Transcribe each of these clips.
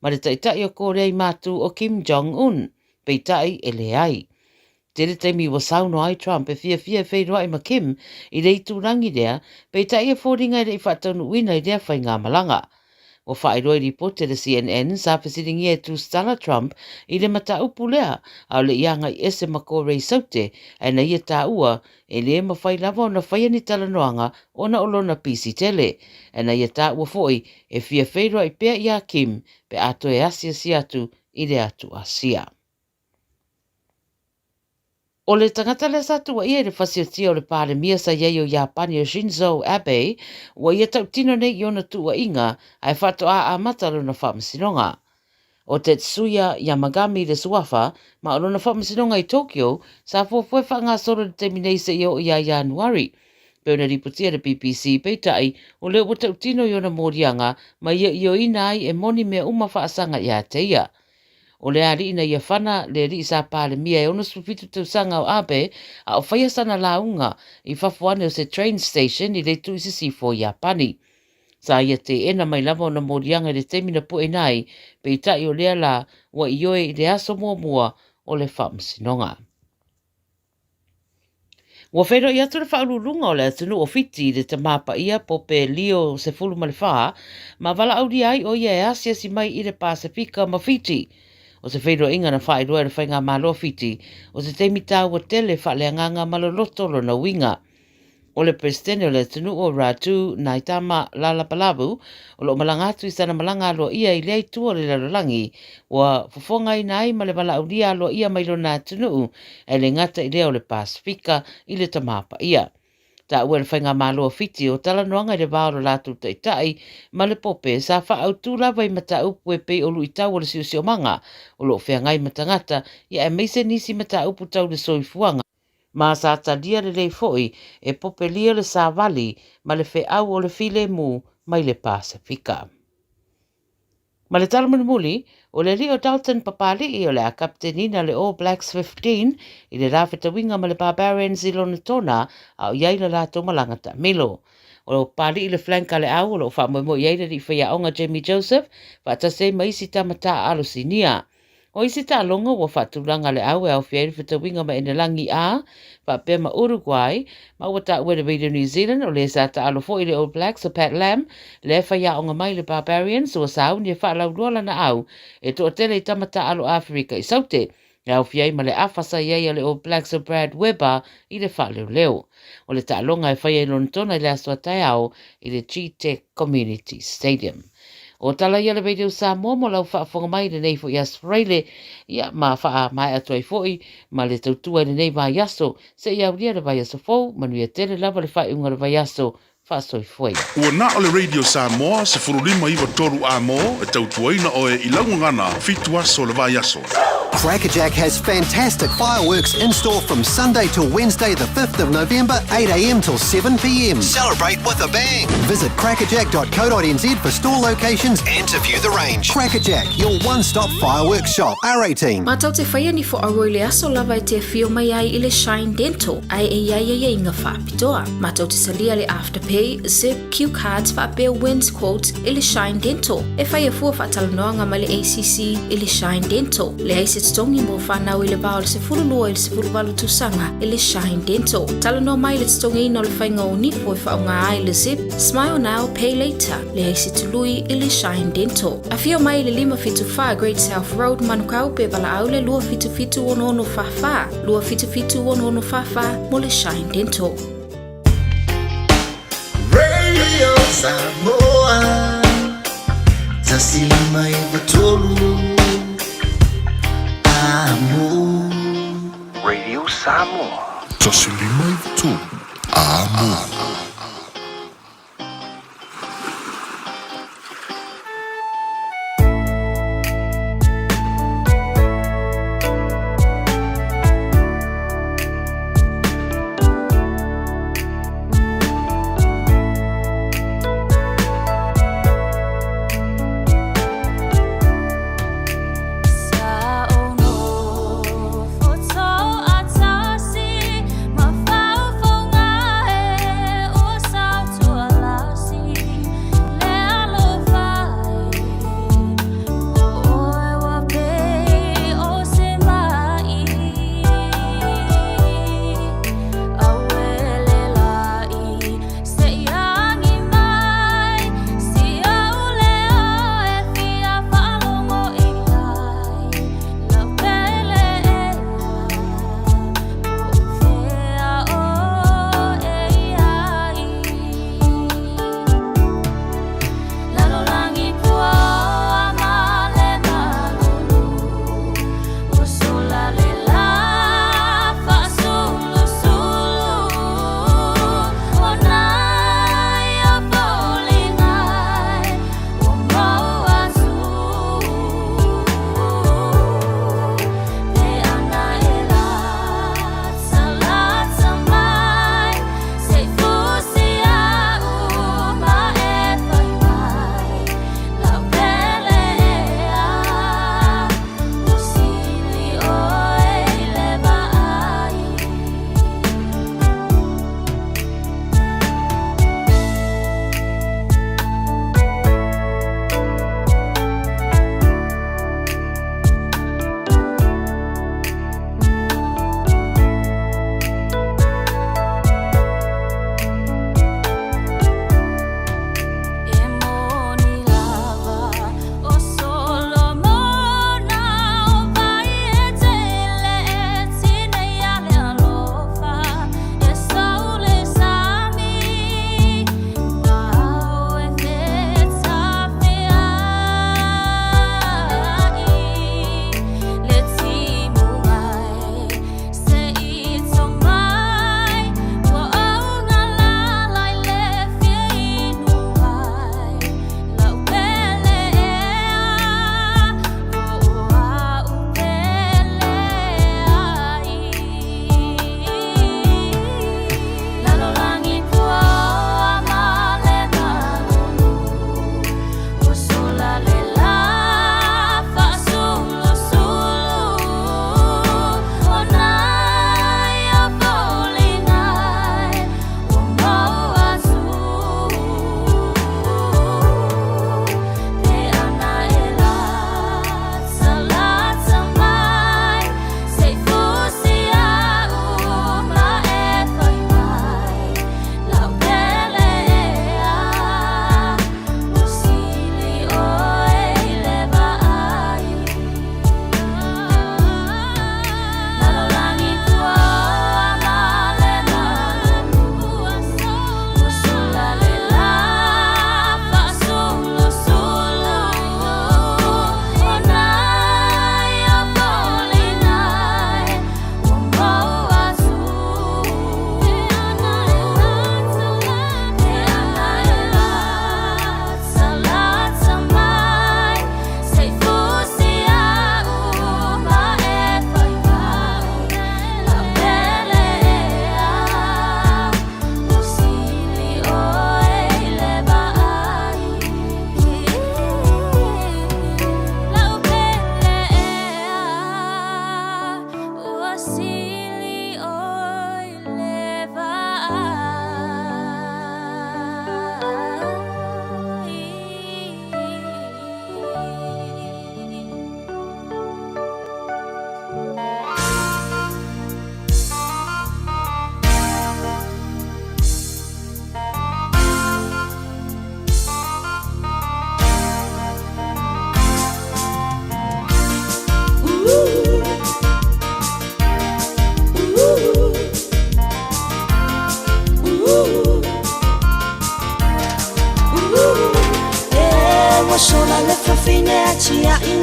ma le Taitai o Korea i Matu o Kim Jong Un, peitai e leai. Tele taimi ua saunoa ai Trump e fiafia e feiloai ma Kim i le itulagi lea, peitai e foliga e le i faataunuuina i lea faigamalaga. Ua faailoa i lipoti a le CNN sa fesiligia e tusitala Trump i le mataupu lea a o le i agai ese ma Korea i Saute, ae na ia taua e le mafai lava ona faia ni talanoaga ona o lona pisi tele. Ae na ia taua foi e fia feiloai pea iā Kim pe a toe asiasi atu i le atu Asia. O le tagata lea sa tuuaia i le fasiotia o le Palemia sa i ai o Iapani o Shinzo Abe, ua ia tautino nei i ona tuuaiga ae faatoa amata lona faamasinoga. O Tetsuya Yamagami le suafa, ma o lona faamasinoga i Tokyo, sa fuafua e faagasolo i le taimi nei seia oo ia Ianuari. Pei ona lipotia e le BBC, peitai, o lea ua tautino i ona moliaga ma ia ioeina ai e moni mea uma faasaga ia te ia. O le alii na ia fana le alii sa Palemia e 67 tausaga o Abe a o faia sana lauga i fafo ane o se train station i le itu i sisifo o Iapani. Sa ia teena mai lava ona moliaga i le taimi na pueina ai, peitai o lea la ua ioe i le aso muamua o le faamasinoga. Ua feiloai atu le faauluuluga o le atunuu o Fiti i le Tama Paia Pope Leo XIV ma valaaulia ai o ia e asiasi mai i le Pasefika ma Fiti. O se feiloaiga na faailoa e le Faigamalo a Fiti, o se taimi taua tele faaleagaga ma loloto lona uiga. O le Peresetene o le atunuu o Ratu Naitama Lalabalavu, o lo o malaga atu i sana malaga aloaia i lea itu o le lalolagi, ua fofogaina ai ma le valaaulia aloaia mai lona atunuu, ae le gata i lea o le Pasefika i le Tama Paia. Taua e le Faigamalo a Fiti o talanoaga i le va o lo latou taitai ma le Pope sa faaautu lava i mataupu e pei o luitau o le siosiomaga o lo o feagai ma tagata, ia aemaise nisi mataupu tau le soifuaga. Ma sa talia lelei foi e Pope Leo le savali ma le feau o le filemu mai le Pasefika. Ma le tala mulimuli, o le alii o Dalton Papali'i o le a kapiteniina le All Blacks 15 i le la fetauiga ma le Barbarians i Lonetona a o i ai le latou malaga taamilo. O Papali'i le flank a le au o lo o faamoemoe i ai le alii faiaoga Jamie Joseph faatasi ai ma isi tama taaalo sinia. O isi taaloga ua faatulaga le au e aofia ai le fetauiga ma Enelagi A faapea ma Uruguay, ma ua taua e le Radio New Zealand o le sa taalo foi i le All Blacks o Pat Lam, lea e faiaoga mai le Barbarians ua sauni e faalauiloa lana au e toatele i tama taalo Aferika i Saute, e aofia ai ma le afa sa i ai a le All Blacks o Brad Weber i le faaleoleo. O le taaloga e faia i Lonetona i le aso a taeao i le Gtech Community Stadium. O tala ia le Radio Samoa mo lau faafofoga mai i lenei foi aso Faraile, ia ma faamaea atu ai foi ma le tautua i lenei vaiaso, seia aulia le vaiaso fou, manuia tele lava le faaiuga o le vaiaso, faasoifua ia. Ua na o le Radio Samoa 15 93 A-mo e tautuaina oe i lau gagana fitu aso o le vaiaso. Crackerjack has fantastic fireworks in store from Sunday till Wednesday the 5th of November, 8am till 7pm. Celebrate with a bang! Visit crackerjack.co.nz for store locations and to view the range. Crackerjack, your one-stop fireworks shop. R18. Matou te faia ni fo'auo i le aso lava e te afio mai ai i le Shine Dental ae e i ai aiaiga faapitoa. Matou te talia le Afterpay, Zip, Cue Cards faapea Wins Quote i le Shine Dental. E faia fua faatalanoaga ma le ACC i le Shine Dental. Leai se totogi mo fanau i le va o le 12 i le 18 tausaga i le Shine Dental. Talanoa mai i le totogiina o le faiga o nifo e faaaoga ai le Zip, Smile Now, Pay Later. Leai se tului i le Shine Dental. Afio mai i le 574 Great South Road, Manukau, pe valaau le 277 6644, 277 6644 mo le Shine Dental. Radio Samoa 105 9 3 Amo. Radio Samoa. 105 9 3 Amo. Sa ou nofo toatasi ma faufauga e.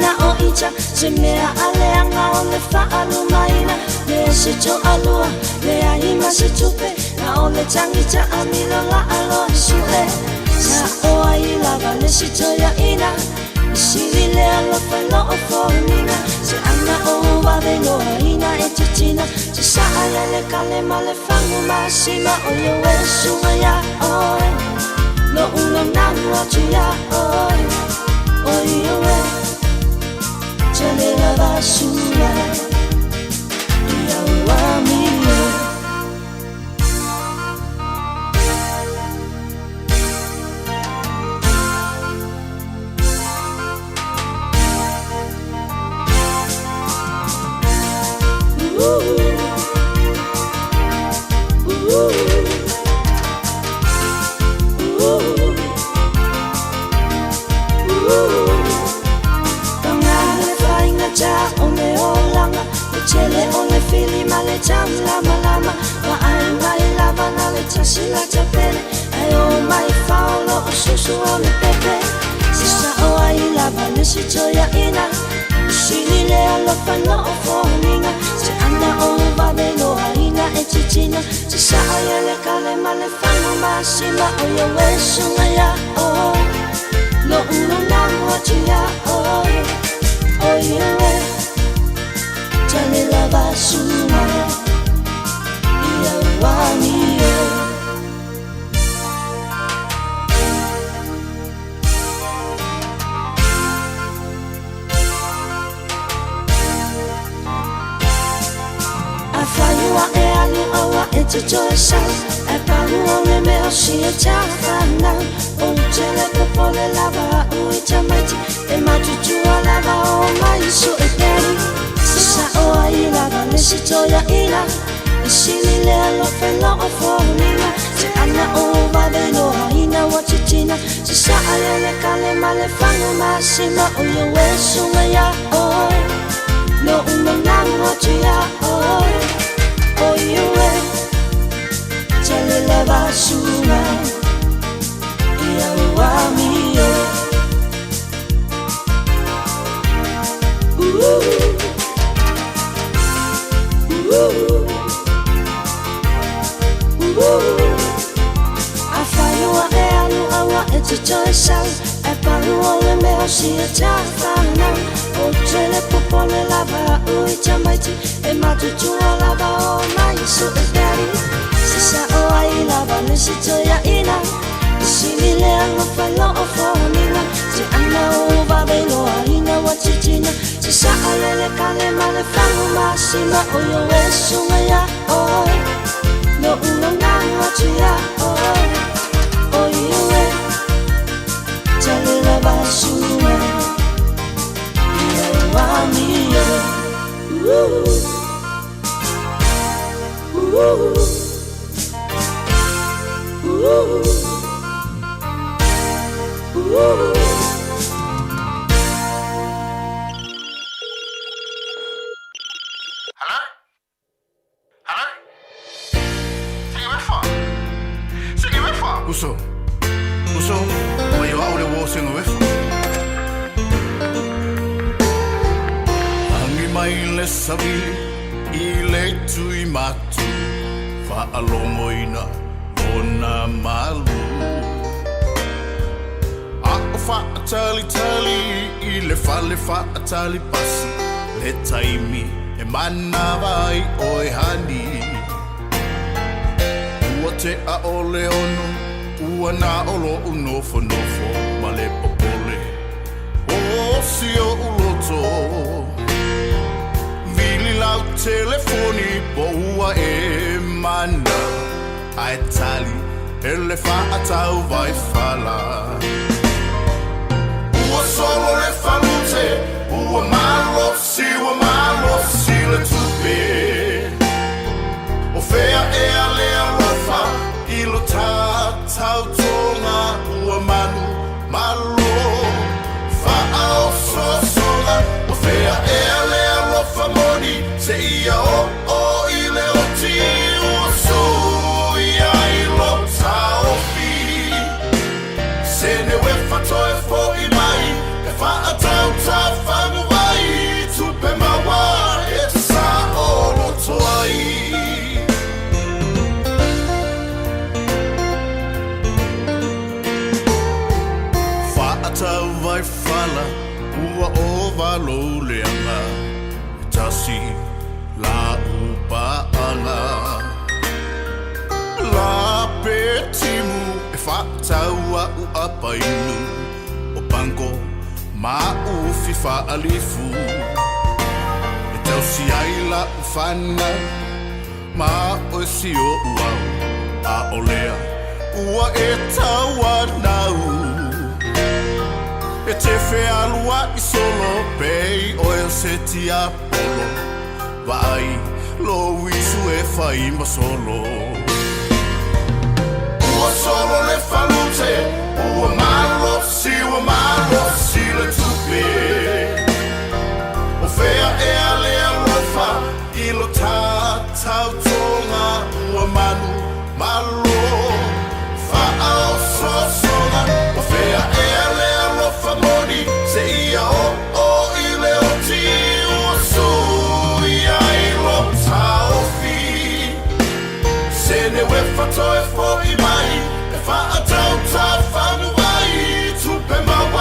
ana o ita Se mea a leaga o le faalumaina Le se toalua leai ma se tupe Na o le tagi taamilo laaloa suʻe Sa o ai lava le si toeaʻina E sili le alofa i loo foliga Se ana ou vave loaina e titina Se saa ia le kale ma le fagu masima O ia e suga iā oe Loʻu naunau atu iā oe O ia e Tele lava suga Ia ua mio. Paga le faigata o le olaga, le tele o le fili ma le taulamalama, Vaai mai lava na le tasi lata pele, Ae o mai fao loo susu o le pepe. Se sao ai lava le si toeaina, E sili le alofa i loo foliga, Se ana ou vave loaina e titina, Se saa ia le kale ma le fagu masima, O ia e suga iā oe, Loʻu naunau atu iā oe, O ia e Tele lava suga Ia ua mio. Afai ua e alu aua e te toe sau, Ae pau o le mea o sia tala fanau. Ou te le popole lava au i tamaiti, E matutua lava o mai suʻe peli. Se sao ai lava le si toeaina, E sili le alofa i loo foliga, Se ana ou vave loaina ua titina, Se saa ia le kale ma le fagu masima, O ia e suga iā oe, Loʻu naunau atu iā oe, O ia e Tele lava suga Ia ua mio. Ooh. Ooh. Ooh. Afai ua e alu aua e te toe sau, Ae pau o le mea o sia tala fanau. Ou te le popole lava au i tamaiti, E matutua lava o mai suʻe peli. Se sao ai lava le si toeaina, E sili le alofa i loo foliga, Se ana ou vave loaina ua titina, Se saa ia le kale ma le fagu masima, O ia e suga iā oe, Loʻu naunau atu iā oe, O ia e Tele lava suga Ia ua mio. Ooh. Ooh. Ooh. Ooh. Hello? Hello? Sigi wefa? Sigi wefa? Uso, uso, mai o au le uo sega wefa. Agi mai le savili i le tui matu, faalogoina lona malu. A o faatalitali i le fale faatali pasi, le taimi e manava ai oe hani. Ua tea o le 6, ua na o loʻu nofonofo ma le popole o si oʻu loto. Vili lau telefoni po ua e mana, ae tali e le faatau vaifala. Ua solo le falute, ua malosi, ua malosi le tupe. O fea ea le alofa i lo tatautoga ua manu malo faaososoga. O fea ea le alofa moni seia oo i le oti ua suia i lo taofi. Sene uefa toe foʻi mai e faatautafa. lou leaga, e tasi la'u paaga. Lape timu e fa'atau a'u apainu, o pango ma ufi fa'alifu. E tausi ai la'u fanau, ma oe si o'u au, a o lea ua e tauanau. E te fealua'i solo pei oe o se tiapolo, vaai lou isu e fai ma solo. Ua solo le falute, ua malosi, ua malosi le tupe. O fea ea le alofa i lo tautoga ua manumalo faaosoosoga. O fea ea le alofa moni seia oo i le oti ua suia ai lo taofi. Sene uefa toe fo'i mai e fa'atautafanuai tupe maua.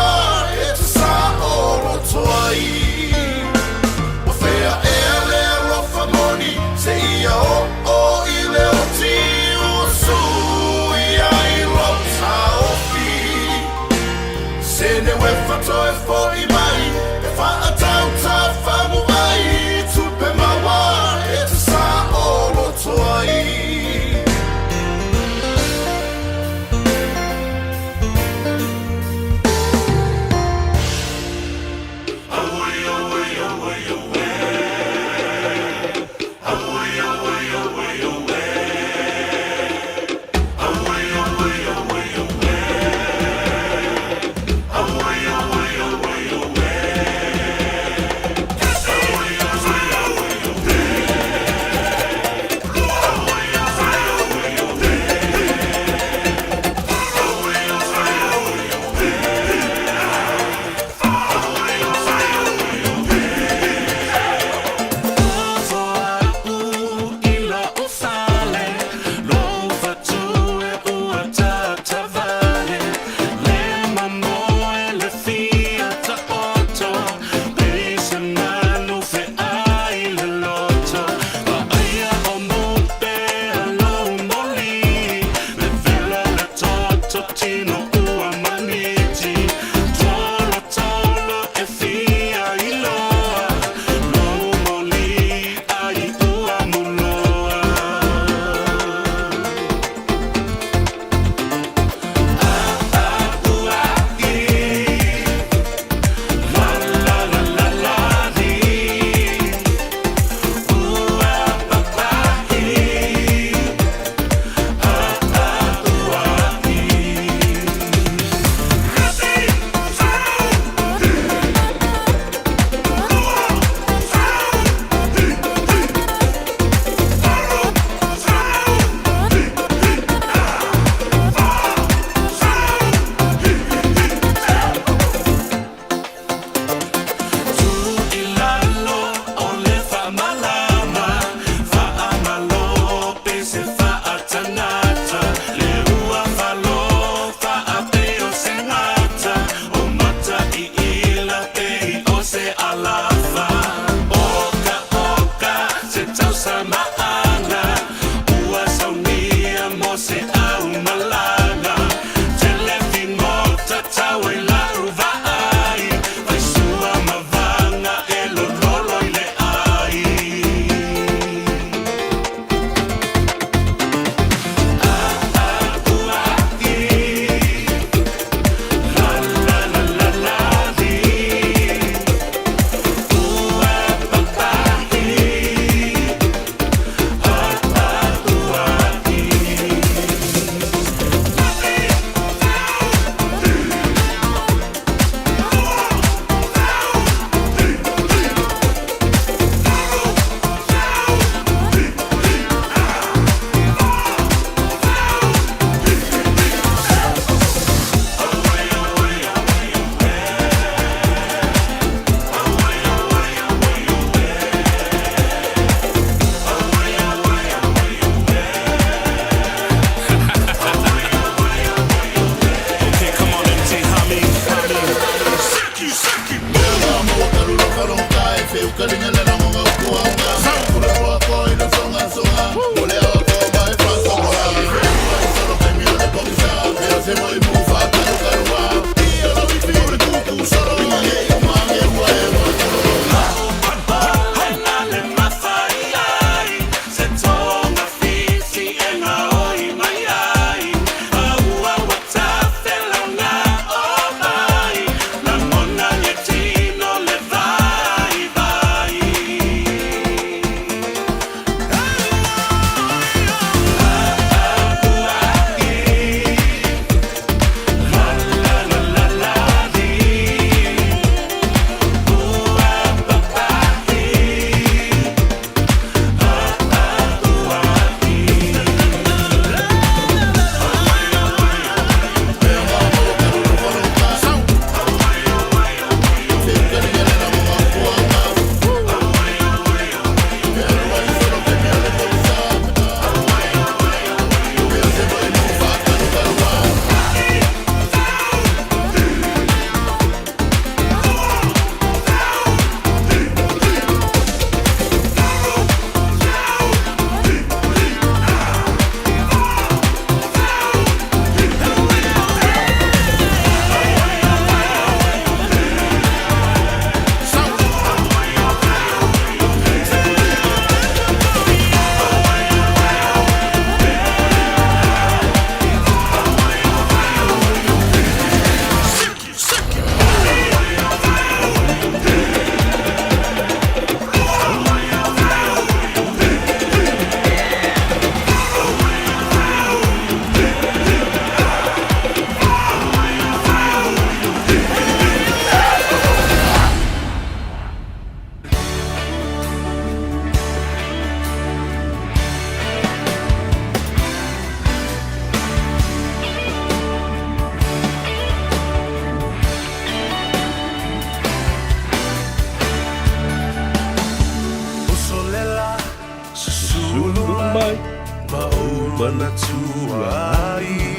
manatua ai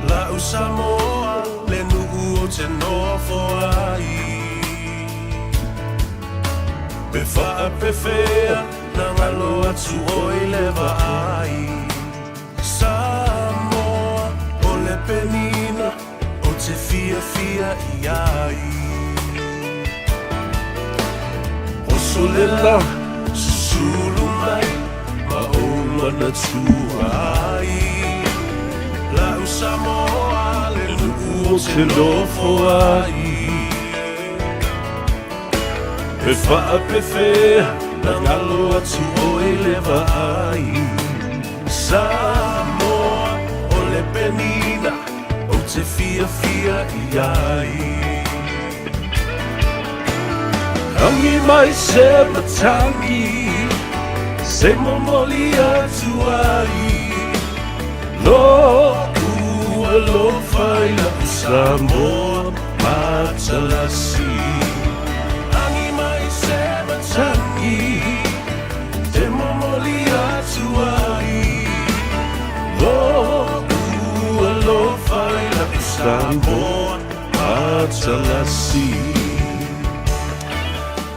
La'u Samoa le nuu ou te nofo ai Pe faapefea na galo atu oe i le vaai Samoa o le penina ou te fiafia i ai Oso le la, susulu mai ma ou manatua ai La'u Samoa le nuu ou te nofo ai Pe faapefea na galo atu oe i le vaai Samoa o le penina ou te fiafia i ai Agi mai se matagi se momoli atu ai Lo'u alofa i la'u Samoa matalasi Agi mai se matagi te momoli atu ai Lo'u alofa i la'u Samoa matalasi.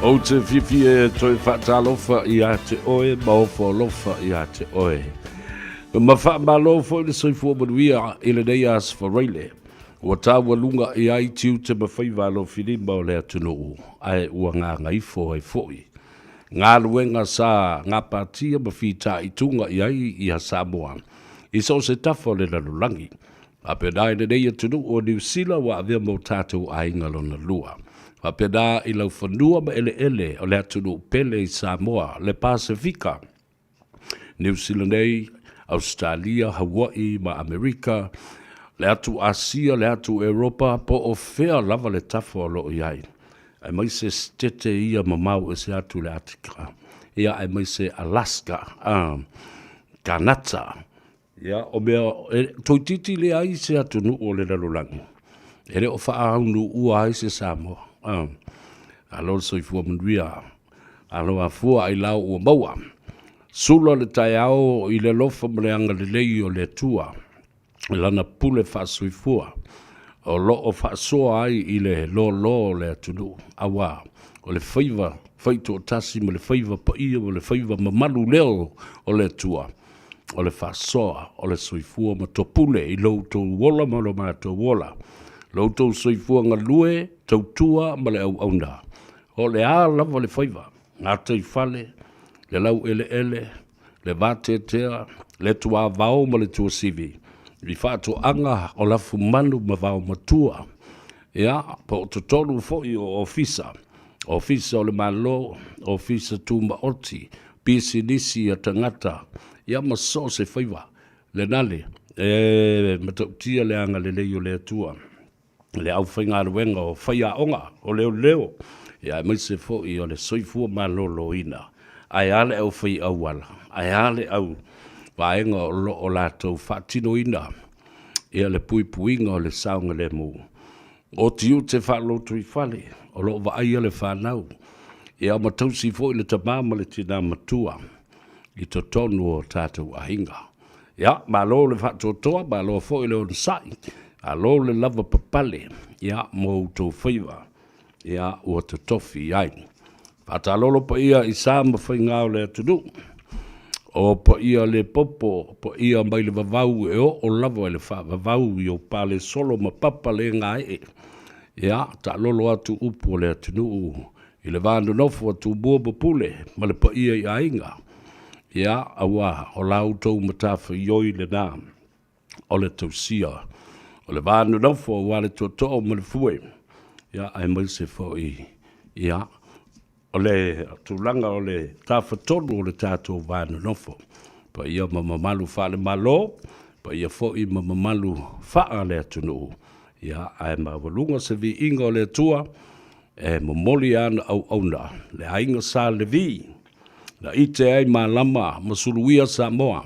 Ou te fiafia e toe faatalofa ia te oe ma ofo alofa ia te oe. Ma faamalo foi le soifua manuia i lenei aso faraile. Ua taualuga i ai tiute ma faiva alofilima o le atunuu, ae ua gagaifo ai foi galuega sa gapatia ma fitaituga i ai ia Samoa i so o se tafa o le lalolagi. Faapena i lenei atunuu o Niu Sila ua avea ma o tatou aiga lona lua. Faapena i laufanua ma eleele o le atunuu pele i Samoa, le Pasefika, Niu Sila nei, Ausetalia, Hawaii ma Amerika, le atu Asia, le atu Europa, po o fea lava le tafa o lo o i ai, aemaise setete ia mamao ese atu i le Atika, ia aemaise Alaska, Kanata, ia o mea e toeitiiti leai se atunuu o le lalolagi e le o faaanuua ai se Samoa. Alo le soifua manuia, alo afua ailao ua maua. Sula le taeao i le alofa ma le agalelei o le Atua i Lana pule faasoifua o lo o faasoa ai i le lōlō o le atunuu, auā o le faiva faitoatasi ma le faiva paia ma le faiva mamalu lea o le Atua, o le faasoa o le soifua ma topule i lo outou ola ma lo matou ola, lo outou soifua galue, tautua ma le auauna. O le a lava le faiva, gataifale, le laueleele, le vateatea, le tuavao ma le tuasivi, i faatoaga o lafumanu ma vaomatua, ia, po o totonu foi o ofisa, ofisa o le Malo, ofisa tumaoti, pisinisi a tagata, ia ma so o se faiva. Lenale, e matautia le agalelei o le Atua i le aufaigaluega o faiaoga, o leoleo, ia aemaise foi o le soifua maloloina. Ae a le aufai auala? Ae a le au vaega o lo o latou faatinoina ia le puipuiga o le saogalemu? O tiute faalotoifale o lo o vaaia le fanau, ia ma tausi foi le tama ma le tina matua i totonu o tatou aiga. Ia, malo le faatoatoa, malo foi le onosai, malo le lava papale, ia, mo outou faiva, ia, ua totofi ai. Faatalolo paia i sa ma faiga o le atunuu, o paia le popo, paia mai le vavau e oo lava i le faavavau i o pale solo ma papa le gaee. Ia, taalolo atu upu o le atunuu i le va nonofo a Tumua ma Pule ma le paia i aiga. Ia, auā, o la outou matafaioi lena. o le tausia o le va nonofo aua le tootoo ma le fue, ia, aemaise foi, ia, o le tulaga o le tafatolu o le tatou va nonofo, paia ma mamalu faale-Malo, paia foi ma mamalu faale-atunuu, ia, ae maualuga se viiga o le Atua e momoli ana auauna, le aiga Sa Levi, na ite ai malama ma suluia Samoa,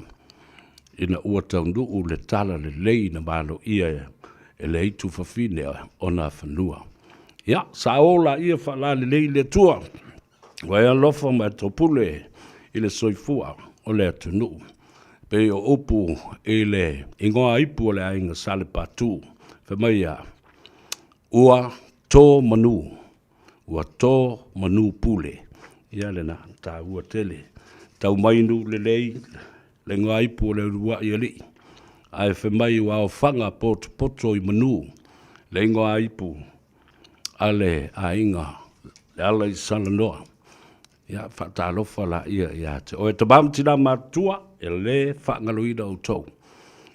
ina ua taunuu le tala lelei na maloia e le aitu fafine o Nafanua. Ia, sa o laia faalalelei le Atua, ua e alofa ma e topule i le soifua o le atunuu. Pei o upu i le ingoa ipu o le aiga Salepatu, fai mai ia, Ua tō manu, ua tō manu pule. Ia lena, taua tele. Tau mai nuu lelei le ingoa ipu o le uluai alii, ae fai mai ua aofaga potopoto i manu le ingoa ipu a le aiga le ala i Salanoa. Ia, faatalofa laia ia te oe. Tama ma tina matutua, e lē faagaloina outou.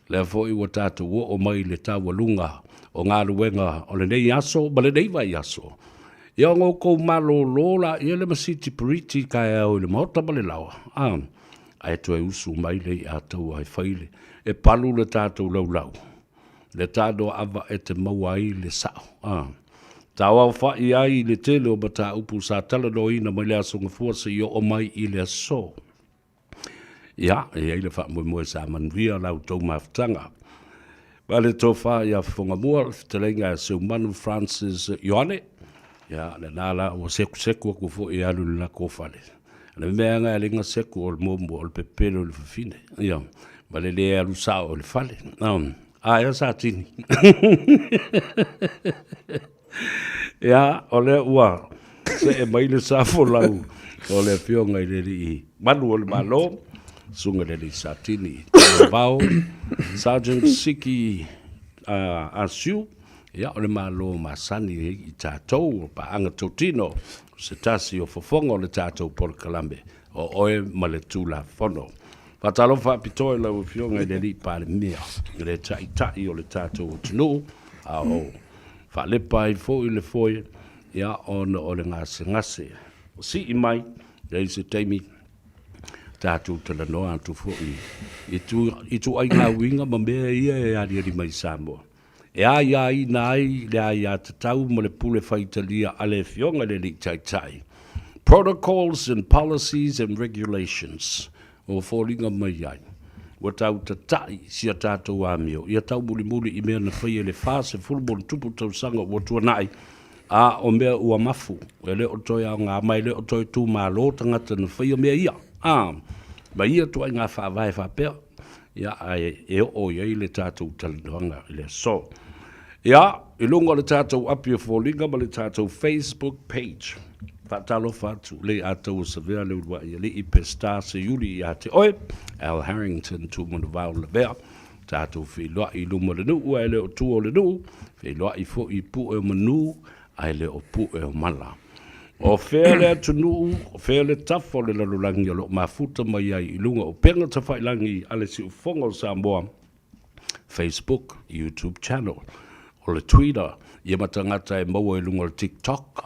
Lea foi ua tatou oo mai i le taualuga o galuega o lenei aso ma lenei vaiaso. Ia ona outou malōlō laia le masiti piriti taeao i le maota ma le laoa, a, ae toe usu mai le i'a taua e fai le, e palu le tatou laulau. Le tanoaava e te maua ai le sao, a. Tauaofa'i ai i le tele o mataupu sa talanoaina mai le Aso Gafua seia oo mai i le aso. Ia, e i ai le faamoemoe sa manuia la outou mafutaga. Ma le tofa ia Fofogamua, le fetalaiga ia Seumanu Francis Ioane, ia, lena la ua sekuseku atu foi e alu i le latou fale. O le mea lena e ala ai ona seku o le muamua o le pepelo i le fafine, ia, ma le le alu sao i le fale. A ea Satini? Ia, o lea ua see mai le sa folau o le Afioga i le Alii Malu o le Malo, Susuga i le Alii Satini Vao, Sergeant Siki Asiu, ia, o le Malo masani ai i tatou o paaga totino, o se tasi o fofoga o le tatou polokalame, o oe ma le Tulafono. Faatalofa faapitoa i lau Afioga i le Alii Palemia, le Taitai o le tatou atunuu, a o faalepa ai foi le foe, ia, ona o le gasegase ua sii mai, leai se taimi tatou talanoa atu foi i ituaiga uiga ma mea ia e aliali mai i Samoa. E aiaina ai le aiatatau ma le pule faitalia a le Afioga i le Alii Taitai, Protocols and Policies and Regulations, ua foliga mai ai, ua tau tata'i si a tatou amio ia taumulimuli i mea na faia i le 40+ tausaga ua tuanai, a o mea ua mafu, e le o toe aoga ma e le o toe tumalo tagata na faia mea ia, a, ma ia ituaiga faavae faapea. Ia, ae e oo i ai le tatou talanoaga i le aso. Ia, i luga o le tatou api o foliga ma le tatou Facebook page, faatalofa atu le Ataua Savea le uluai alii Peseta Seiuli ia te oe, Al Harrington Tumanuvao Lavea, tatou feiloai i luma o le nuu ae le o tua o le nuu, feiloai foi i pue o manu ae le o pue o mala. O fea le atunuu, o fea le tafa o le lalolagi o lo o mafuta mai ai i luga o upega tafailagi a le Siufofoga o Samoa, Facebook, YouTube channel, o le Twitter, ia ma tagata e maua i luga o le TikTok,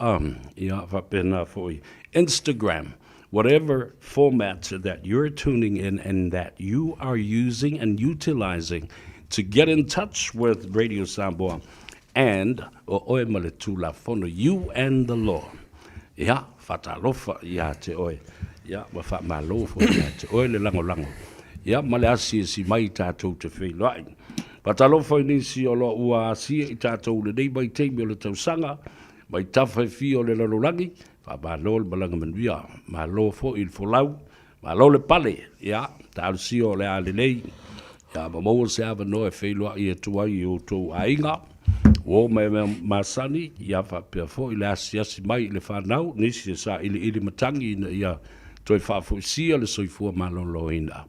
ia faapena foi Instagram, whatever format that you're tuning in and that you are using and utilizing to get in touch with Radio Samoa And o oe ma le Tulafono, you and the law. Ia, faatalofa ia te oe. Ia, ma faamalo foi ia te oe le lagolago. Ia, ma le asiasi mai tatou te feiloai. Faatalofa i nisi o lo o ua asia i tatou i lenei vaitaimi o le tausaga, mai tafa e fia o le lalolagi, faamalo le malaga manuia, malo foi i le folau, Malo le pale, ia, talosia o le a lelei, ia ma maua se avanoa e feiloai atu ai i outou aiga, uo ma mea masani, ia faapea foi le asiasi mai i le fanau, nisi e sailiili matagi ina ia toe faafoisia le soifua maloloina.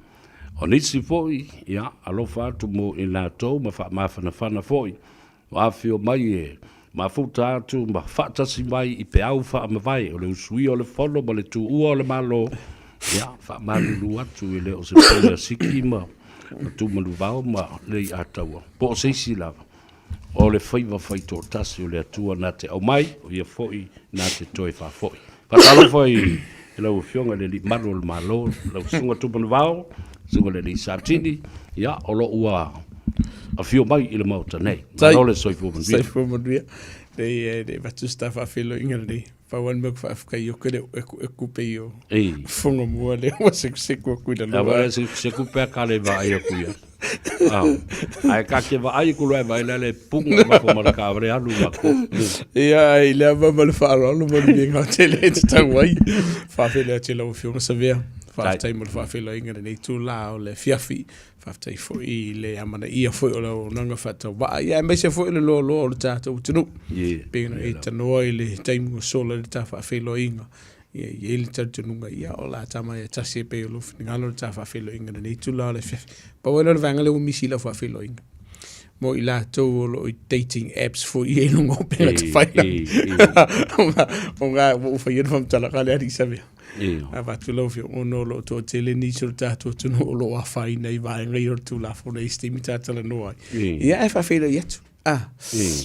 O nisi foi, ia, alofa atu mo i latou ma faamafanafana foi Ua afio mai e mafuta atu ma faatasi mai i peau faamavae o le usuia o le Fono ma le tuua o le Malo, ia, faamalulu atu e le o se pule a Siki ma Tumanuvao ma Leiataua, po o se isi lava, o le faiva faitoatasi o le Atua na te aumai, o ia foi na te toe faafoi. Faatalofa i lau Afioga i le Alii Malu o le Malo, lau Susuga Tumanuvao, Susuga i le Alii Satini, ia, o lo o ua afio mai i le Maota nei. Malo le soifua manuia. Soifua manuia. Nei e le avatu se ta faafeiloaiga lenei. Pau lava le mea ou te faafetai ai, le e kupe i o Fogamua lea ua sekuseku atu i lalo. Awa sekuseku pe a ka le vaai atu ia. Ae ka ke vaai ku loa e vaai lea le punga ma fo ma le kaavale alu ma ko. Ia, ai lea ma ma le faaaloalo ma le miega tele e tatau ai. Faafeiloai atu i lau Afioga Savea. Faafetai mo le faafeiloaiga i lenei itula o le afiafi. Faafetai foi i le amanaia foi o le auaunaga faatauvaa, ia aemaise foi o le loaloa o le tatou atunuu. E pei ona e tanoa i le taimi ua sola i le ta faafeiloaiga, ia e i ai le talitonuga, ia o le a tama ia tasi e pei o lou finagalo le ta faafeiloaiga i lenei itula o le afiafi. Pau ai lea o le vaega lea ua misi i lau faafeiloaiga. Mo i latou o lo o i dating apps foi ia i luga o upega tafailagi. O ngā, ua ou faia le faamatalaga lea alii Savea. Avatu lau Afioga ona o lo o toatele nisi o le tatou atunuu o lo o afaina i vaega ia o le Tulafono i isi taimi ta talanoa ai. Ia ae faafeiloai atu. Ah,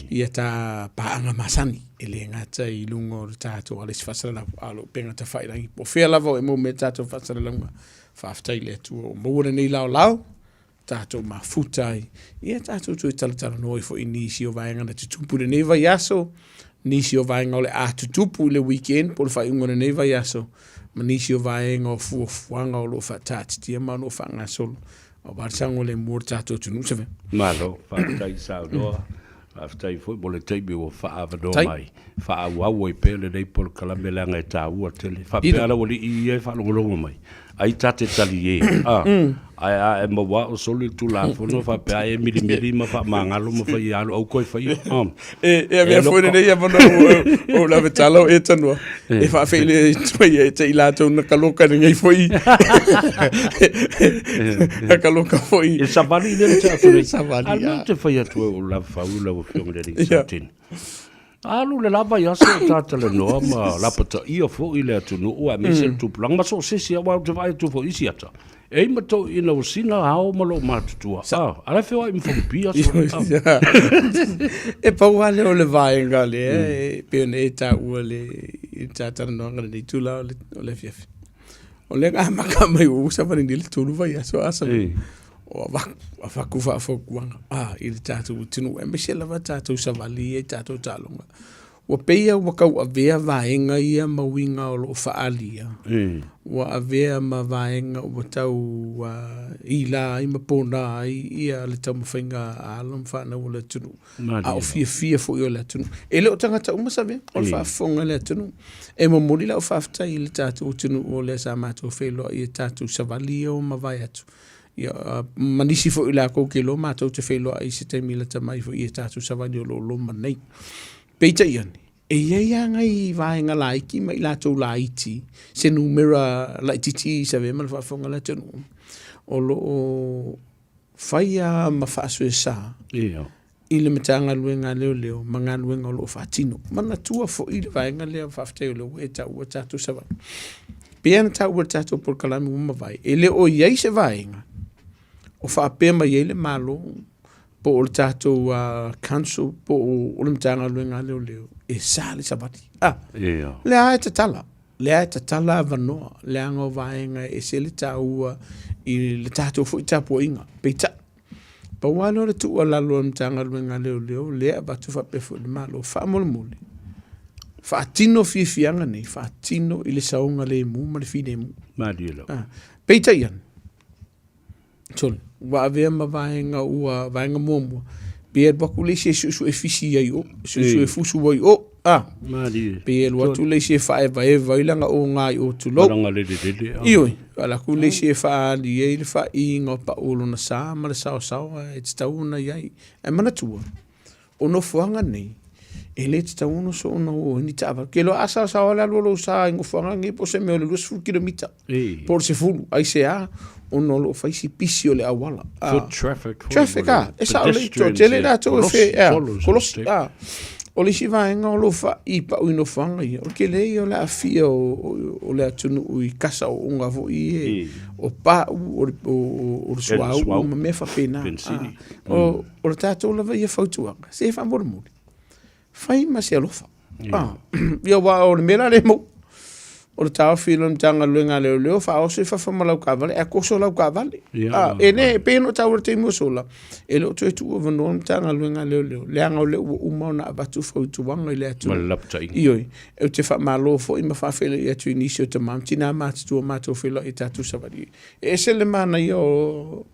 ia ta paaga masani e le gata i luga o le tatou ala i se faasalalau, a o lo o upega tafailagi. Po o fea lava o e maua mai ai tatou faasalalauga, faafetai i le Atua ua maua lenei laolao tatou mafuta ai, ia tatou toe talatalanoa ai foi i nisi o vaega na tutupu i lenei vaiaso, nisi o vaega o le a tutupu i le weekend po o le faaiuga o lenei vaiaso, ma nisi o vaega o fuafuaga o lo o faataatitia ma o lo o faagasolo aua le saogalemu o le tatou atunuu. Seve. Malo, faafetai saunoa. Faafetai foi mo le taimi ua faaavanoa mai, faaauau ai pea lenei polokalame leaga e taua tele. Faapea lau alii ia e faalogologo mai, ai ta te talie, a, ae a e maua o soli le Tulafono faapea ai e milimili ma faamagalo ma fai alu au koe faia. E, e avea foi lenei avanoa o lave tala o e tanua. E faafeile atu ai e te i latou na kaloka lenei foi. Na kaloka foi. E savali le te atu nei. Savali. A mea te fai atu e o lava fau lau afioga le alii Satini. Alu le lava i aso o talanoa ma lapataia foi le atunuu aemaise le tupulaga ma so o se isi aua ou te vaai atu foi i isi ata. E i ma toeaiina ua sina ao ma loo matutua. Ah, ala feoai ma fagupia E pau lava lea o le vaega lea e pei ona e taua le i le ta talanoaga i lenei itula o le afiafi. O lea na amata mai ua ou savali nei i le 3 vaiaso a savali. O avatu, avatu faafautuaga i le tatou atunuu aemaise lava tatou savali ia i tatou taaloga. Ua pei lava ua tau avea vaega ia ma uiga o lo o faaalia, ua avea ma vaega ua tau ila ai ma pona ai ia le taumafaiga a alo ma fanau o le atunuu, a o fiafia foi o le atunuu. E le o tagata uma Savea, o le faafofoga a le atunuu. E momoli lau faafetai i le tatou atunuu o lea sa matou feiloai i a tatou savali ia ua mavae atu, ia, ma nisi foi o latou ke iloa matou te feiloai i se taimi lata mai foi i a tatou savali o lo o loma nei. Peitai ane, e i ai lava nai vaega laiti ma i latou laiti, se numera laitiiti i Savea ma le faafofoga a le atunuu, o lo o fai lava ma faasoesa i le Matagaluega a Leoleo ma galuega o lo o faatino. Manatua foi le vaega lea, faafetai o lea ua e taua tatou savali. Pei ona taua i le tatou polokalame ua mavae, e le o i ai se vaega o faapea mai ai le Malo po o le tatou council po o le Matagaluega a Leoleo e sa le savali. Ah, lea e tatala, lea e tatala avanoa, leaga o vaega e ese le taua i le tatou foi tapuaiga. Peitai, Pau lava lea o le tuualalo a le Matagaluega a Leoleo lea e avatu faapea foi i le Malo, faamolemole, faatino fiafiaga nei, faatino i le saogalemu ma le filemu. Malie lava. Ah, peitai ane, sole, ua avea ma vaega ua vaega muamua, pe alu atu le isi e suesue fisi ai o, suesue fusu ai o, ah, Malie. pe alu atu le isi e faaevaeva ai lana oga i o, tulou. Lana lelelele. Ah. Ioe, alu atu le isi e faaali ai le faaiiga o pau o lona sa ma le saosaoa e tatau ona i ai. Ae manatua, o nofoaga nei, e le tatau ona soona o ai ni taavale. Ke loa a saosaoa le alu o lou sa i nofoaga nei po o se mea o le 20 kilomita, po o le 10, aisea? Ona o lo o fai si pisi o le auala. Foot traffic. Traffic, a, e sao lelei, toatele latou e fe, a, kolosi, a. O le isi vaega o lo o faaipaʻu i nofoaga ia, o le tele ia o le aafia o le atunuu i kasa ooga foi ia, o paʻu, o le suauu ma mea faapena. O le tatou lava ia fautuaga, se faamolemole, fai ma se alofa. Ia aua o le mea la lea e maua, o le taofi o le Matagaluega a Leoleo, faaoso i fafo ma lau taavale, ae toso lau taavale. E le, e pei ona ou taua i le taimi ua sola, e le o toe tuuavanoa le Matagaluega a Leoleo, leaga o lea ua uma ona avatu fautuaga i le atunuu. Ma le lapataiga. Ioe, ou te faamalo foi ma faafeiloai atu i nisi o tama ma tina matutua matou feiloai i tatou savali. E ese le manaia o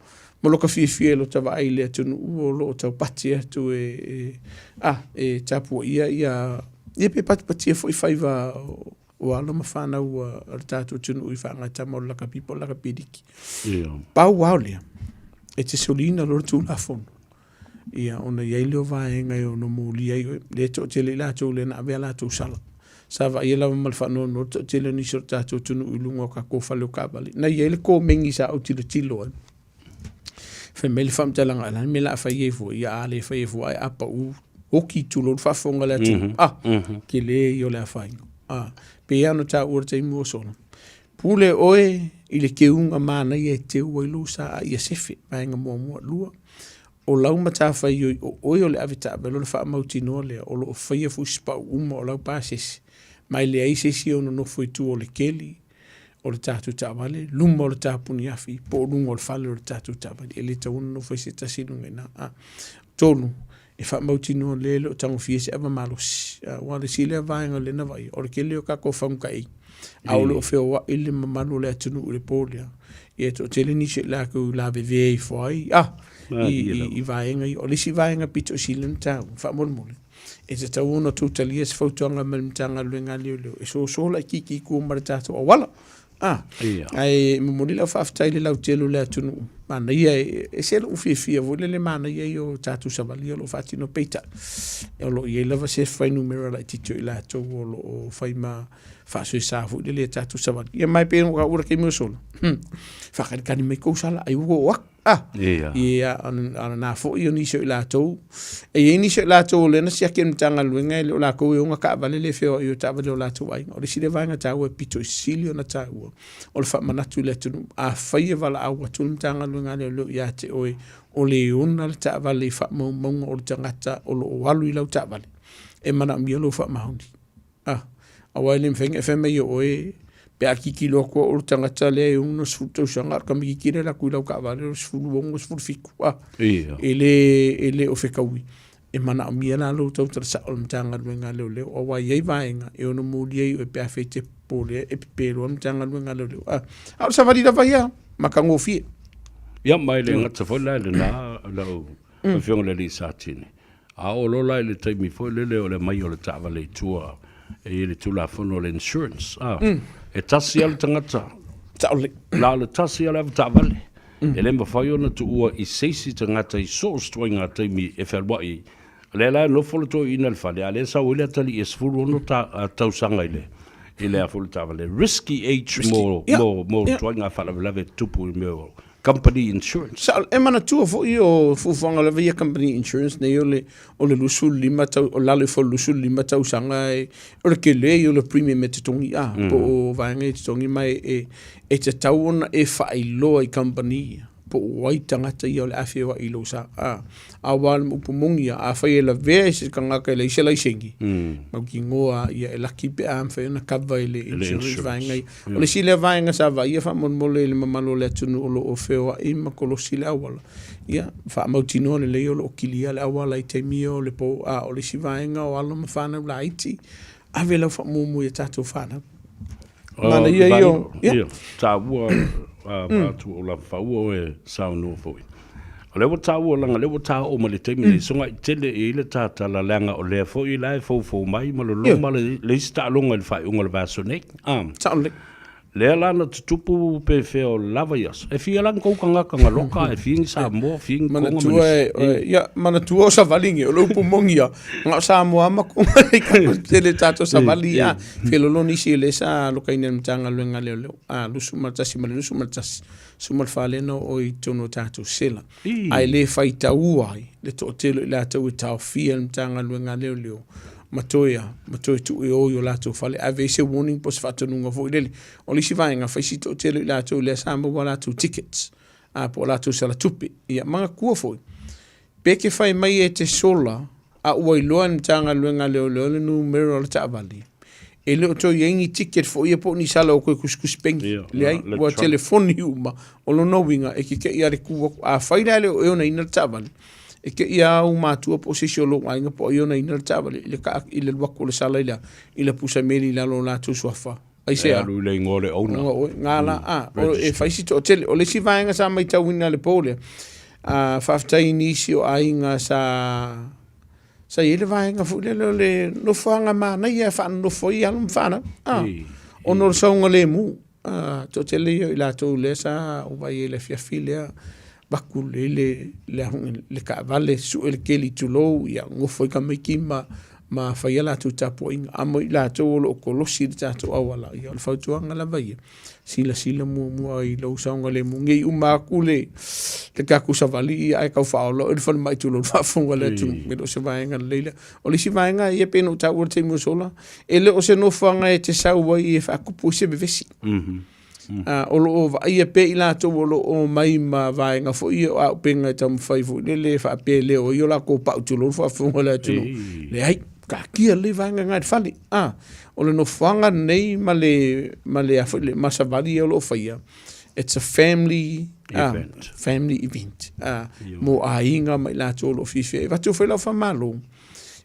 ma lota fiafia i lota vaai i le atunuu o lo o taupati atu e, e, a, e tapuaia ia, ia pe patipatia foi faiva o, o alo ma fanau a le tatou atunuu i faagatama o le lakapi po o le lakapi liki. Pau lava o lea, e te soliina loa le Tulafono, ia ona i ai lea o vaega e ono molia ai oe. Lea e toatele i latou lea na ave a latou sala. Sa vaaia lava ma le faanoanoa le toatele o nisi o le tatou atunuu i luga o tatou fale o taavale. Na i ai le komeni sa ou tilotilo ai, fai mai le faamatalaga, o le a le mea o le a fai ai fua? Ia a le fai ai fua ae a pau, oti tulou le faafofoga a le atunuu. Ah, tele ia o le afaina. Ah, pei lava ona taua i le taimi ua sola, Pule oe i le keuga manaia e teu ai lou sa a ia sefe, vaega muamua. 2, o lau matafaioi o oe o le avetaavale o le faamautinoa lea o lo o faia fusipau uma o lau pasese, ma e leai se isi e ono nofo i tua o le keli o le tatou taavale, luma o le tapuni afi, po o luga o le fale o le tatou taavale. E le tatau ona nofo ai se tasi i luga i ina. 3, e faamautinoa lea e le o tagofia se ava malosi. Aua o le isi lea vaega lea na vaaia, o le tele o tatou fagukaei, a o lo o feoai le mamalu o le atunuu i le po lea, ia e toatele nisi o i latou i lavevea ifo ai i vaega ia. O le isi vaega pito sili ona taua, faamolemole, e tatau ona outou talia se fautuaga mai le Matagaluega a Leoleo e soso laitiiti i tua ma le tatou auala. Ah, Ia. Ae momoli lau faafetai i le lautele o le atunuu. Manaia, e ese lou fiafia foi lele manaia ia o tatou savali o lo o faatino peitai. O lo o i ai lava se fuainumera laitiiti o i latou o lo o fai ma faasoesa foi lele i a tatou savali. Ia ma e pei ona taua i le taimi ua sola, faakalikali mai tou sala ai ua oo atu. Ah, Ia. ia, a na foi o nisi o i latou. E i ai nisi o i latou o lea na siaki e le Matagaluega e le o latou e ona taavale le feoai o taavale o latou aiga. O le isi lea vaega taua e pito i sili ona taua, o le faamanatu i le atunuu. Afai e valaau atu le Matagaluega a Leoleo ia te oe o le ona le taavale i faamaumauga o le tagata o lo o alu i lau taavale, e manaomia lou faamaoni. Ah, aua e le mafai ona e fai mai o oe pe a tilotilo atu au o le tagata lea e 60 tausaga a o le tamaitiiti lea e alu atu i lau taavale o le 16, 17, ah. Ia. E le, e le o fetaui. E manaomia la lou tautala sao o le Matagaluega a Leoleo, aua e i ai vaega e ono molia ai oe pe afai e te popole e pepe loa le Matagaluega a Leoleo. Ah, a o le savali lava ia, matagofie. Ia, ma e le gata foi la i lena, lau Afioga i le Alii Satini, A oo loa la i le taimi foi lele o le aumai o le taavale i tua e i ai le Tulafono o le insurance, a, e tasi lava le tagata, Sao lelei. na o le tasi lava le avetaavale. E le mafai ona tuua i se isi tagata i so o se ituaiga taimi e fealuai ai. O lea la e nofo le toeaina i le fale, a o lea e sau ai le atalii e 16 tausaga i le i le a foi le taavale. Risky age mo mo mo ituaiga faalavelave e tutupu i mea o company insurance. Sao, e manatua foi o fuafuaga lava ia company insurance nei o le o le 25 tau o lalo ifo o le 25 tausaga e o le tele ia o le premium e totogi a po o vaega ia e totogi ma e e tatau ona e faailoa i company ia po o ai tagata ia o le a feoai i lou sa a aua o le upu moni ia afai e lavea i se tagata e leai se laiseni mautinoa ia e laki pe a mafai ona cover e le insurance vaega ia. O le isi lea vaega sa vaaia faamolemole i le mamalu o le atunuu o lo o feoai ma kolosi le auala, ia, faamautinoa lelei o lo o kilia le auala i taimi ia o le po. A o le isi vaega o alo ma fanau laiti, ave lau faamuamua i a tatou fanau. Manaia ia o... Ia, taua atu o lava faua oe saunoa foi. O lea ua taua leaga o lea ua ta oo mai le taimi nei, sogai tele i ai le tatala leaga o lea foi la e foufou mai ma loloma le isi taaloga i le faaiuga o le vaiaso nei. Ah. Sao lelei. Lea la na tutupu pe fea o la vaiaso. E fia la ni kou tagata na loka, e fia ni Samoa, fia ni Tonga ma Manatua nisi. e, ia, manatua o savali nge, o le upu moni ia, na o Samoa ma Tonga i ka tele tatou savali ia, felolo nisi o lea sa alokaina e le Matagaluega a Leoleo, a, 21 ma le 21, 14 lea na oo i totonu o tatou sela, ae le faitaua ai le toatele o i latou e taofia e le Matagaluega a Leoleo ma toe a, ma toe tuu e o i o latou fale, ave ai se warning po o se faatonuga foi lele. O le isi vaega, fai si toatele o i latou lea sa maua a latou tickets, a, po o latou sala tupe. Ia, manatua foi, pe te fai mai e te sola a ua iloa e le Matagaluega a Leoleo le numera o le taavale, e le o toe i ai ni ticket foi ia po o ni sala o toe tusitusi pengi. Ia, Leai, na, ua electronic. telefoni uma. O lona uiga, e te te i a le tu atu. Afai la e le o e onaina le taavale, e te i a ou matua po o se isi o lou aiga po o ai e onaina le taavale i le kaa, i le alu atu o le sala i le a, i le pusa meli i lalo o latou suafa. E Aisea? alu i le igoa o le owner. Igoa oe. Ngā la, a, o, e fai si toatele. O le isi vaega sa maitauina i le po lea, a, faafetai i nisi o aiga sa... Sa i ai le vaega foi lele o le nofoaga manaia e faanonofo ai alo ma fanau, a, ona o le saogalemu. A, toatele ia o i latou lea sa ou vaai ai i le afiafi lea, vaku lelei le, le, le taavale, sue le keli tulou, ia nofo ai tamaiti ma, ma fai a latou tapuaiga. A mo i latou o lo o kolosi i le tatou auala, ia o le fautuaga lava ia, silasila muamua i lou saogalemu ne i uma atu le le tatou savali ia ae tau faaola oe i le falemai tulou le faafofoga a le atunuu. E le o se vaega lelei lea. O le isi vaega ia pei ona ou taua i le taimi ua sola, e le o se nofoaga e te sau ai e faatupu ai se vevesi. O lo o vaaia pea i latou o lo o omai ma vaega foi ia o auupega e taumafai foi lele e faapea e leo ai o latou pau tulou le faafofoga a le atunuu. Leai, taatia lelei vaega na i le fale. O le nofoaga lenei ma le, ma le, a foi le, ma savali ia o lo o faia, it's a family event, family event mo aiga ma i latou o lo o fiafia. E avatu foi lau faamalo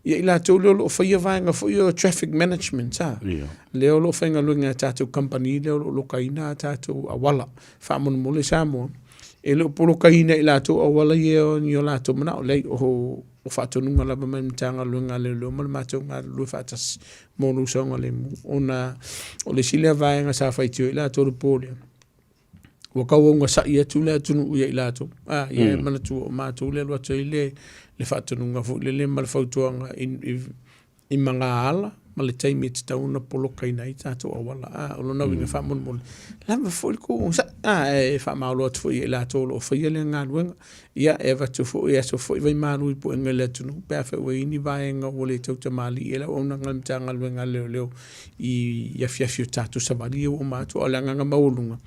ia i latou lea o lo o faia vaega foi ia o traffic management, lea o lo o faigaluega e tatou kamupani lea o lo o lokaina a tatou auala. Faamolemole Samoa, e le o polokaina e i latou auala ia o ni o latou manao, leai, o o faatonuga lava mai le Matagaluega a Leoleo ma le matou galulue faatasi mo lou saogalemu ona o le isi lea vaega sa faitio ai latou i le po lea, ua tau augasai atu le atunuu ia i latou. A, ia e manatua o matou lea e alu atu ai le faatonuga foi lele ma le fautuaga i i magaala ma le taimi e tatau ona polokaina ai tatou auala. A, o lona uiga faamolemole, lava foi le tou onosai, a, e faamalo atu foi ia i latou o lo o faia lea galuega. Ia, e avatu foi, e aso foi vaimalu i puega i le atunuu pe afai ua i ai ni vaega ua le tautamalii ai le auaunaga a le Matagaluega a Leoleo i afiafi o tatou savali ia ua uma atu. A o le agaga maualuga,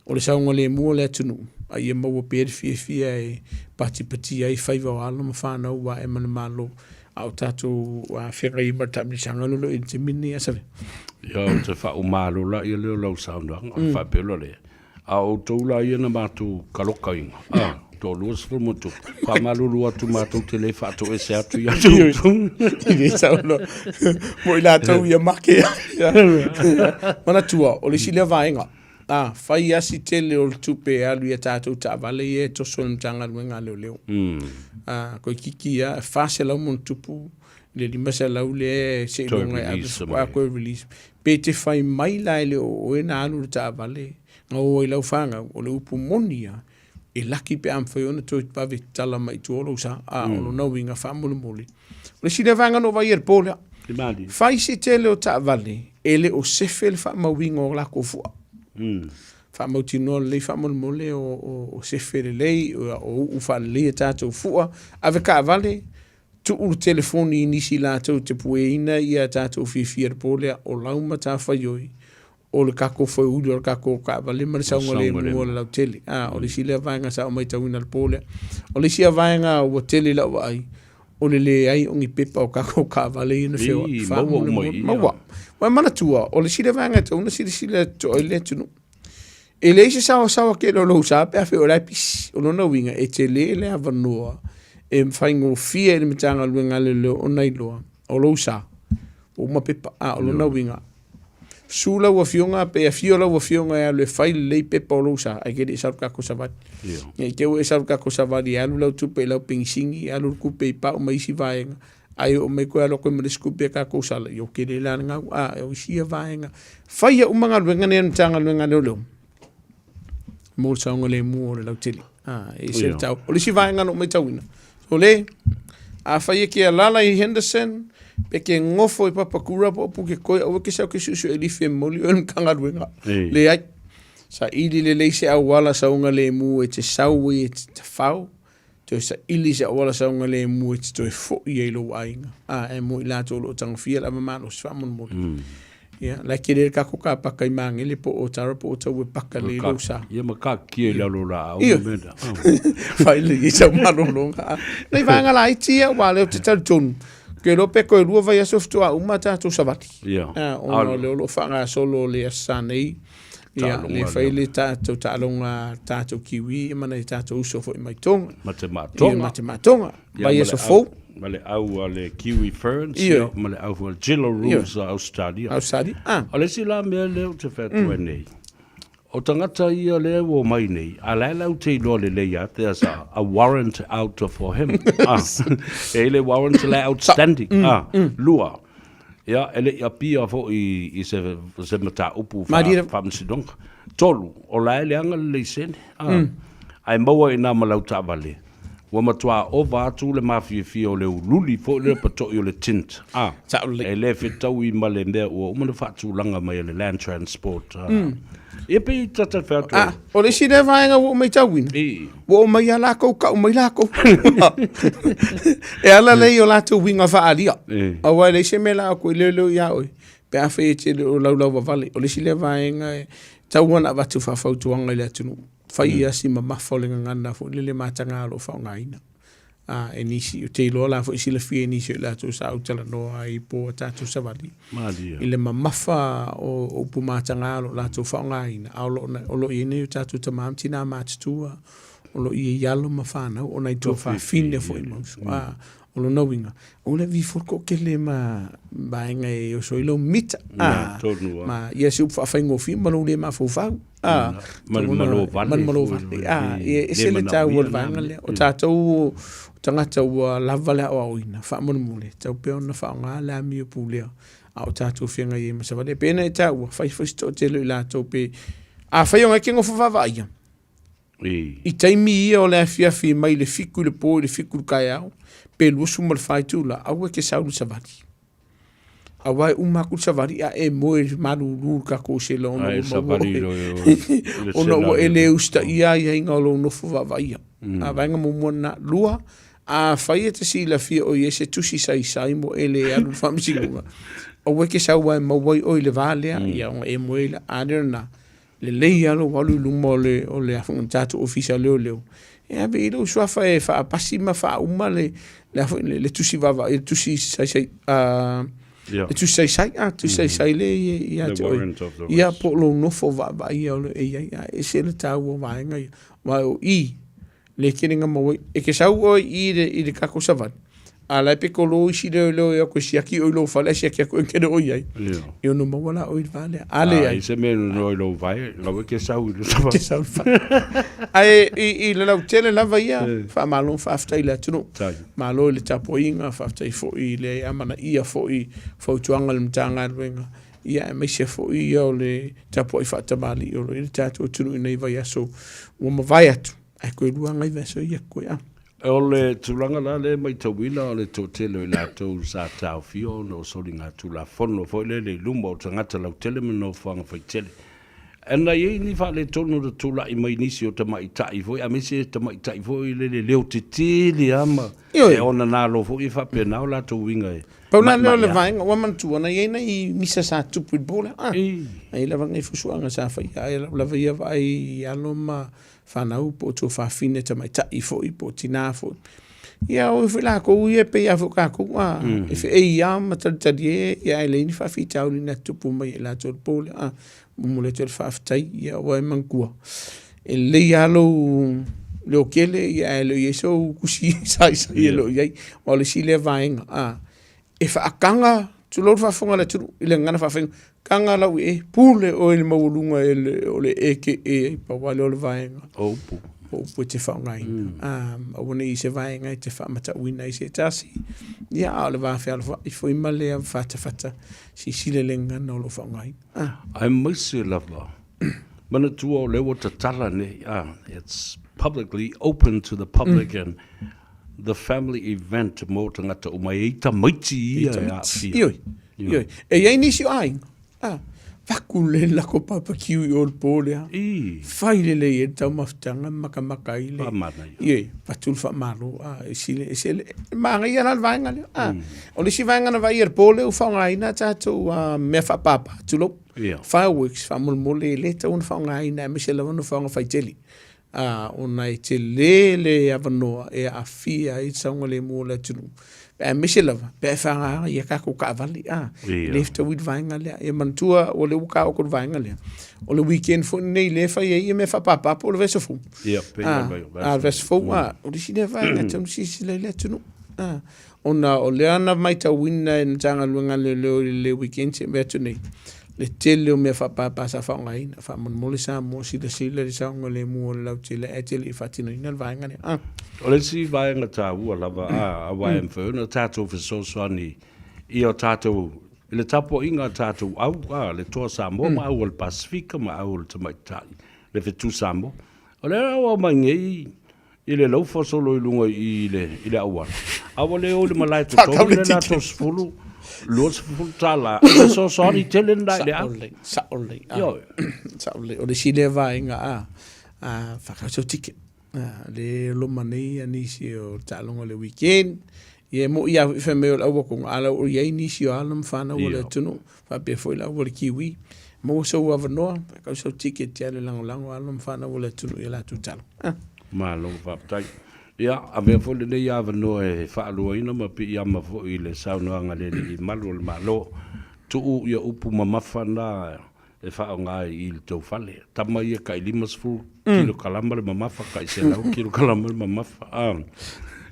O le saogalemu o le atunuu, a ia maua pea le fiafia e patipatia ai faiva o alo ma fanau ua ae ma le Malo, a o tatou feagai ai ma le taamilosaga lea o lo o i ai i le taimi lenei. A Save. Ia, ou te faauma loa lea o lau saunoaga, ona faapea loa lea, a o outou la ia na matou kalokaina, a, toalua 10 ma tupu, faamalulu atu matou te le faatoese atu ia te outou. I le saunoa mo i latou ia make. Manatua, o le isi lea vaega, A, fai asi tele o le tupe e alu i a tatou taavale ia e toso e le Matagaluega a Leoleo. A, toeitiiti lava e 400 ma ona tupu le 500 lea seiloga e ave faatoa toe release. Pe te fai mai la e le o oe na alu i le taavale na o ai lau fanau, o le upu moni lava, e laki pe a mafai ona toe vave tatala mai i tua o lou sa. A, o lona uiga faamolemole. O le isi lea vaega na ou vaai i le po lea, fai se tele o taavale e le o sefe le faamauina o latou fua. Faamautinoa lelei faamolemole o sefe lelei, o uu faalelei a tatou fua. Ave taavale, tuu le telefoni i nisi latou te pueina ia tatou fiafia i le po lea, o lau matafaioi o le tatou foeuli o le tatou taavale ma le saogalemu o le lautele. A, o le isi lea vaega sa ou matauina i le po lea. O le isi lava vaega ua tele i lau vaai, o le leai o ni pepa o tatou taavale ia na feoai. Faamolemole. Maua. Ua e manatua, o le isi lea vaega e tatau ona silasila totoa i le atunuu. E leai se saoasaoa tele o lou sa pe afai o la e pisi. O lona uiga, e tele le avanoa e faigofie i le Matagaluega a Leoleo ona iloa o lou sa ua uma pepa. A o lona uiga, Susu lau afioga pe afio lau afioga e alu e fai lelei pepa o lou sa, ae ke le i sau le tatou savali. Ne i te i ua e sau i le tatou savali e alu lau tupe i lau penisini, e alu le tupe i pau ma isi vaega, ae oo mai koe alu atu ai ma le isi tupe a tatou sala, ia ua tele la le gau. A, o isi ia vaega. Faia uma galuega nei a le Matagaluega a Leoleo mo le saogalemu o le lautele. A, e ese le tau. O le isi vaega na ou matauina, o le, afai e ke alala i Henderson, pe ke ngofo i Papakura po o Pukekohe, aua ke sau ke suesue lifi e momoli oe i le Matagaluega. Leai. Saili lelei se auala saogalemu e te sau ai e te tafao, toe saili se auala saogalemu e te toe foi ai i lou aiga. A, e mo i latou o lo o tagofia le ava malosi faamolemole. Ia, la e tele le tatou kapaka i Magele po o Otara po o Tau e paka lelei lou sa. Ia ma kaakia i lalo o laau ma mea na. Fai lelei sau malologa. Nai vaega laiti ia, aua o lea ou te talitonu, ou te iloa pe toe lua vaiaso faatoa uma tatou savali. Ia. Ona o lea o lo o faagasolo le Aso Sa nei, ia, le fai le tatou taaloga tatou Kiwi ma nai tatou uso foi mai Tonga. Ma te Matoga. Ia, ma te Matoga. Vaiaso fou. Ma le au a le Kiwi Ferns, ia, ma le au foi a le Jillaroos a Australia. Australia, ah. O le isi la mea lea ou te fai atu ai nei, O tagata ia lea ua omai nei, a la e lau te iloa lelei lava, there's a warrant out for him. Ah, e i ai le warrant la e outstanding. Ah, lua, ia, e le i appear foi i se, se mataupu faamasinoga. Tolu, o la e leaga le laisene. Ah, ae maua i ina ma lau taavale, Ua matua ova atu le mafiafia o le ululi foi lea pato'i o le tint, a, e le fetaui ma le mea ua uma ona faatulaga mai e le Land Transport, a. Ia pei ta ta fai atu ai. O le isi lea vaega ua ou matauina, ua omai lava lakou kau mai lakou. E ala lea i o latou uiga faaalia. Aua e leai se mea la aku e leoleo ia oe pe afai e te le o laulauvavale. O le isi lea vaega e tatau ona avatu faafautuaga i le atunuu. Fai ia si mamafa o le gagana foi lele mataga o lo o faaaogaina. A, e nisi, ou te iloa la foi silafia e nisi o i latou sa ou talanoa ai po o tatou savali. Malie. I le mamafa o upu mataga o lo o latou faaaogaina, a o lo o, o lo o i ai nei o tatou tama ma tina matutua, o lo o i ai alo ma fanau, o nai tuafafine foi ma uso. A, o lona uiga, o le vi foi toatele ma vaega e oso ai lou mita. A, ma ia se upu faafaigofie ma lou le mafaufau. A, ma le malo vale. Ma le malo vale. A, e ese le taua o le vaega lea. O tatou o tagata ua lava le aoaoina, faamolemole, tatau pea ona faaaoga le amio pulea a o tatou feagai ai ma savali. E pei ona e taua, fai foi se toatele o i latou pe afai o ngai ke nofo vaavaaia, I taimi ia o le afiafi mai le 7 i le po i le 7 i le taeao, pe 24 itula, aua e te sau i le savali. Aua e uma atu le savali a e moe malulu i le tatou sela ona ua maua oe, ona ua e le usitaia aiaiga o lou nofo vaavaaia. A vaega muamua lena. Lua, afai e te silafia o i ai se tusi saisai mo e le alu i le faamasinoga, aua e te sau aua e maua ai oe i le va lea, ia ona e moe ai lea. A lea lena, Lelei lava lou alu i luma o le, o le afu, tatou ofisa leoleo, e ave i lou suafa e faapasi ma faauma le, le, afu, le, le tusi vaavaai, le tusi saisai, le tusi saisai, a, tusi saisai le ia te oe. Ia, po o lou nofo vaavaaia o lo e i ai, a e ese le taua o vaega ia. Aua o i, le tele na maua ai. E te sau oe i le, i le tatou savali, a la e petolo isi leoleo e o atu e siaki oe i lou fale ae siaki atu e te le o i ai. E ono maua la oe i le va lea. A leai. A i se mea nonoa i lou vae, lau e te sau i le savali. Te sau i le fale. Ae i, i le lautele lava ia, faamalo ma faafetai i le atunuu. Malo i le tapuaiga, faafetai foi i le amanaia foi fautuaga a le Matagaluega, ia aemaise foi ia o le tapuai faatamalii o lo o i ai le tatou atunuu i nei vaiaso ua mavae atu. Ae toe lua nai vaiaso ia koe a. O le tulaga la lea e matauina o le toatele o i latou sa taofia ona o soligatulafono foi lele i luma o tagata lautele ma nofoaga faitele. Na i ai ni faaletonu na tulai mai nisi o tamaitai foi aemaise tamaitai foi lele leo tetele lava ma e ona nalo foi e faapena o latou uiga e Pau la lea o le vaega ua manatua na i ai nai misa sa tupu i le po lea. Na i ai lava nai fusuaga sa faia ae lau lava ia vaai i alo ma fanau po o tuafafine tamaitai foi po o tinā foi. Ia o foi lakou ia e pei lava foi o tatou a, e feei lava ma talitalie ia ae leai ni faafitauli na tutupu mai ia i latou i le po lea. A, momoli atu ai le faafetai ia aua e manatua e lelei lava lou leotele ia ae le o i ai sou tusi saisai e le o i ai. Aua o le isi lea vaega a, e faataga, tulou le faafofoga a le atunuu i le gagana faafaigofie, taga lau ee, pule oe i le maualuga o le ee e te ee ai, pau lava lea o le vaega. O upu. O upu e te faaaogaina. Aua ne i i se vaega e te faamatauina ai se tasi, ia a o le va fealofaai foi ma le fatafata, silasila i le gagana o lo o faaaogaina. Aemaise lava, manatua o lea ua tatala nei, it's publicly open to the public and The family event mo tagata uma, e i tamaiti ia e aafia. Ioe, ioe. E i ai nisi o aiga, a, vaku le lako barbecue i o le po lea. I. Fai lelei ai le taumafataga ma makamaka ai le. Faamanaia. Ioe, avatu le faamalo, a, e sile, e sile, e manaia la le vaega lea. A, o le isi vaega na vaaia i le po lea ua faaaogaina a tatou mea faapapa, tulou. Ia. Fireworks faamolemole e le tatau ona faaaogaina aemaise lava nofoaga faitele. ā, ona e tele le avanoa e aafia ai le saogalemu o le atunuu, aemaise lava pe a e faaagaaga i a tatou taavale, ā, e le fetaui le vaega lea. Ia manatua o lea ua taoto le vaega lea, o le weekend foi lenei lea e fai ai mea faapapa po o le vaiaso fou. Ia, pei o le vaiaso. A, vaiaso fou, ā, o le isi lea vaega e tatau ona silasila i ai le atunuu, ā, ona o lea na matauina e le Matagaluega a Leoleo i le weekend na tea atu nei, Le tele o mea faapapa sa faaaogaina, faamolemole Samoa silasila i le saogalemu o le lautele ae te le i faatinoina le vaega lea. Ah. O le isi vaega taua lava, aua e mafai ona tatou fesoasoani i o tatou, i le tapuaiga a tatou au, a, le Toa Samoa ma au o le Pasefika ma au o le Tamaitai, le Fetu Samoa. O lea ua aumai nei i le laufa solo i luga i le, i le auala, a ua le o i le malae totogi le latou 10, 20 tala, e fesoasoani tele lena i le au. Sao lelei, sao lelei. Ah, sao lelei. O le isi lea vaega, a, a, faakau sau ticket. A, le loma nei a nisi o le taaloga o le weekend, ia e mo'i lava foi fai mai o le auakoga, a la ua i ai nisi o alo ma fanau o le atunuu, faapea foi le au o le Kiwi. Maua sou avanoa, faakau sau ticket e te alu e lagolago alo ma fanau o le atunuu i a latou talo. Ah. Malo faafetai. Ia, avea foi lenei avanoa e faaluaina ma piiama foi i le saunoaga a le Alii Malu o le Malo. Tuu ia upu mamafa na e faaaoga ai i le tou fale. Tama ia tai 50 kilokalama le mamafa, tai 100 kilokalama le mamafa. Ah.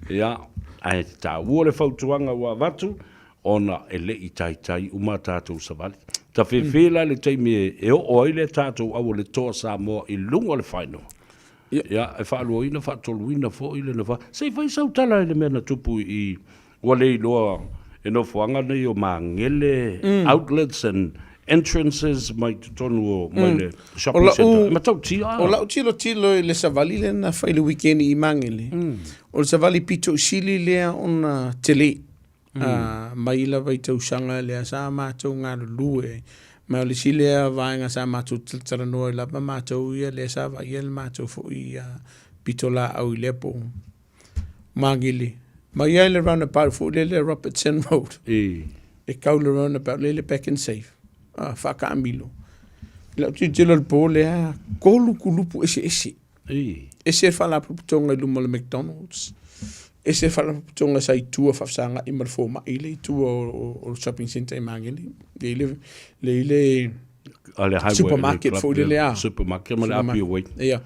Ia, ae taua le fautuaga ua avatu, ona e le i taitai uma a tatou savali. Tafefe la le taimi e oo ai le tatou au o le Toa Samoa i luga o le final. Ia, e faaluaina, faatoluina foi le nofoaga. Se i fai sau tala i le mea na tupu i, ua le iloa e nofoaga nei o Magele, outlets and entrances mai totonu o, mai le shopping centre. E matautia. O lau tilotilo i le savali lea na fai i le weekend i Magele, o le savali pito sili lea ona tele. Mai lava i tausaga lea sa matou galulue, ma o le isi lea vaega sa matou talatalanoa ai lava matou ia lea sa vaaia le matou foi pitolaau i lea po Magele. Mai lava i le roundabout foi lea le Robertson Road, e kau le roundabout lea i le Pak'nSave, faataamilo. I lau tilotilo i le po lea, 3 kulupu eseese. Ese le faalapotopotoga i luma o le McDonald's, ese le faalapotopotoga sa i tua faafesagai ma le fomai lea i tua o le shopping centre i Magele, le i le, le i le supermarket foi lele a. Supermarket ma le Apia Way. Ia.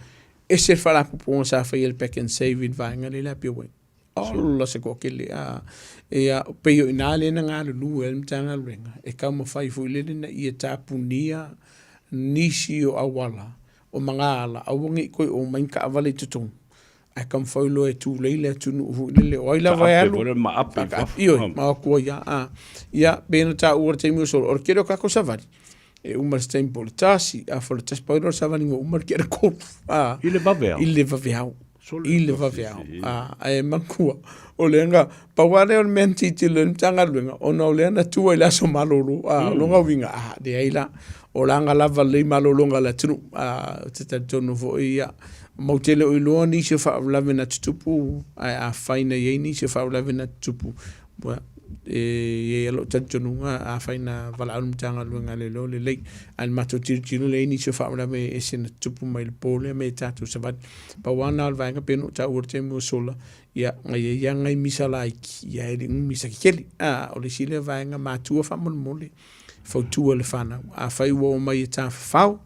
Ese le faalapotopotoga sa faia e le Pak'nSave i le vaega lea i le Apia Way. Ola se toatele, a, ia, pei o i ina lea na galulue ai le Matagaluega, e taumafai foi lele ina ia tapunia nisi o auala o magaala, aua ne i toe omai ni taavale i totonu, ae taumafai loa e tulei le atunuu foi lele, o ai lava e alu, ioe, ma o atu ai lava. A, ia, pei ona taua i le taimi ua sola, o le tele o tatou savali, e uma i se taimi po o le 1, afa o le 1, pau lea o le savaliga ua uma le kea 3, a, I le vaveao? I le vaveao. I le vaveao. A, ae manatua, o lea na, pau lava lea o le mea na tilotilo ai le Matagaluega, ona o lea na tua i le aso malolo, a, o lona uiga, a, leai la, o la na lava lelei malologa a le atunuu. A, ou te talitonu foi, ia, matou te le o iloa nisi o faalavelave na tutupu, ae afai na i ai nisi o faalavelave na tutupu, Ua e i ai lou talitonuga afai na valaau le Matagaluega a Leoleo lelei, ae le matou tilotilo lea i nisi o faalavelave ese na tutupu mai le po lea me tatou savali. Pau lava na o le vaega pei ona ou taua i le taimi ua sola, ia na i ai lava nai misa laiti, ia e le i ni misa tetele. A, o le isi lea vaega matua faamolemole, fautua i le fanau. Afai ua omai e tafafao,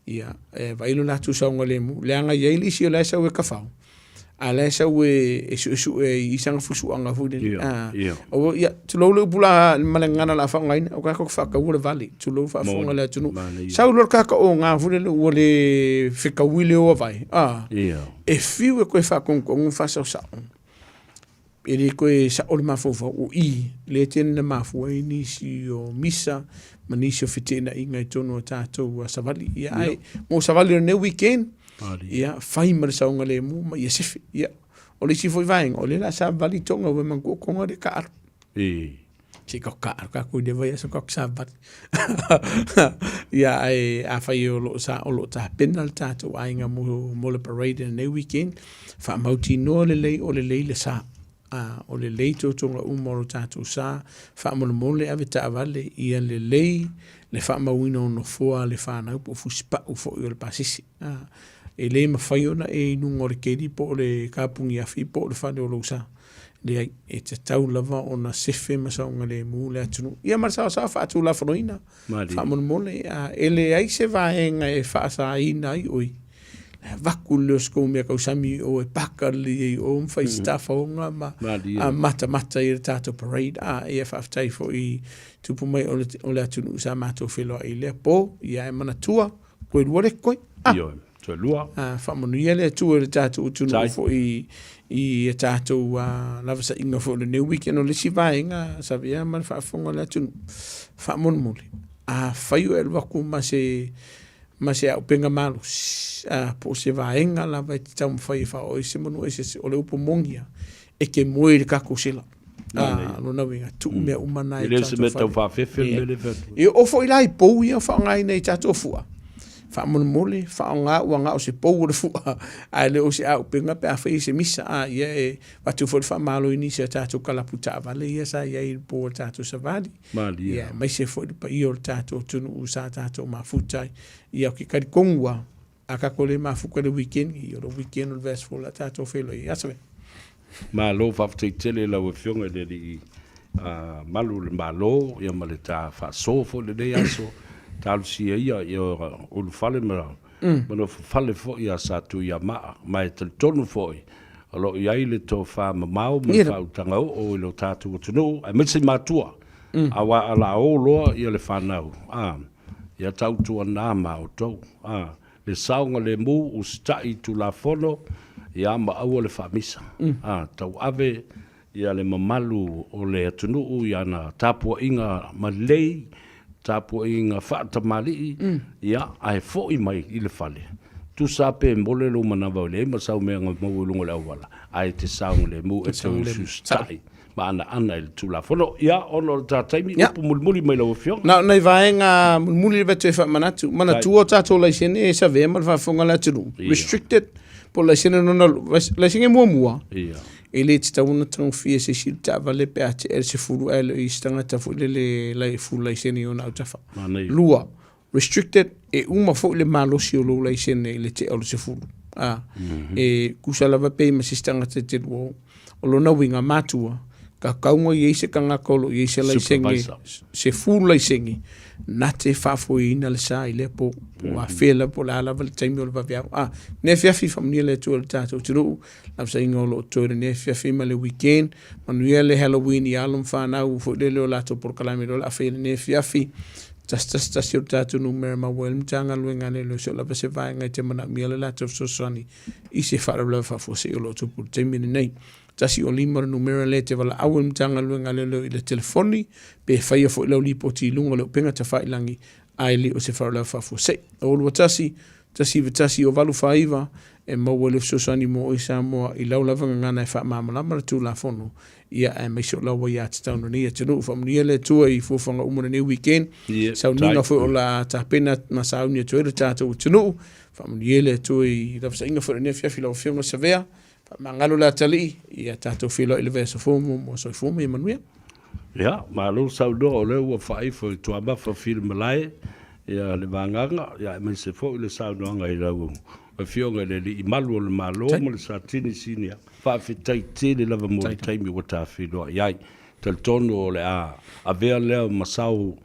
ia e vaai lo latou saogalemu, leaga e i ai le isi o la e sau e tafao, a la e sau e suesue i sana fusuaga foi lele. Aua, ia, tulou le upu la ma le gagana o le a faaaogaina, o tatou faataua le vale, tulou le faafofoga a le atunuu. Sau loa le kakaoga foi lele ua le fetaui le o avae, e fiu e toe faatonutonu ma faasaosao, e le toe sao le mafaufau, o i lea e tele ina mafua ai nisi o misa ma nisi o feteenaiga i totonu o tatou savali. Ia, ae mo savali o lenei weekend, ia, fai ma le saogalemu ma ia sefe. Ia, o le isi foi vaega, o lea o le a savali Tonga, ua manatua o Tonga lea e taaalo. Se i tatou taaalo tatou i lea vaiaso tatou savali. Ia, ae afai o lo o sa, o lo o tapena le tatou aiga mo, mo le parade i lenei weekend, faamautinoa lelei o lelei le sa. A, o lelei totoga uma o lo tatou sa, faamolemole ave taavale ia lelei le faamauina o nofoa a le fanau po o fusipau foi o le pasese. A, e le mafai ona e i luga o le keli po o le kapuni afi po o le fale o lou sa. Leai, e tatau lava ona sefe ma saogalemu le atunuu. Ia ma le saoasaoa faatulafonoina, faamolemole, a e leai se vaega e faasaina ai oe. E avatu le leo o se tou mea tausami i o e paka lelei ai i o ma fai se tafaoga ma matamata i le tatou parade. A, ia faafetai foi i tupu mai o le, o le atunuu sa matou feiloai i lea po, ia e manatua, toe lua le koe. Ah. Ioe, toe lua. Ah, faamanuia le Atua i le tatou atunuu foi i a tatou lavasaiga foi o lenei weekend. O le isi vaega, Savea ma le faafofoga a le atunuu, faamolemole, afai o e alu atu ma se ma se auupega malosi, a, po o se vaega lava e te taumafai e faaoo ai se manu eseese, o le upu moni lava, e te moe i le kakosela. A, lona uiga, tuu mea uma na i le E le o se mea tau faafefe le mea lea e fai atu. E oo foi la i pou ia o faaaogaina i tatou fua, faamolemole, faaaoga ua na o se pou o le fua, ae le o se auupega pe afai e se misa. A, ia e avatu foi le faamalo i nisi o tatou kalapu taavale ia sa i ai i le po o le tatou savali. Malie. Ia, aemaise foi le paia o le tatou atunuu sa tatou mafuta ai. Ia, ou te talitonu lava, a tatou le mafuta i le weekend, ia o le weekend o le vaiaso fou o le a tatou feiloai ai. A Save. Malo faafetai tele i lau Afioga i le Alii Malu o le Malo ia ma le ta faasoa foi i lenei aso. Talosia ia ia ulufale ma nofofale foi ia Satuiamaa ma e talitonu foi o lo o i ai le tofa mamao ma le faautaga oo i lo tatou atunuu aemaise i matua, aua a la o loa ia le fanau, a, ia tautuana ma outou, a, le saogalemu, usitai i Tulafono, ia ma aua le faamisa, a, tauave ia le mamalu o le atunuu i ana tapuaiga malei, tapuaiga faatamalii, ia, ae foi mai i le fale, tusa pe mole lou manava o leai ma sau mea na maua i luga o le auala, ae e te saogalemu, e te usiusitai ma anaana i le Tulafono. Ia, ona o le ta taimi, upu mulimuli mai lau Afioga. Na o nai vaega mulimuli lava e toe faamanatu. Manatua o tatou laisene e savea ma le faafofoga a le atunuu. Restricted po o laisene lona, laisene muamua, E le tatau ona tagofia e se isi le taavale pe a tea le 10 ae le o i ai se tagata foi lele e full laisene i ona autafa. Lua, restricted, e uma foi le malosi o lou laisene i le tea o le 10. A, e tusa lava pe i ma se isi tagata e te lua o. O lona uiga, matua, tatau ona i ai se tagata o lo o i ai se laisene, se full laisene, na te faafoeina le sa i lea po, po o afea lava, po o le a lava le taimi o le vaveao. A, lenei afiafi, faamanuia le Atua i le tatou atunuu, Lavasaina o lo o totoe i lenei afiafi ma le weekend. Manuia le Halloween i alo ma fanau foi lele o latou polokalame loa o le a faia i lenei afiafi. 111 o le tatou numera maua ai le Matagaluega a Leoleo se o lava se vaega e te manaomia le latou fesoasoani i se faalavelave faafuasei o lo o tupu i le taimi lenei. 105 le numera lea e te valaau ai le Matagaluega a Leoleo i le telefoni pe faia foi lau lipoti i luga o le upega tafailagi ae le o se faalavelave faafuasei. 021 191 o 849 e maua ai le fesoasoani mo oe Samoa i lau lava gagana e faamalamalama le Tulafono, ia aemaise o lau aiatatau lenei atunuu. Faamanuia le Atua i fuafuaga uma o lenei weekend, sauniga foi o le a tapena ma sauni atu ai le tatou atunuu. Faamanuia le Atua i lavasaiga foi o lenei afiafi lau Afioga Savea. Faamagalo le atalii, ia tatou feiloai i le vaiaso fou mo soifua ma ia manuia. Ia, malo saunoa o lea ua faaifo i Tuamafa Filimalae ia le vagaga, ia aemaise foi le saunoaga i lau Afioga i le Alii Malu o le Malo ma le Satini Sinia. Faafetai tele lava mo le taimi ua ta feiloai ai. Talitonu o le a avea lea ma sau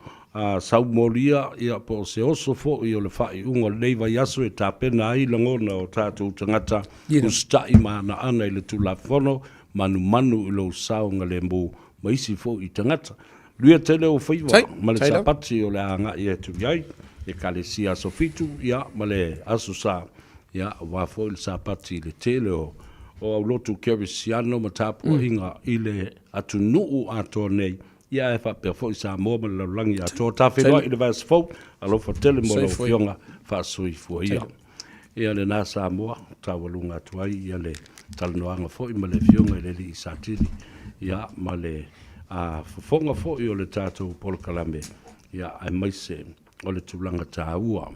saumolia ia po o se oso foi o le faaiuga o lenei vaiaso e tapena ai lagona o tatou tagata usitai ma anaana i le Tulafono, manumanu i lou saogalemu ma isi foi tagata. Manuia tele ou faiva ma le Sapati o le a agai atu i ai, Ekalesia Aso Fitu ia ma le Aso Sa, ia aua foi le Sapati i le tele o aulotu kerisiano ma tapuaiga i le atunuu atoa nei, ia ae faapea foi Samoa ma le lalolagi atoa. Ta feiloai i le vaiaso fou, alofa tele mo lau Afioga, faasoifua ia. Ia lena Samoa, taualuga atu ai ia le talanoaga foi ma le Afioga i le Alii Satini, ia ma le fofoga foi o le tatou polokalame, ia aemaise o le tulaga taua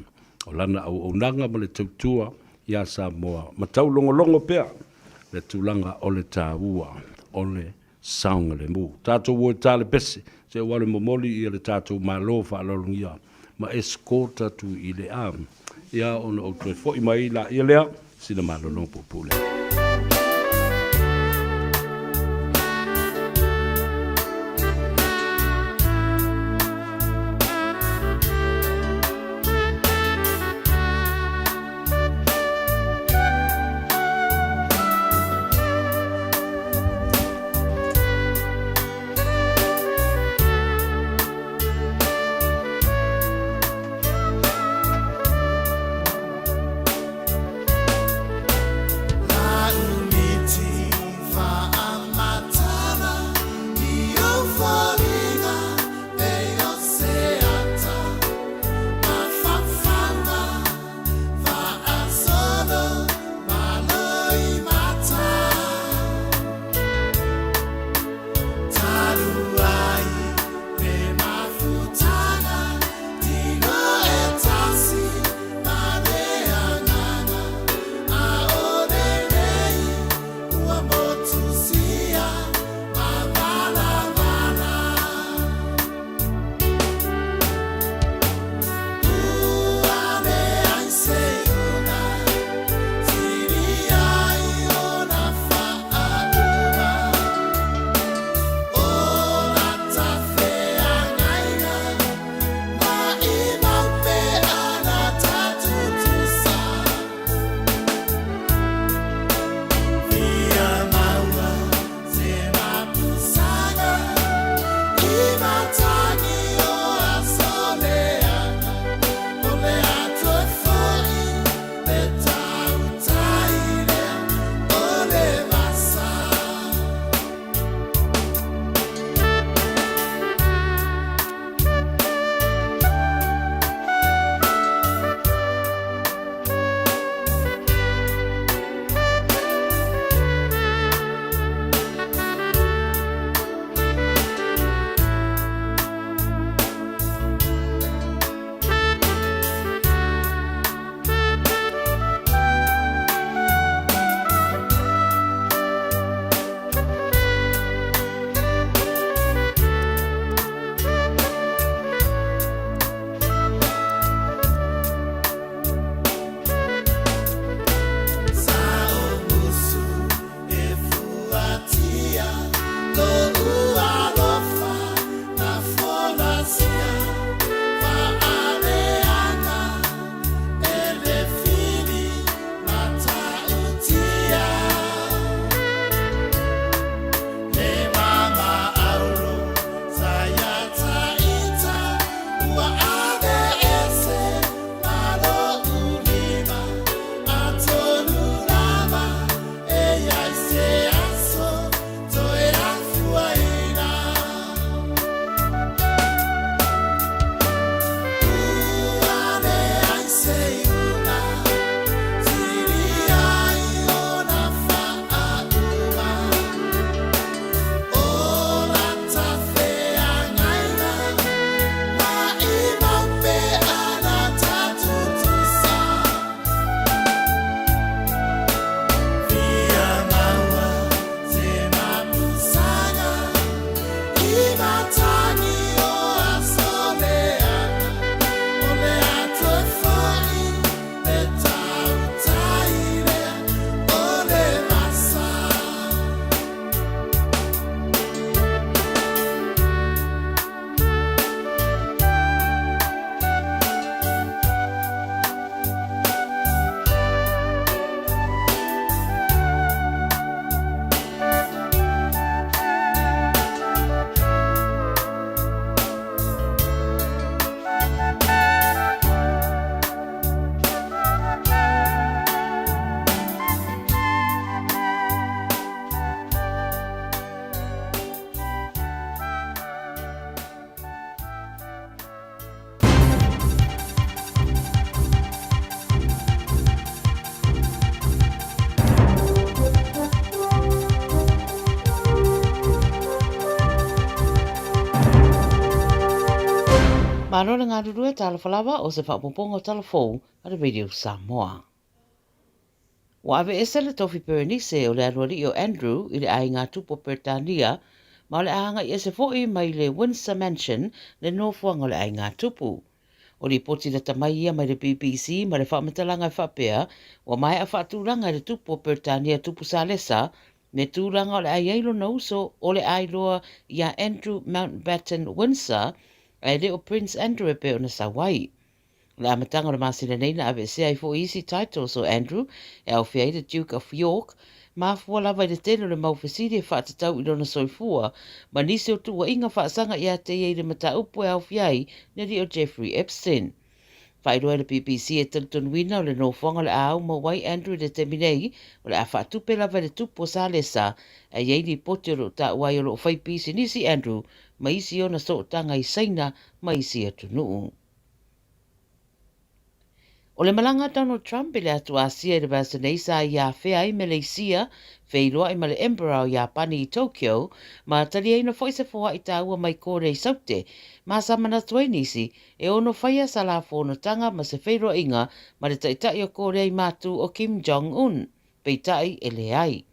o lana auaunaga ma le tautua ia Samoa, ma taulogologo pea le tulaga o le taua o le saogalemu. Tatou o e ta le pese, se ua le momoli ia le tatou Malo faaaloalogia ma escort atu i le a, ia ona ou toe foi mai laia lea, sina malologa puupuu lea. Malo le galulue, talofa lava, o se faaopoopoga o tala fou a le Radio Samoa. Ua aveese le tofi Perenise o le alualii o Andrew i le aiga tupu o Peretania ma o le a agai ese foi mai le Windsor Mansion le nofoaga o le aiga tupu. O lipoti lata mai ia mai le BBC ma le faamatalaga e faapea ua maea faatulaga e le tupu o Peretania Tupu Salesa le tulaga o le a i ai lona uso o le a iloa iā Andrew Mountbatten Windsor ae le o Prince Andrew e pei ona sau ai. O le amataga o le masina nei na aveesea ai foi isi titles o Andrew e aofia ai le Duke of York, mafua lava i le tele o le mau fesili e faatatau i lona soifua ma nisi o tuuaiga faasaga ia te ia i le mataupu e aofia ai le alii o Jeffrey Epstein. Faailoa e le BBC e talitonuina o le nofoaga o le a au mau ai Andrew i le taimi nei o le a faatupe lava e le tupu o Salesa ae i ai lipoti o lo o taua ai o lo o fai pisinisi Andrew ma isi ona sootaga i Saina ma isi atunuu. O le malaga a Donald Trump i le atu Asia i le vaiaso nei sa ia afea ai Meleisia, feiloai ma le Emperor o Iapani i Tokyo, ma taliaina foi se foai taua mai Kōrea i Saute, ma sa manatu ai nisi e ono faia sa la fonotaga ma se feiloaiga ma le Taitai o Kōrea i Matū o Kim Jong Un. Peitai e leai.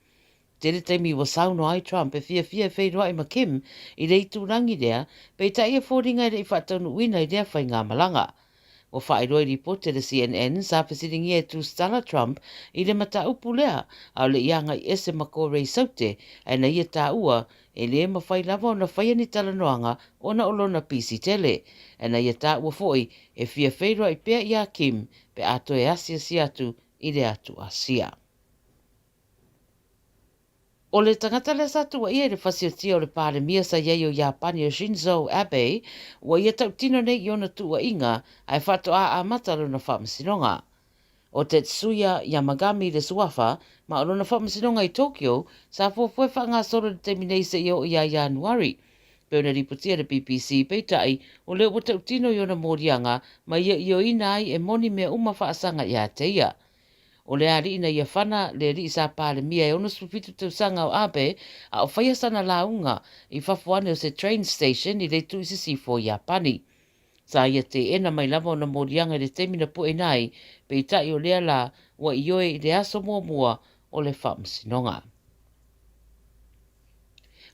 Tele taimi ua saunoa ai Trump e fiafia e feiloai ma Kim i le itulagi lea, peitai e foliga e le i faataunuuina i lea faigamalaga. Ua faailoa i lipoti a le CNN sa fesiligia e tusitala Trump i le mataupu lea, a o le i agai ese ma Korei Saute, ae na ia taua, e le mafai lava ona faia ni talanoaga ona o lona pisi tele. Ae na ia taua foi, e fia feiloai pea iā Kim pe a toe asiasi atu i le atu Asia. O le tagata lea sa tuuaia i le fasiotia o le Palemia sa i ai o Iapani o Shinzo Abe, ua ia tautino nei i ona tuuaiga ae faatoa amata lona faamasinoga. O Tetsuya Yamagami le suafa, ma o lona faamasinoga i Tokyo, sa fuafua e faagasolo i le taimi nei seia oo ia Ianuari. Pei ona lipotia e le BBC, peitai, o lea ua tautino i ona moliaga ma ia ioeina ai e moni mea uma faasaga ia te ia. O le alii na ia fana le alii sa Palemia e 67 tausaga o Abe a o faia sana lauga i fafo ane o se train station i le itu i sisifo o Iapani. Sa ia teena mai lava ona moliaga i le taimi na pueina ai, peitai o lea la ua ioe i le aso muamua o le faamasinoga.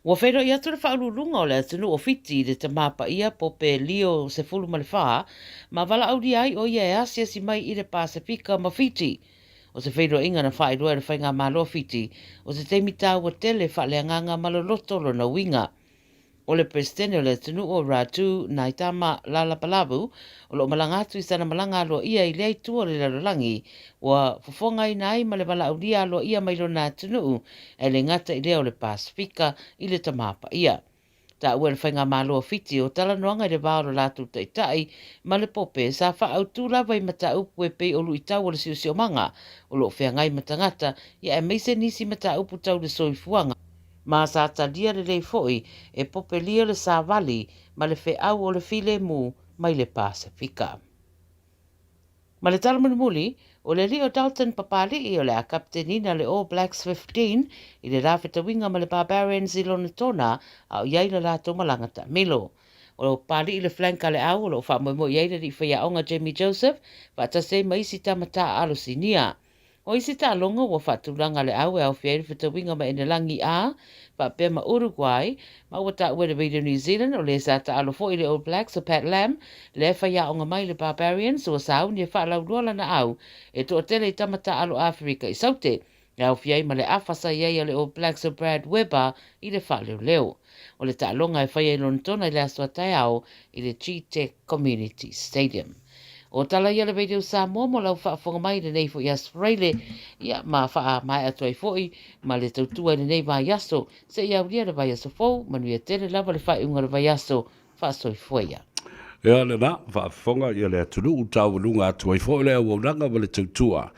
Ua feiloai atu le faauluuluga o le atunuu o Fiti i le Tama Paia Pope Leo XIV ma valaaulia ai ʻo ia e asiasi mai i le Pasefika ma Fiti. O se feiloaiga na faailoa e le Faigamalo o Fiti, o se taimi taua tele faaleagaga ma loloto lona uiga. O le Peresetene o le atunuu o Ratu Naitama Lalabalavu, o lo o malaga atu i sana malaga aloaia i lea itu o le lalolagi, ua fofogaina ai ma le valaaulia aloaia mai lona atunuu, ae le gata i lea o le Pasefika i le Tama Paia. Taua e le Faigamalo o Fiti o talanoaga i le va o lo latou taitai ma le Pope sa faaautu lava i mataupu e pei o luitau o le siosiomaga o lo o feagai ma tagata, ia aemaise nisi mataupu tau le soifuaga. Ma sa talia lelei foi e Popelia le savali ma le feau o le filemu mai le Pasefika. Ma le tala mulimuli, o le alii o Dalton Papali'i o le a kaptenina le All Blacks 15 i le la fetauiga ma le Barbarians i Lonetona a o i ai le latou malaga taamilo. O Papali'i le flank a le au o lo o faamoemoe i ai le alii faiaoga Jamie Joseph faatasi ai ma isi tama taaalo sinia. O isi taaloga ua faatulaga le au e aofia ai le fetauiga ma Enelagi A faapea ma Uruguay, ma ua taua e le Radio New Zealand o le sa taalo foi i le All Blacks o Pat Lam, lea e faiaoga mai le Barbarians ua sauni e faalauloa lana au e toatele i tama taalo Aferika i Saute e aofia ai ma le afa sa i ai a le All Blacks o Brad Weber i le faaleoleo. O le taaloga e faia i Lonetona i le aso a taeao i le Gtech Community Stadium. O tala ia le Radio Samoa mo lau faafofoga mai i lenei foi aso Faraile, ia ma faamaea atu ai foi ma le tautua i lenei vaiaso, seia aulia le vaiaso fou, manuia tele lava le faaiuga o le vaiaso, faasoifua ia. Ea lena, faafofoga ia le atunuu taualuga atu ai foi le auaunaga ma le tautua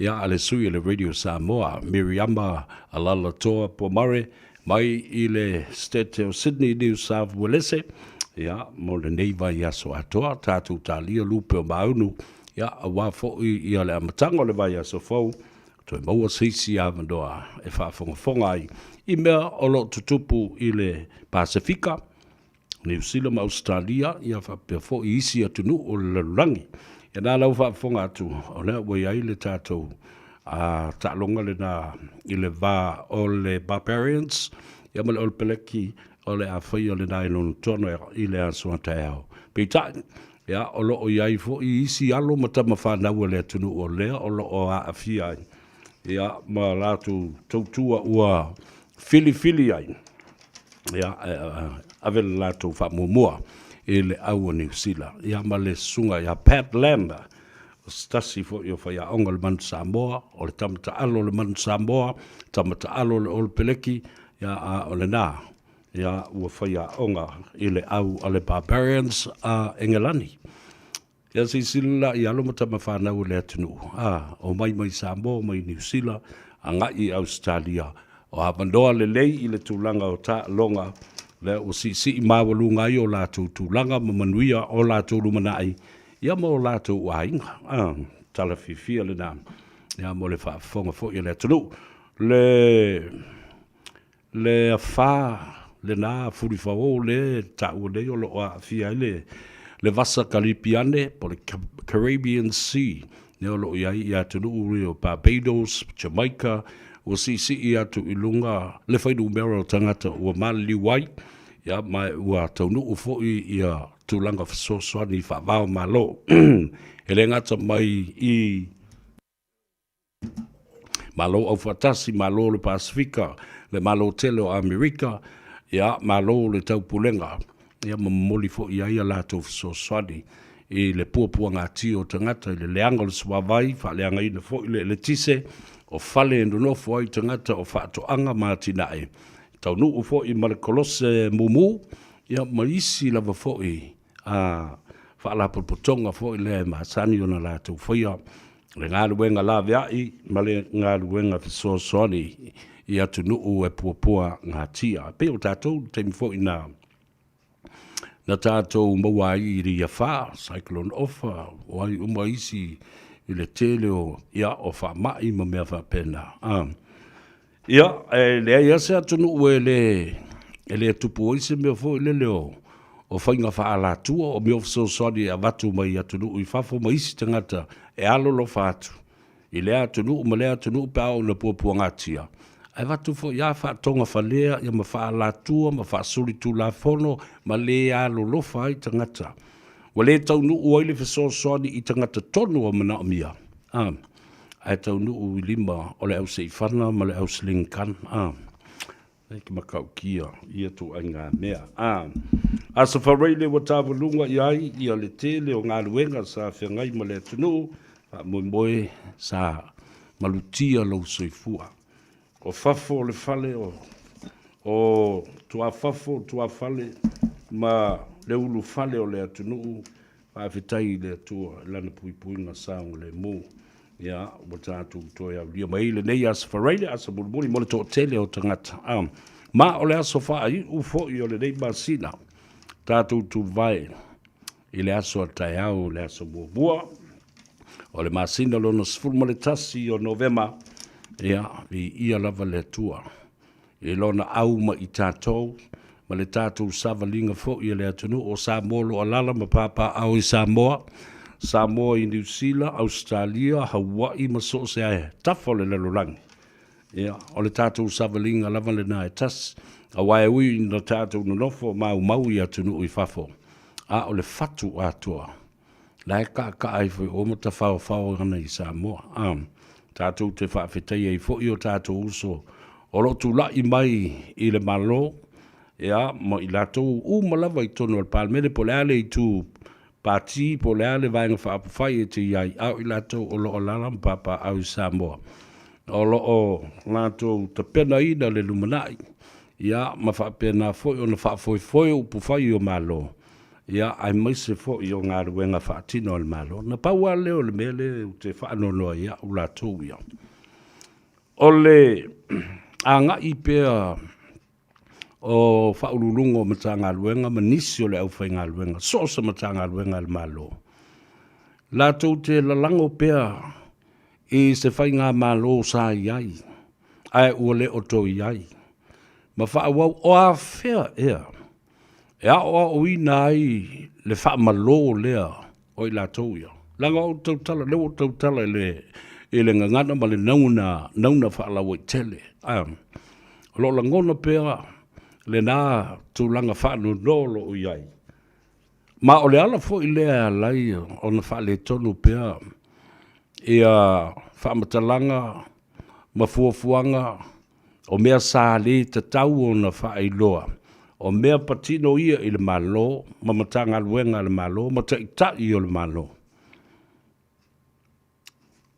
ia a le sui o le Radio Samoa, Miriama Alalatoa Pomare, Mai i le State o Sydney, New South Walese, ia, mo lenei vaiaso atoa, tatou talia lupe o Maunu, ia, aua foi ia le amataga o le vaiaso fou, toe maua se isi avanoa e faafogafoga ai i mea o lo o tutupu i le Pasefika. Niu Sila ma Ausetalia, ia faapea foi isi atunuu o le lalolagi. Ia na lau faafofoga atu, o lea ua i ai le tatou a taaloga lena i le va o le Barbarians ia ma le All Peleki o le a faia lena i lona tono i le aso a taeao. Peitai, ia, o lo o i ai foi isi alo ma tama fanau a le atunuu o lea o lo o aafia ai, ia, ma latou tautua ua filifili ai, ia, e ave le latou faamuamua i le au o Niu Sila, ia, ma le susuga ia Pat Lamb, o se tasi foi o faiaoga o le Manu Samoa, o le tama taalo o le Manu Samoa, tama taalo o le All Peleki, ia, a o lena, ia, ua faiaoga i le au a le Barbarians a Engelani. Ia silasila la i alo ma tama fanau o le atunuu, a, omai mai Samoa, omai Niu Sila, agai i Ausetalia, o avanoa lelei i le tulaga o taaloga, lea ua siisii maualuga ai o latou tulaga ma manuia o latou lumanai, ia ma o latou aiga. A, tala fiafia lena, ia mo le faafofoga foi a le atunuu. Le Le afa lena fulifao le taua nei o lo o aafia ai le le Vasa Karipiane po o le Caribbean Sea, lea o lo o i ai i atunuu ia o Barbados, Jamaica, ua siisii atu i luga le fuainumera o tagata ua maliliu ai, ia ma ua taunuu foi ia tulaga fesoasoani faava-o-Malo. E le gata mai i Malo Aufaatasi, Malo o le Pasefika, le Malo tele o Amerika, ia, Malo o le Taupulega, ia ma momoli foi i ai a latou fesoasoani i le puapuagatia o tagata i le leaga o le suavai, faaleagaina foi le eletise, o fale e nonofo ai tagata, o faatoaga ma atinae, taunuu foi ma le kolose mumu, ia ma isi lava foi a faalapotopotoga foi lea e masani ona latou faia le galuega laveai ma le galuega fesoasoani i atunuu e puapua gatia. E pei o tatou i le taimi foi na na tatou maua ai i le afa, Cyclone Ofa, o ai uma isi i le tele o, ia, o faamai ma mea faapena. A. Ia, e leai lava se atunuu e le, e le tupu ai se mea foi lele o, o faiga faaalatua, o mea o fesoasoani e avatu mai atunuu i fafo ma isi tagata e alolofa atu i lea atunuu ma lea atunuu pe a oo ina puapuagatia, ae avatu foi lava faatogafalea ia ma faaalatua ma faasolitulafono ma le alolofa ai tagata. Ua le taunuu ai le fesoasoani i tagata tonu o manaomia. A. Ae taunuu i lima o le au seifana ma le au sling gun, a. E ke matautia ia ituaiga mea, a. Aso Faraile ua tawaluga i ai ia le tele o galuega sa feagai ma le atunuu, faamoemoe sa malutia lou soifua. O fafo o le fale o, o tuafafo o tuafale ma le ulufale o le atunuu, faafetai i le Atua i Lana puipuiga saogalemu. Ia, ua tatou toe aulia mai lenei aso Faraile, aso mulimuli mo le toatele o tagata. Ah, ma o le aso faaiu foi o lenei masina, tatou tuvae i le aso a taeao, le aso muamua o le masina lona 11 o Novema, ia, viia lava le Atua i lona au ma i tatou, ma le tatou savaliga foi e le atunuu o Samoa o lo o alaala ma papaaao i Samoa, Samoa i Niu Sila, Ausetalia, Haua'i ma so o se tafa o le lalolagi. Ia, o le tatou savaliga lava lena e tasi, aua e ui ina tatou nonofo maumau i atunuu i fafo, a o le fatu atoa, la e kaakaa ai foi o ma tafaofao ana i Samoa. A, tatou te faafetai ai foi o tatou uso o lo o tulai mai i le Malo, ia, ma i latou uma lava i totonu o le Palemene, po o le a le itu pati, po o le a le Vaega Faaupufai e te i ai, a o i latou o lo o alaala ma papaaao i Samoa, o lo o latou tapenaina le lumanai, ia, ma faapena foi ona faafoefoe upufai o Malo, ia, aemaise foi o galuega faatino a le Malo. Na pau lava lea o le mea lea ou te faanoanoa ai ia au latou ia, o le agai pea o Faauluuluga o Matagaluega ma nisi o le aufaigaluega, so o se Matagaluega a le Malo, latou te lalago pea i se faigamalo sa i ai, ae ua le o toe i ai, ma faaauau o afea ea. e aoaoina ai le faamalō lea o i latou ia. Leaga o tautala, lea ua tautala i le, i le gagana ma le nauna, nauna faalauaitele. A, o lo o lagona pea lena tulaga faanoanoa o lo o i ai. Ma o le ala foi lea e ala ai ona faaletonu pea ia faamatalaga ma fuafuaga o mea sa le tatau ona faailoa, o mea patino ia i le Malo ma Matagaluega a le Malo ma Taitai o le Malo.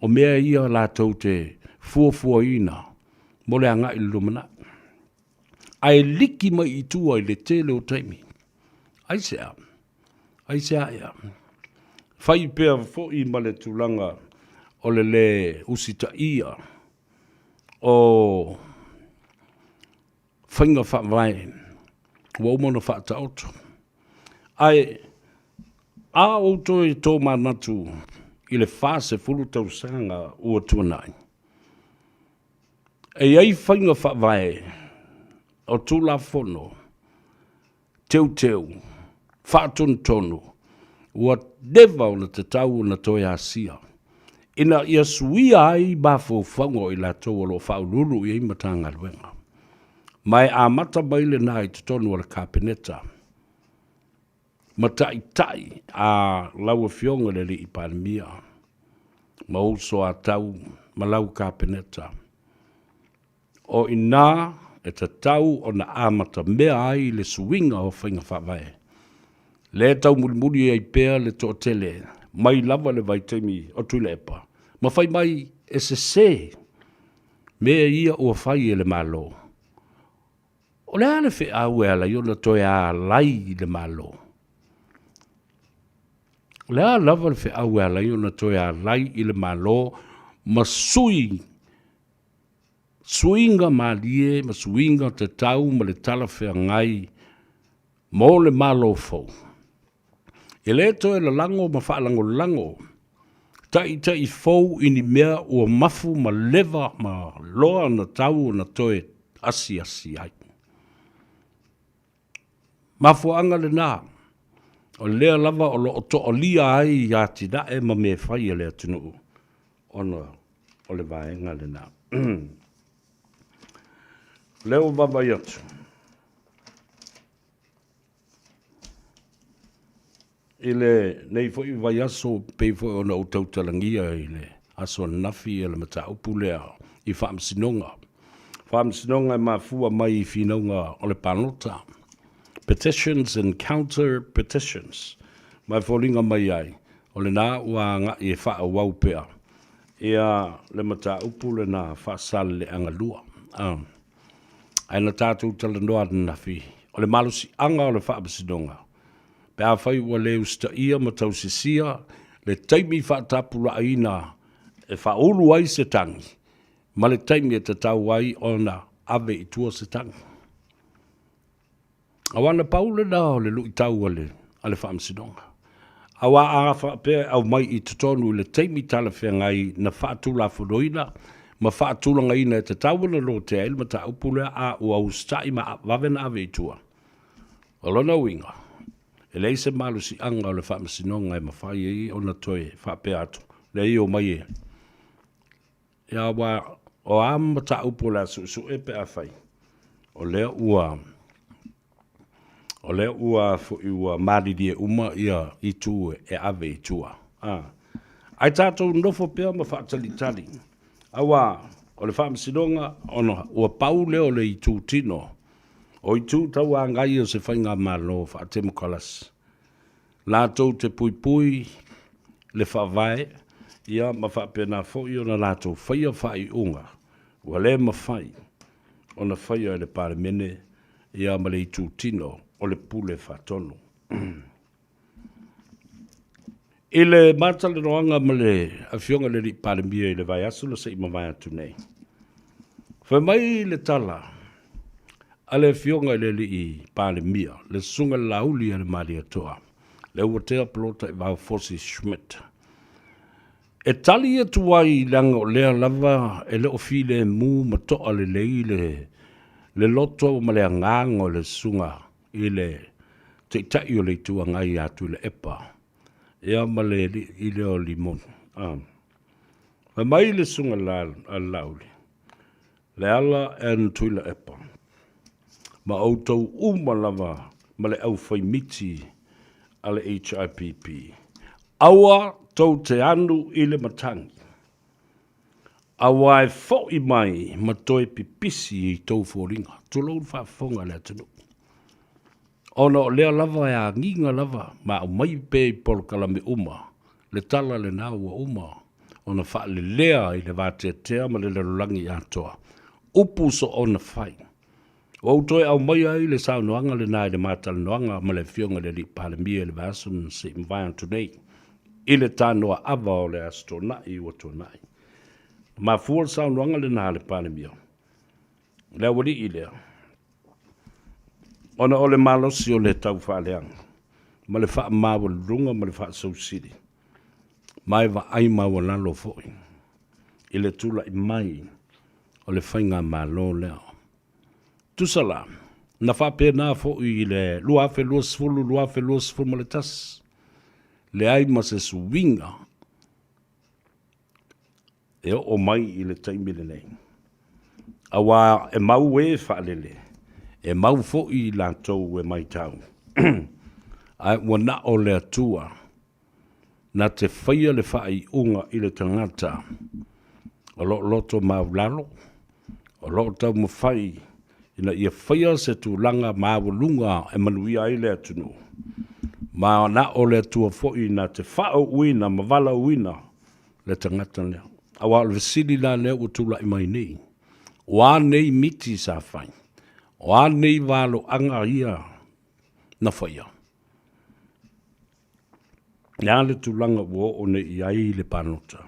O mea ia latou te fuafuaina mo le agai i le lumanai. Ae liki mai i tua i le tele o taimi. Aisea? Aisea ea? Fai pea foi ma le tulaga o le lē usitaia o faiga faavae ua uma ona faataoto. Ae a ou toe tomanatu i le 40 tausaga ua tuanai, e i ai faiga faavae o Tulafono teuteu, faatonutonu, ua leva ona tatau ona toe asia ina ia suia ai mafaufauga o i latou o lo o faauluulu i ai Matagaluega. Ma e amata mai lena i totonu o le Kapeneta ma taitai a lau Afioga i le Alii Palemia ma ou soatau ma lau Kapeneta. O i ina e tatau ona amatamea ai le suiga o faiga faavae, lea e taumulimuli ai pea le toatele mai lava le vaitaimi o Tuilaepa ma fai mai e sese mea ia ua fai e le Malo. O le a le feau e ala ai ona toe alai i le Malo? O le a lava le feau e ala ai ona toe alai i le Malo ma sui suiga malie ma suiga tatau ma le talafeagai mo le Malo fou. E le toe lalago ma faalagolago taitai fou i ni mea ua mafu ma leva ma loa ona tau ona toe asiasi ai. Mafuaaga lena, o lea lava o lo o toalia ai atinae ma mea fai a le atunuu ona o le vaega lena. O lea ua vaavaai atu i lenei foi vaiaso pei foi ona ou tautalagia i le aso ananafi le mataupu lea i faamasinoga. Faamasinoga e mafua mai i finauga o le palota, petitions and counter petitions, ma e foliga mai ai o lena ua agai e faaauau pea ia le mataupu lena faasaleleaga lua. Ae na tatou talanoa ananafi, o le malosiaga o le faamasinoga, pe afai ua le usitaia ma tausisia le taimi faatapulaaina e faaulu ai se tagi ma le taimi e tatau ai ona ave i tua se tagi. Aua na pau lena o le luitau a le, a le Faamasinoga. Aua a faapea e aumai i totonu i le taimi talafeagai na faatulafonoina ma faatulagaina e tatau ona lotea ai le mataupu lea a ua usitai ma vave ona ave i tua, o lona uiga, e leai se malosiaga o le Faamasinoga e mafai ai ona toe faapea atu, leai omai e Ia aua o a mataupu o le a suesue pe afai o lea ua o lea ua foi ua malilie uma ia itu e ave i tua. A. Ae tatou nofo pea ma faatalitali, aua o le faamasinoga ona ua pau lea o le itu tino, o itu tauagai o se faigamalo faatemokarasi. Latou te puipui le Faavae, ia ma faapena foi ona latou faia faaiuga ua le mafai ona faia e le Palemene ia ma le itutino o le Pule Faatonu. I le matalanoaga ma le Afioga i le Alii Palemia i le vaiaso na se i mavae atu nei, fai mai le tala a le Afioga i le Alii Palemia, le Susuga i le Laauli a le Malietoa, Leuatea Polataivao Fosi Schmidt, e tali atu ai leaga o lea lava e le o filemu ma toa lelei le loto ma le agaga o le Susuga i le Taitai o le Itu Agai ia Tuilaepa, ia ma le alii lea o Limoni. A. Fai mai le susuga a Laauli, Leala and Tuilaepa, ma outou uma lava ma le aufaimiti a le HRPP, aua tou te anu i le matagi, aua e fo'i mai ma toe pipisi i tou foliga. Tulou le faafofoga a le atunuu. Ona o lea lava e agiga lava ma aumai pea i polokalame uma le tala lena ua uma ona faalelea i le vateatea ma le lalolagi atoa, upu soona fai. Ua ou toe aumaia ai le saunoaga lena i le ma talanoaga ma le Afioga i le Alii Palemia i le vaiaso na se i mavae atu nei, i le tanoa ava o le Aso Toonai ua tuanai. Na mafua le saunoaga lena a le Palemia, le aualii lea, ona o le malosi o le taufaaleaga ma le faamaualuluga ma le faasausili, ma e vaai maualalo foi i le tulai mai o le faigamalo lea. Tusa la, na faapena foi i le 2020, 2021, leai ma se suiga e oo mai i le taimi lenei, aua e mau e faalele, e mau foi i latou e matau, ae ua na o le Atua na te faia le faaiuga i le tagata o lo o loto maulalo, o lo o taumafai ina ia faia se tulaga maualuga e manuia ai le atunuu, ma na o le Atua foi na te faauuina ma valaauina le tagata lea. Aua o le fesili la lea ua tulai mai nei, o a nei miti sa fai? O a nei valoaga ia na faia? Le a le tulaga ua oo nei i ai le palota?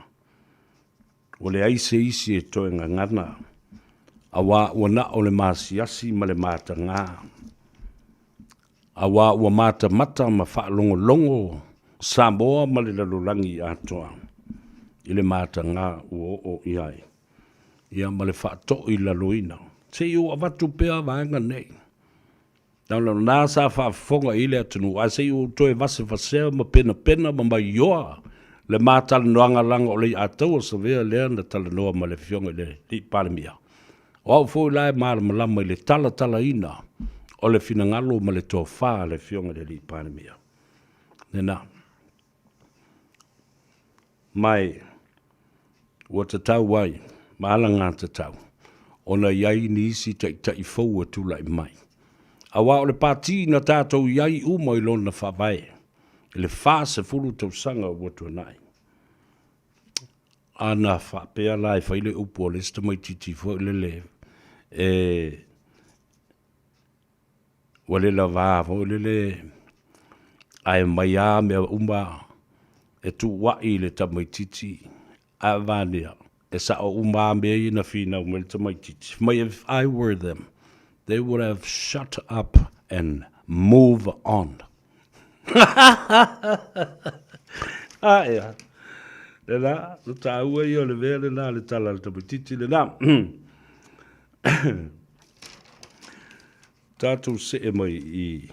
Ua leai se isi e toe gagana, aua ua na o le masiasi ma le matagā. Aua ua matamata ma faalogologo Samoa ma le lalolagi atoa i le matagā ua oo i ai, ia ma le faatoilaloina. Se i ou avatu pea vaega nei. Na o lena sa faafofoga i le atunuu, ae se i ou toe vasevasea ma penapena ma maioa le ma talanoaga leaga o le iataua savea lea na talanoa ma le Afioga i le Alii Palemia. O au foi la e malamalama i le talatalaina o le finagalo ma le tofa a le Afioga i le Alii Palemia. Lena. Mai ua tatau ai ma alagatatau ona i ai nisi taitai fou e tulai mai. Aua o le pati na tatou i ai uma i lona faavae i le 40 tausaga ua tuanai. A na faapea la e fai le upu a le isi tamaitiiti foi lele e ua le lava foi lele ae aumai lava mea uma e tuuai i le tamaitiiti, ae avane e sao uma lava mea ia na finau mai le tamaitiiti. Fai mai, if I were them, they would have shut up and move on. A ea, lena, lo taua ia o le mea lena, le tala a le tamaitiiti lena. Tatou see mai i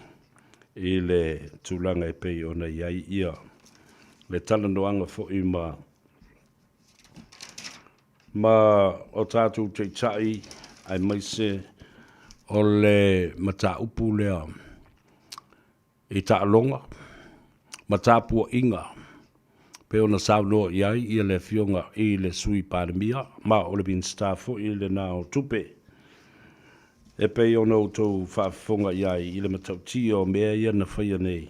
i le tulaga e pei ona i ai ia le talanoaga foi ma ma o tatou taitai aemaise o le mataupu lea i taaloga ma tapuaiga pei ona saunoa i ai ia le Afioga i le Sui Palemia ma o le Minisita foi lena o Tupe. E pei ona outou faafofoga i ai i le matautia o mea ia na faia nei,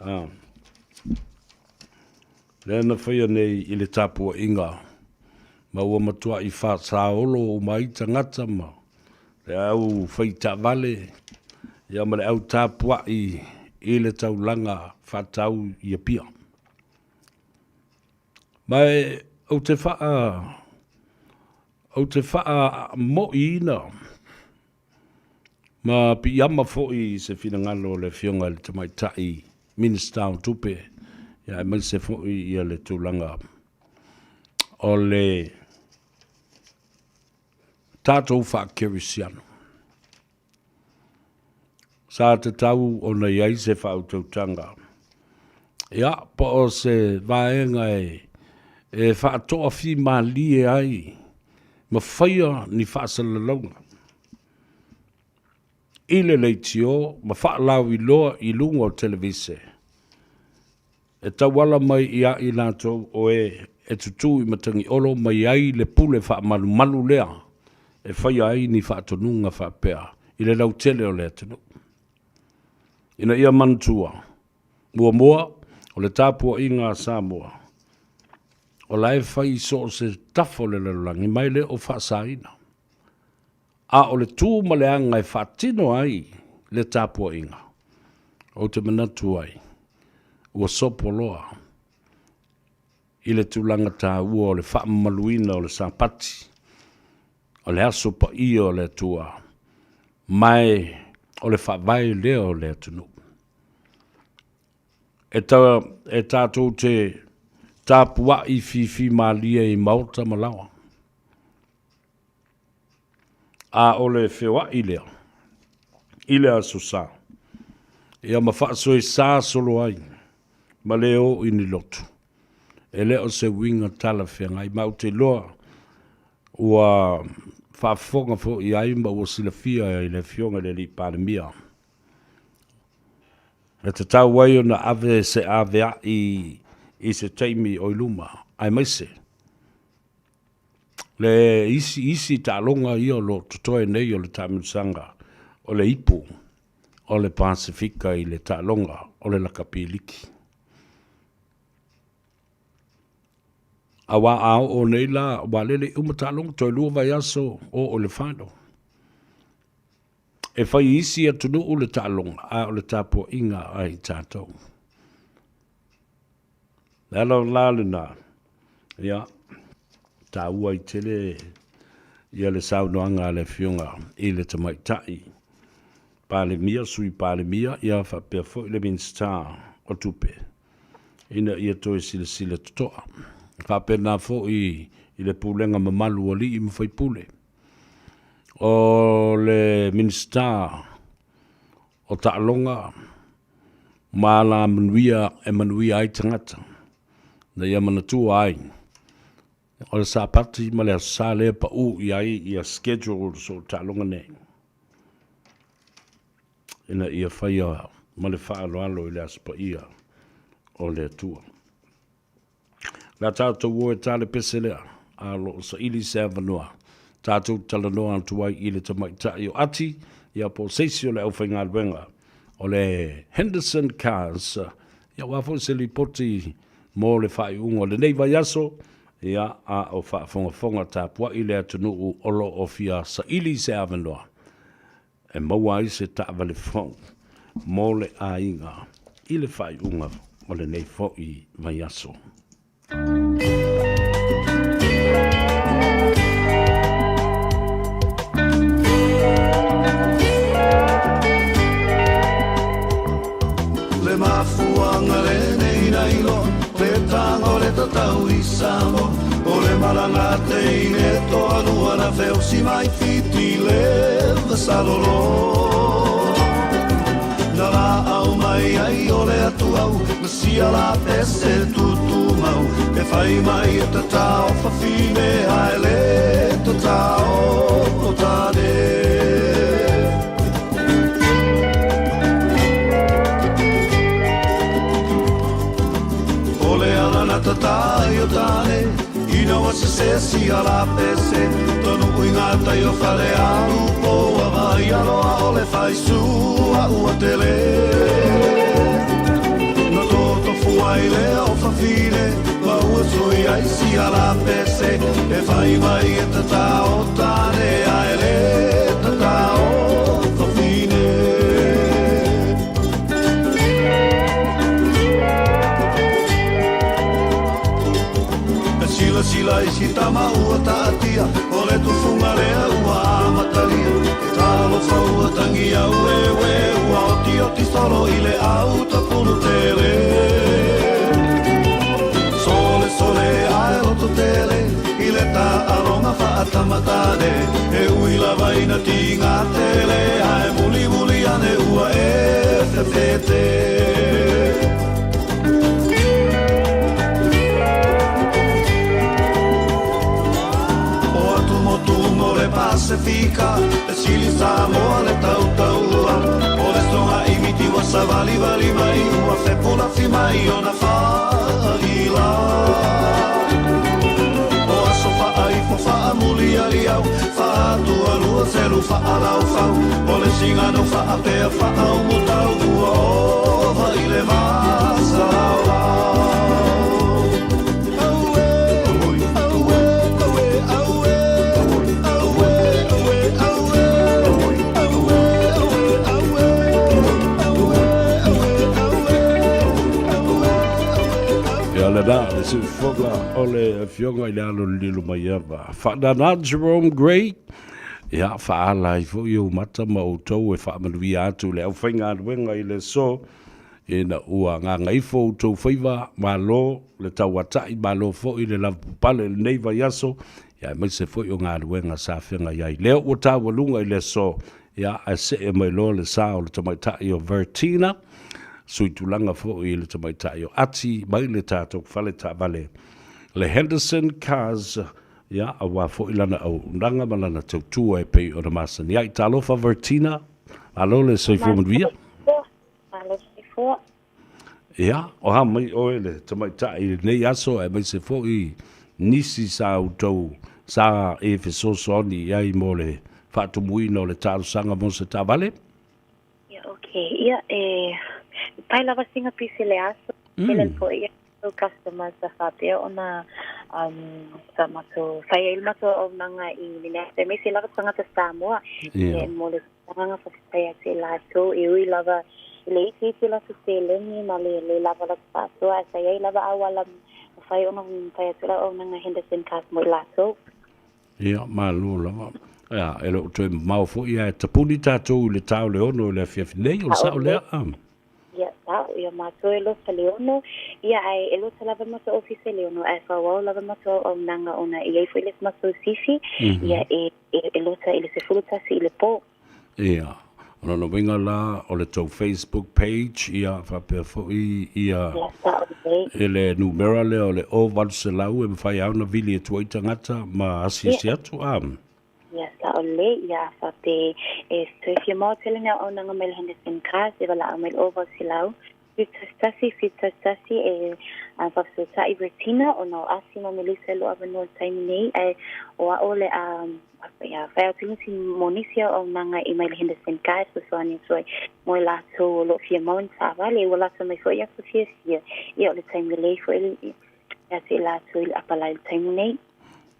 a, lea na faia nei i le tapuaiga ma ua matuai faasaolo uma ai tagata ma le au fai taavale ia ma le au tapuai i le taulaga faatau i Apia. Ma e ou te faa ou te faamoiina ma piiama foi i se finagalo o le Afioga i le Tamaitai Minisita o Tupe, ia aemaise foi ia le tulaga o le tatou faakerisiano. Sa tatau ona i ai se faautautaga, ia, po o se vaega e faatoafimalie ai ma faia ni faasalalauga i le leitio ma faalauiloa i luga o televise e tauala mai ia i latou o e e tutū i Matagiolo ma i ai le pule faamalumalu lea e faia ai ni faatonuga faapea i le lautele o le atunuu. Ina ia manatua, muamua, o le tapuaiga a Samoa, o la e fai i so o se tafa o le lalolagi ma e le o faasaina. A o le tu ma le aga e faatino ai le tapuaiga, ou te manatu ai, ua sopo loa i le tulaga taua o le faamamaluina o le Sapati, o le aso paia o le Atua, ma o le faavae lea o le atunuu. E, ta, e tatou te tapuai fifi malie i maota ma laoa. A o le feoai lea i le Aso Sa, ia ma faasoesa solo ai ma le o i ni lotu, e le o se uiga talafeagai. Ma ou te iloa ua faafofoga foi i ai ma ua silafia i le Afioga i le Alii Palemia, e tatau ai ona ave se aveai i se taimi o i luma, aemaise le isi isi taaloga ia o lo o totoe nei o le taamilosaga o le ipu o le Pasefika i le taaloga o le lakapi liki. Aua a oo nei la, ua lele i uma taaloga, toe 2 vaiaso oo i le final. E fai i isi atunuu le taaloga, a o le tapuaiga a i tatou. Le ala la lena, ia, taua ai tele ia le saunoaga a le Afioga i le Tamaitai Palemia, Sui Palemia, ia faapea foi le Minisita o Tupe, ina ia toe silasila totoa. Faapena foi i le pulega mamalu a alii ma faipule. O le Minisita o Taaloga ma alamanuia e manuia ai tagata, ina ia manatua ai, o le Sapati ma le Aso Sa lea e pau i ai ia schedule o so o taaloga nei, ina ia faia ma le faaaloalo i le Aso Paia o le Atua. Le a tatou o e ta le pese lea, a o lo o saili se avanoa tatou talanoa atu ai i le tamaitai o Ati, ia po o se isi o le aufaigaluega o le Henderson Cars, ia aua foi se lipoti mo le faaiuga o lenei vaiaso, ia a o faafogafoga tapuai le atunuu o lo o fia saili se avanoa e maua ai se taavale fou mo le aiga i le faaiuga o lenei foi vaiaso. Le mafuanga lenei na iloa Le taga o le tatau i Samoa O le malaga a teine toalua Na feosi mai Fiti le vasalolo Na laau mai ai o le atuau Na sia la pese tutumau E fai mai e tatao fafine Ae le tatao o tane. O le ala na tatai o tane Ina ua sese sia la pese Tonu ui ngā tai o whare alu Po ua vai aloa o le whai sua ua tele Na tōtofu ai le o whawhine Ma ua tui ai sia la pese E whai mai e tata o tane Ae le tata o whawhine. E silasila i si tama ua taatia, o le tufuga lea ua amatalia. E talofa ua tangi au ewe, ua otioti solo i le au tapulu tele. Sole sole ae loto tele, i le taaloga faatamatane. E ui lava ina tiga tele, ae mulimuli ane ua e fefete. O atumotu mo le Pasefika, e sili Samoa le tautaua. O le soga i miti ua savalivali mai, ua fepulafi mai ona faaila. O aso faaifo faamulialiau, faatualua selu faalaufau. O le sigano faapea faaumutau, ua ova i le vasalaolau. Auē, auē, auē, auē, auē, auē, auē, auē, auē, auē, auē, auē, auē. Ia lena le siufoga o le Afioga i le Alo Lilo Maiava. Faanana Jerome Gray, ia faaala ai foi ou mata ma outou e faamanuia atu le aufaigaluega i le aso, ina ua gagaifo outou faiva, malo le tauatai, malo foi le lavapapale i lenei vaiaso, ia aemaise foi o galuega sa feagai ai. Lea ua taualuga i le aso, ia ae see mai loa le sa o le tamaitai o Vertina, sui tulaga foi i le tamaitai o Ati mai le tatou fale taavale le Henderson Cars, ia aua foi lana auaunaga ma lana tautua e pei ona masani ai. Talofa Vertina, malo le soifua manuia. Malo soifua. Ia, o ha mai oe le tamaitai i lenei aso aemaise foi nisi sa outou sa e fesoasoani i ai mo le faatumuina o le talosaga mo se taavale? Ia, okay. Ia, e pai lava sina pisi le aso. Tele foi ia matou customers sa faapea ona um, sa matou fai ai le matou auaunaga i lenei aso aemaise lava tagata Samoa. Ia, mo le agaga faafetai atu i latou e ui lava i le itiiti o latou seleni ma le le lava o latou faasoa, ae sa i ai lava auala mafai ona fai atu le auaunaga Henderson Cars mo i latou. Ia, malo lava. Ia, e le o toe mamao foi ae tapuni tatou i le ta o le 6 i le afiafi nei, o le sao lea? Ia, sao, ia matou e lota le 6, ia ae e lota lava matou ofisa i le 6, ae faaauau lava matou auaunaga ona e i ai foi le isi matou sifi, ia e e lota i le 11 i le po. Ia, o lona uiga la o le tou Facebook page, ia faapea foi ia Ia, sao lelei. i le numera lea o le 0800 e mafai lava ona vili atu ai tagata ma asiasi atu, a? Ia sao lelei, ia a faapea e toe fia maua tele ni auaunaga mai le Henderson Cars e valaau mai le 0800 711 711 e faafesootai Bertina ona o Asi ma Melissa e lo o avanoa i le taimi nei ae o a'o le a ia fai atu nisi mo nisi auaunaga i mai le Henderson Cars e fesoasoani atu ai mo i latou o lo o fia maua ni taavale ua lata mai foi aso fiafia ia o le taimi lelei foi ia te i latou i le apalai i le taimi nei.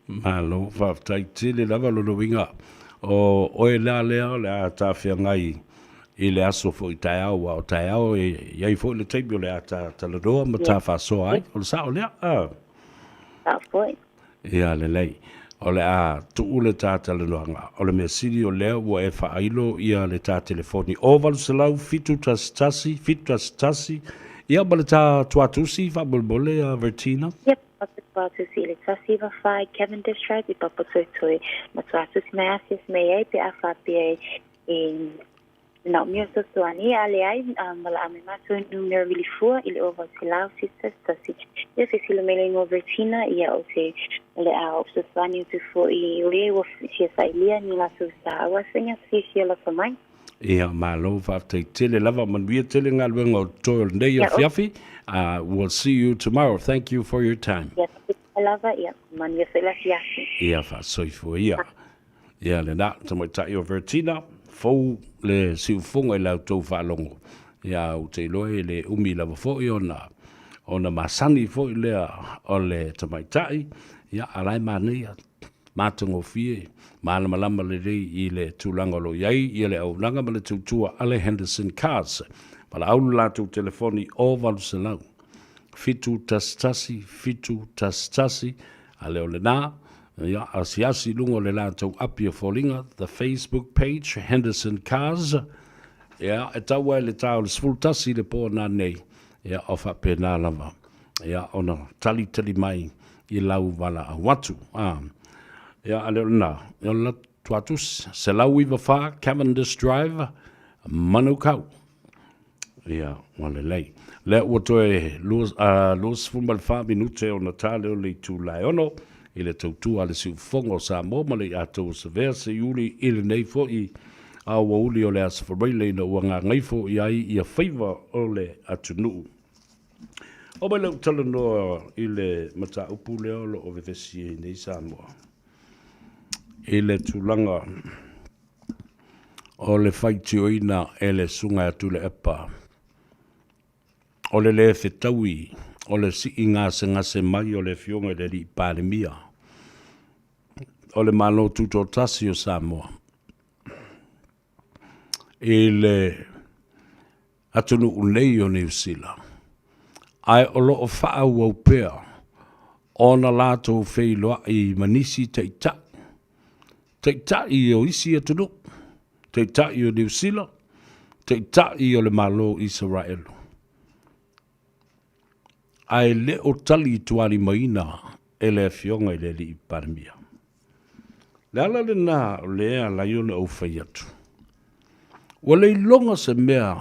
Malo, faafetai tele lava lona uiga o oe la lea o le a tafeagai i le aso foi taeao, aua o taeao e i ai foi le taimi o le a ta talanoa ma ta faasoa ai, o le sao lea? A. Sao foi. Ia lelei. O le a tuu le ta talanoaga. O le mea sili o lea ua e faailo ia le ta telefoni 0800 711 711 ia ma le ta tuatusi faamolemole a Vertina. Yep. Papatuatusi i le 194 Cavendish Drive i Papatoetoe. Matuatusi mai asiasi mai ai pe a faapea e manaomia fesoasoani, a leai, valaau mai matou i numera vilifua i le 0800 711. Ia silasila mai le igoa Vertina, ia ou te o le a ou fesoasoani atu foi i e ua fia sailia ni latou sa aua se ni aso fiafia lata mai. Ia, malo, faafetai tele lava, manuia tele galuega o totoe o lenei afiafi. We'll see you tomorrow. Thank you for your time. Ia, faafetai lava, ia, manuia foi le afiafi. Ia, faasoifua ia. Ia, lena, tamaitai o Vertina, fou le siufofoga i la outou faalogo. Ia, ou te iloa e le umi lava foi ona, ona masani foi lea o le tamaitai. Ia, a la e manaia. Matagofie, malamalama lelei i le tulaga o lo o i ai ia le auaunaga ma le tautua a le Henderson Cars. Valaau le latou telefoni o 800 711 711 a le o lena, ia, asiasi i luga o le latou api o foliga, the Facebook page, Henderson Cars, ia, e tau ai le ta o le 11 i le po nanei, ia, o faapena lava, ia, ona talitali mai i lau valaau atu. A, ia, a le o lena, ia o le tuatusi, 194 Cavendish Drive, Manukau. Ia, ua lelei. Lea ua toe 24 minute ona ta lea o le itula e 6 i le tautua a le Siufofoga o Samoa ma le Iatou o Savea Seiuli i lenei foi aoauli o le Aso Faraile ina ua gagaifo i ai ia faiva o le atunuu. Oo mai lau talanoa i le mataupu lea o lo o vevesi ai nei Samoa i le tulaga o le faitioina e le Susuga ia Tuilaepa o le lē fetaui o le sii gasegase mai o le Afioga i le Alii Palemia o le Malo Tutoatasi o Samoa i le atunuu nei o Niu Sila, ae o lo o faaauau pea ona latou feiloai ma nisi taitai, taitai o isi atunuu, taitai o Niu Sila, taitai o le Malo o Isaraelu, ae le o tali tualimaina e le Afioga i le Alii Palemia. Le ala lena o lea e ala ai ona ou fai atu, ua le iloga se mea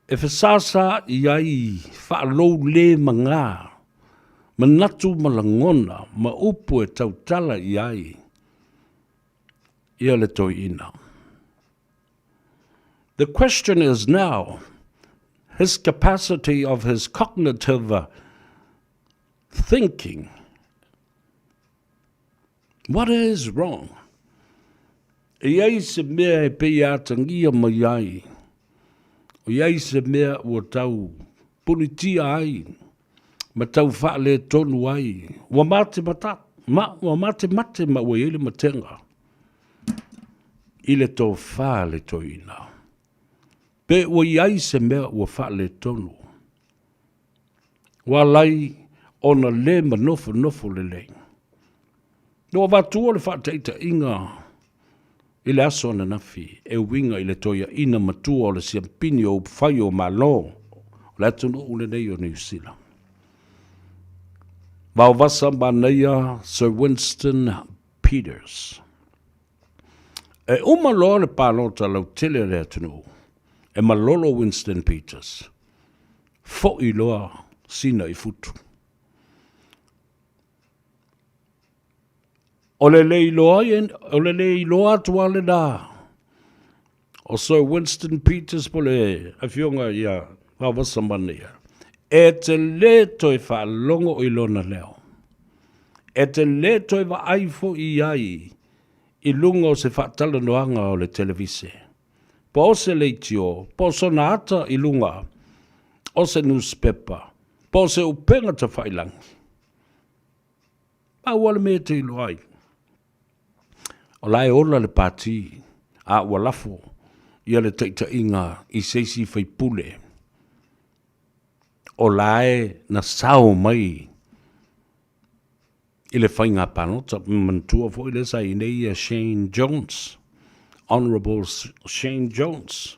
e fesasaai ai faalou le magā, manatu ma lagona ma upu e tautala i ai ia le toeaina. The question is now his capacity of his cognitive thinking. What is wrong? E i ai se mea e pei e atagia mai ai, o i ai se mea ua tau punitia ai, ma tau faaletonu ai, ua mate mata, ma, ua mate mate ma ua i ai le matega i le tofa a le toeaina. Pe ua i ai se mea ua faaletonu, Ua ala ai ona le manofonofo lelei. Na ua avatua le faataitaiga i le aso ananafi e uiga i le toeaina matua o le siampini o upufai o Malo o le atunuu lenei o Niu Sila. Vaovasa manaia Sir Winston Peters. E uma loa le palota lautele a le atunuu, e malolo Winston Peters. Foi loa sina i futu. O le le iloa, o le le iloa atu lava lena o Sir Winston Peters po le afioga ia Vaovasa Manaia, e te le toe faalogo i lona leo. E te le toe vaai foi i ai i luga o se faatalanoaga o le televise. Po o se leitio, po o sona ata i luga o se nusipepa, po o se upega tafailangi. Pau lava le mea e te iloa ai, o la e ola le pati a ua lafo ia le taitaiga i se isi faipule o la e na sao mai i le faiga palota. Manatua foi lea sa i nei ia Shane Jones, Honourable Shane Jones.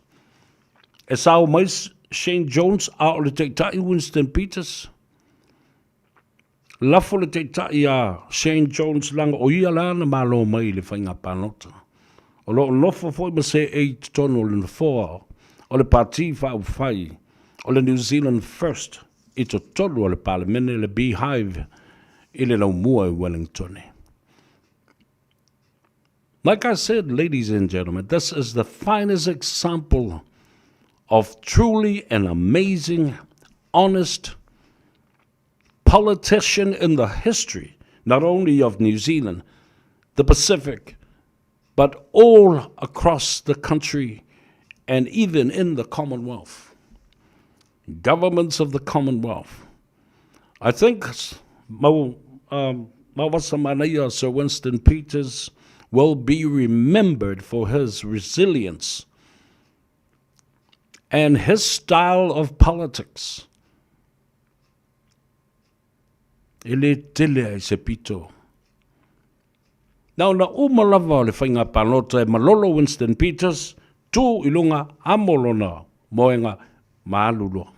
E sao mai Shane Jones a o le taitai Winston Peters. Lafo le taitai a Shane Jones leaga o ia la na malo mai i le faiga palota. O lo o nofo foi ma seei i totonu o le nofoa o le Pati Faaupufai o le New Zealand First i totonu o le Palemene le Beehive i le laumua i Wellingtone. Like I said, ladies and gentlemen, this is the finest example of truly an amazing, honest politician in the history, not only of New Zealand, the Pacific, but all across the country and even in the Commonwealth. Governments of the Commonwealth. I think Mau, um, Mawasa Sir Winston Peters will be remembered for his resilience and his style of politics. E le tele ai se pito. Na ona uma lava o le faiga palota e malolo Winston Peters, tu i luga amo lona moega ma alu loa.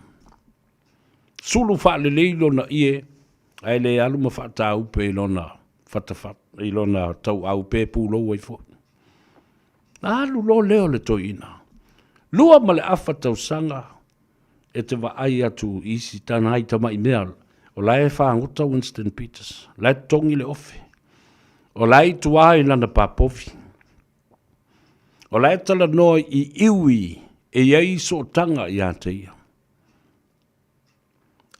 Sulu faalelei lona ie, ae le alu ma faataupe i lona fatafata, i lona tauau pe pulou ai foi. Na alu loa lea o le toeaina. 2 1/2 tausaga e te vaai atu i isi nai tamai mea, o la e fagota Winston Peters, la e totogi le ofe, o la e i tua i lana papovi, o la e talanoa i iwi e i ai sootaga ia te ia.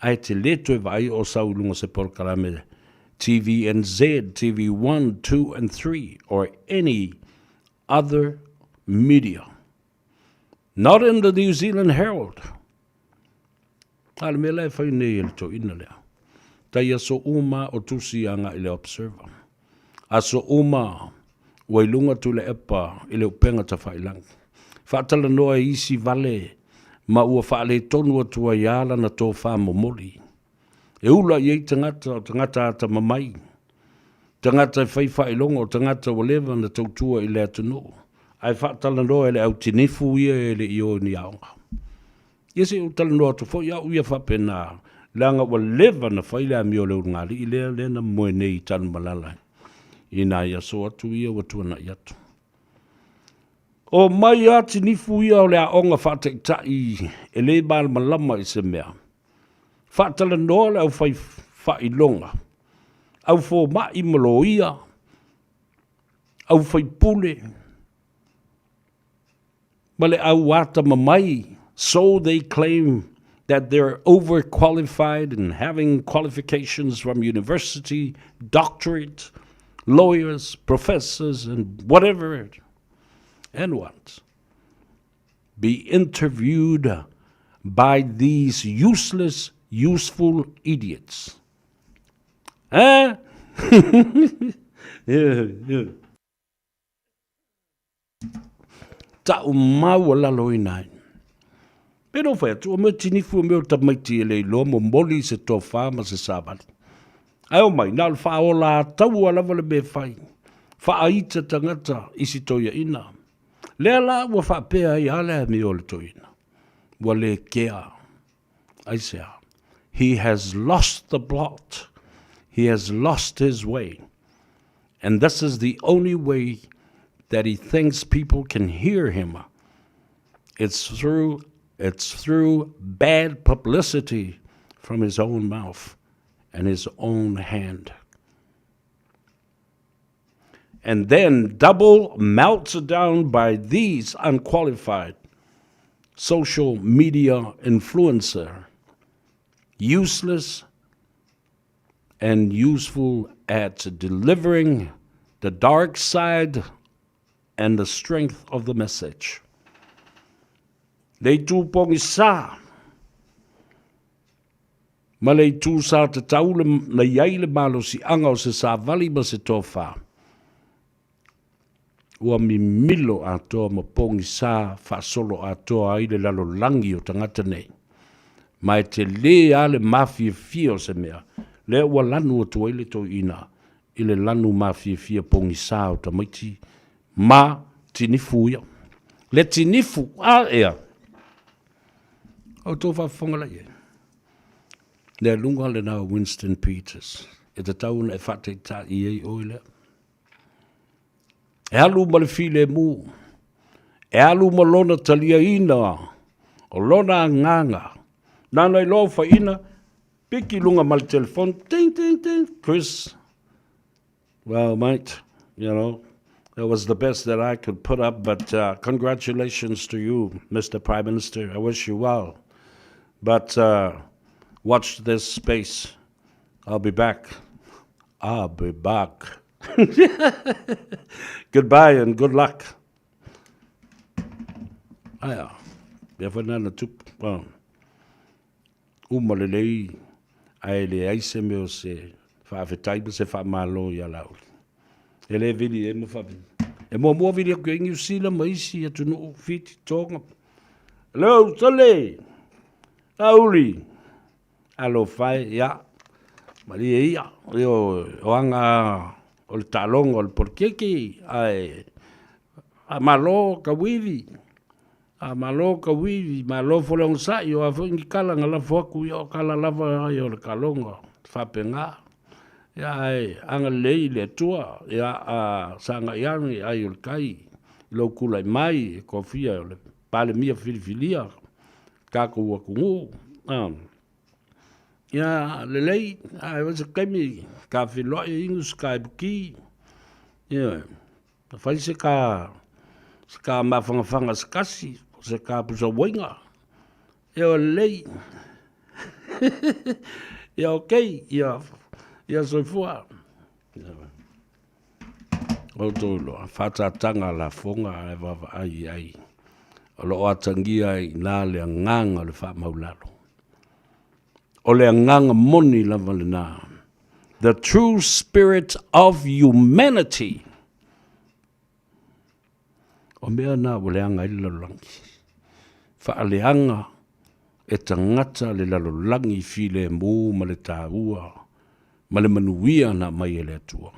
Ae te lē toe vaai o sau i luga o se polokalame TVNZ, TV1, 2 and 3 or any other media. Not in the New Zealand Herald. A le mea la e fai nei e le toeaina lea. Tai aso uma o tusi agai i le Observer. Aso uma ua i luga Tuilaepa i le upega tafailagi. Faatalanoa e isi vale ma ua faaletonu atu ai lava lana tofa momoli. E ula i ai tagata, o tagata atamamai, tagata e fai faailoga, o tagata ua leva ona tautua i le atunuu, ae faatalanoa e le au tinifu ia e le i o i ni aoga. Ia se i ou talanoa atu foi au ia faapena, leaga ua leva ona fai le amio a le ulugalii lea, lea na moe nei i Tanumalala i nai aso atu ia ua tuanai atu. O mai lava tinifu ia o le aoga faataitai e le malamalama i se mea. Faatalanoa le aufai faailoga, au fomai ma loia, au faipule ma le au atamamai, so they claim that they're overqualified and having qualifications from university, doctorate, lawyers, professors and whatever and what. Be interviewed by these useless, useful idiots. Eh? Yeah. Ta'u maualaloina ai. Pe no whai atu, o mea tinifu o mea o tamaiti e le iloa momoli se tofa ma se savali. Ae o mai, na o le faaola ataua lava le mea e fai. Faaita tagata i si toeaina. Lea la ua faapea ai a le amio o le toeaina. Ua le kea. Aisea? He has lost the plot. He has lost his way. And this is the only way that he thinks people can hear him. It's through, it's through bad publicity from his own mouth and his own hand. And then double melts down by these unqualified social media influencer, useless and useful at delivering the dark side and the strength of the message. Le itu pogisā ma le itu sa tatau le, na i ai le malosiaga o se savali ma se tofa. Ua mimilo atoa ma pogisā faasolo atoa ai le lalolagi o tagata nei. Ma e telē lava le mafiafia o se mea, lea ua lanu atu ai le toeaina i le lanu mafiafia pogisā o tamaiti ma tinifu ia. Le tinifu, a ea. O tou faafofoga la i ai. Le aluga lena o Winston Peters, e tatau ona e faataita'i ai oe lea. E alu ma le filemu, e alu ma lona taliaina o lona agaga. Nana i loa faiina, piki lunga ma le telefoni, ting, ting, ting, Chris, well, mate, that was the best that I could put up, but congratulations to you, Mr. Prime Minister. I wish you well. But watch this space. I'll be back. I'll be back. Goodbye and good luck. Aia, mea foi lena na tupu. Well, uma lelei, ae leai se mea o se faafetai ma se faamalo ia Laauli. E le vili e ma faavili. E muamua vili atu i ai Niu Sila ma isi atunuu, Fiti, Tonga. Hello, Sole! Laauli! Alofa e, ia. Malie ia, o, o aga o le taaloga o le polokiki, ae faamalo ka uivi. Faamalo ka uivi, malo foi le onosai, o a foi ni kala na lafo atu, ia o kala lava ia o le kaloga, faapena. Ia ae agalelei le Atua, ia a sagai ane ai o le tai, i lou tulai mai e kofia o le Palemia filifilia tatou atunuu. Ia lelei, ae fai se taimi ta feiloai e inu se ta iputi, ioe, fai se ta se ta mafanafana se tasi, se ta pusauaiga, ioe lelei. Ia okay, ia ia soifua. Outou iloa, faatataga lafoga ae vaavaai i ai. O lo o atagia ai i ina le agaga o le faamaulalo. O le agaga moni lava lena. The true spirit of humanity. O mea na ua leaga ai le lalolagi. Faaleaga e tagata le lalolagi filemu ma le taua ma le manuia na aumai e le Atua.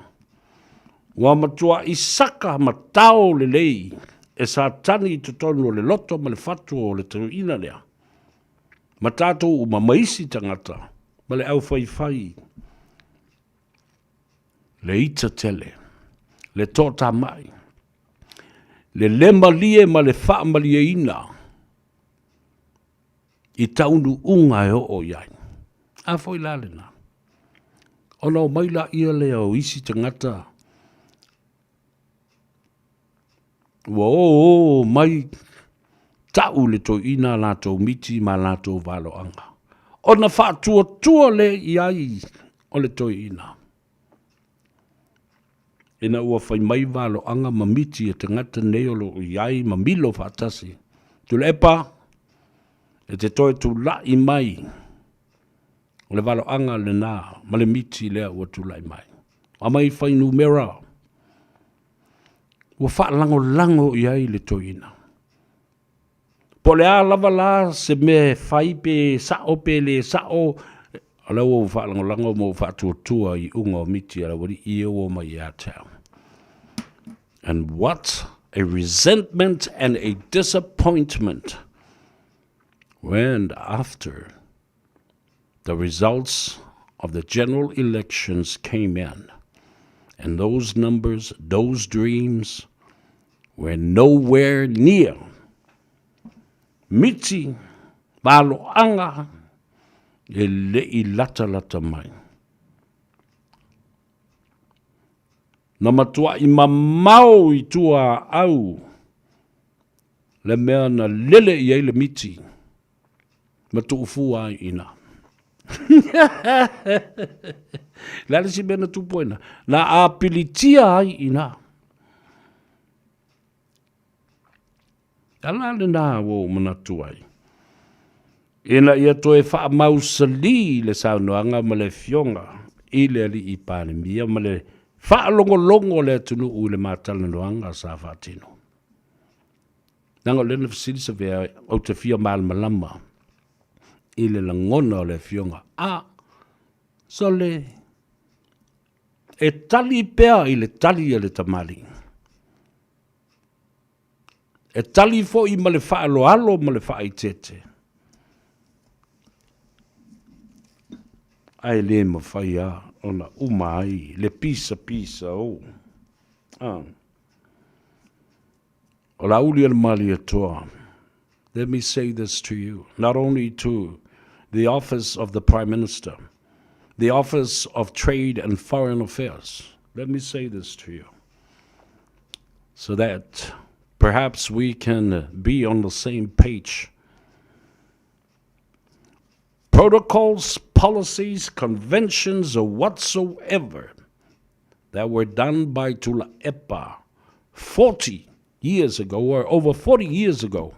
Ua matuai saka ma tao lelei e Satani i totonu o le loto ma le fatu o le toeaina lea, ma tatou uma ma isi tagata ma le aufaifai, le ita tele, le toatamai, le le malie ma le faamalieina i taunuuga e oo i ai. A foi la lena, ona omai laia lea o isi tagata ua ō mai ta'u i le toeaina a latou miti ma a latou valoaga, ona faatuatua lea i ai o le toeaina. Ina ua fai mai valoaga ma miti a tagata nei o lo o i ai ma milo faatasi, Tuilaepa, e te toe tula'i mai, o le valoaga lena ma le miti lea ua tulai mai. Aumai fuainumera ua faalagolago i ai le toeaina. Po o le a lava la se mea e fai pe sao pe le sao, o la ua ou faalagolago ma ou faatuatua i iuga o miti a le aualii ia ua omai ia te au. And what a resentment and a disappointment when after the results of the general elections came in and those numbers, those dreams were nowhere near. Miti, valoaga, e le i latalata mai. Na matuai mamao i tua au le mea na lele i ai le miti ma tuufua ai i ina. Le a le isi mea na tupu ai ina? Na apilitia ai i ina. Ala lena ua ou manatu ai, ina ia toe faamausalī le saunoaga ma le Afioga i le Alii Palemia ma le faalogologo a le atunuu i le matalanoaga sa faatino. Leaga o lea na fesili Savea, ou te fia malamalama i le lagona o le Afioga. A, sole, e tali pea i le tali a le tamalii. E tali foi ma le faaaloalo ma le faaeteete, ae le mafai lava ona uma ai le pisapisa o. Ah. O la uli o le Malietoa. Let me say this to you, not only to the office of the Prime Minister, the Office of Trade and Foreign Affairs. Let me say this to you so that perhaps we can be on the same page. Protocols, policies, conventions, or whatsoever that were done by Tuilaepa 40 years ago or over 40 years ago,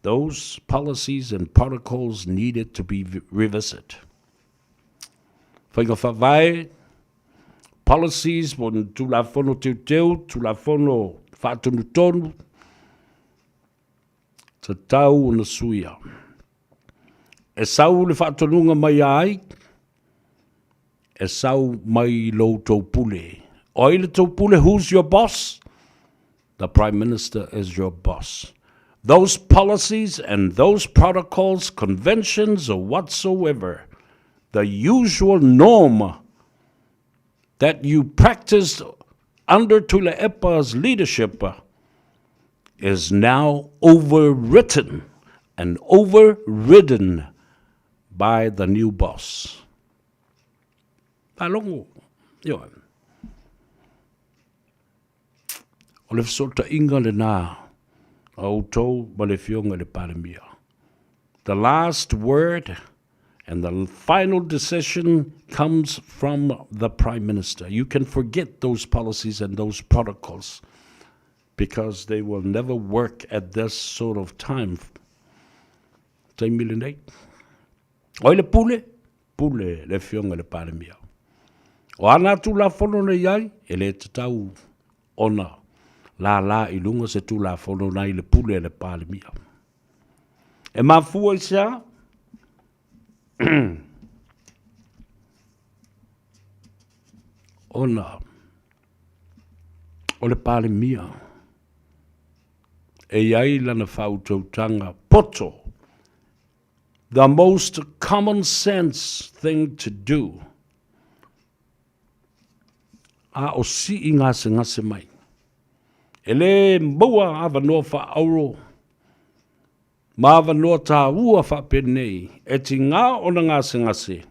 those policies and protocols needed to be revisited. Faiga faavae, policies po o ni Tulafono teuteu, Tulafono faatonutonu, tatau ona suia. E sau le faatonuga mai ia ai? E sau mai lo outou pule. O ai le tou pule? Who's your boss? The Prime Minister is your boss. Those policies and those protocols, conventions or whatsoever, the usual norm that you practiced under Tuilaepa's leadership, is now overwritten and overridden by the new boss. Faalogo, ioe. O le fesootaiga lenā a outou ma le Afioga i le Palemia. The last word and the final decision comes from the Prime Minister. You can forget those policies and those protocols because they will never work at this sort of time. Taimi lenei. O ai le pule? Pule le Afioga i le Palemia. O ana Tulafono na i ai, e le tatau ona lālā i luga se Tulafono na i le pule a le Palemia. E mafua i se a? Ona o le Palemia e i ai lana faautautaga poto, the most common sense thing to do, a o sii gasegase mai. E le maua avanoa faaauro ma avanoa tāua faapenei e tigā ona gasegase,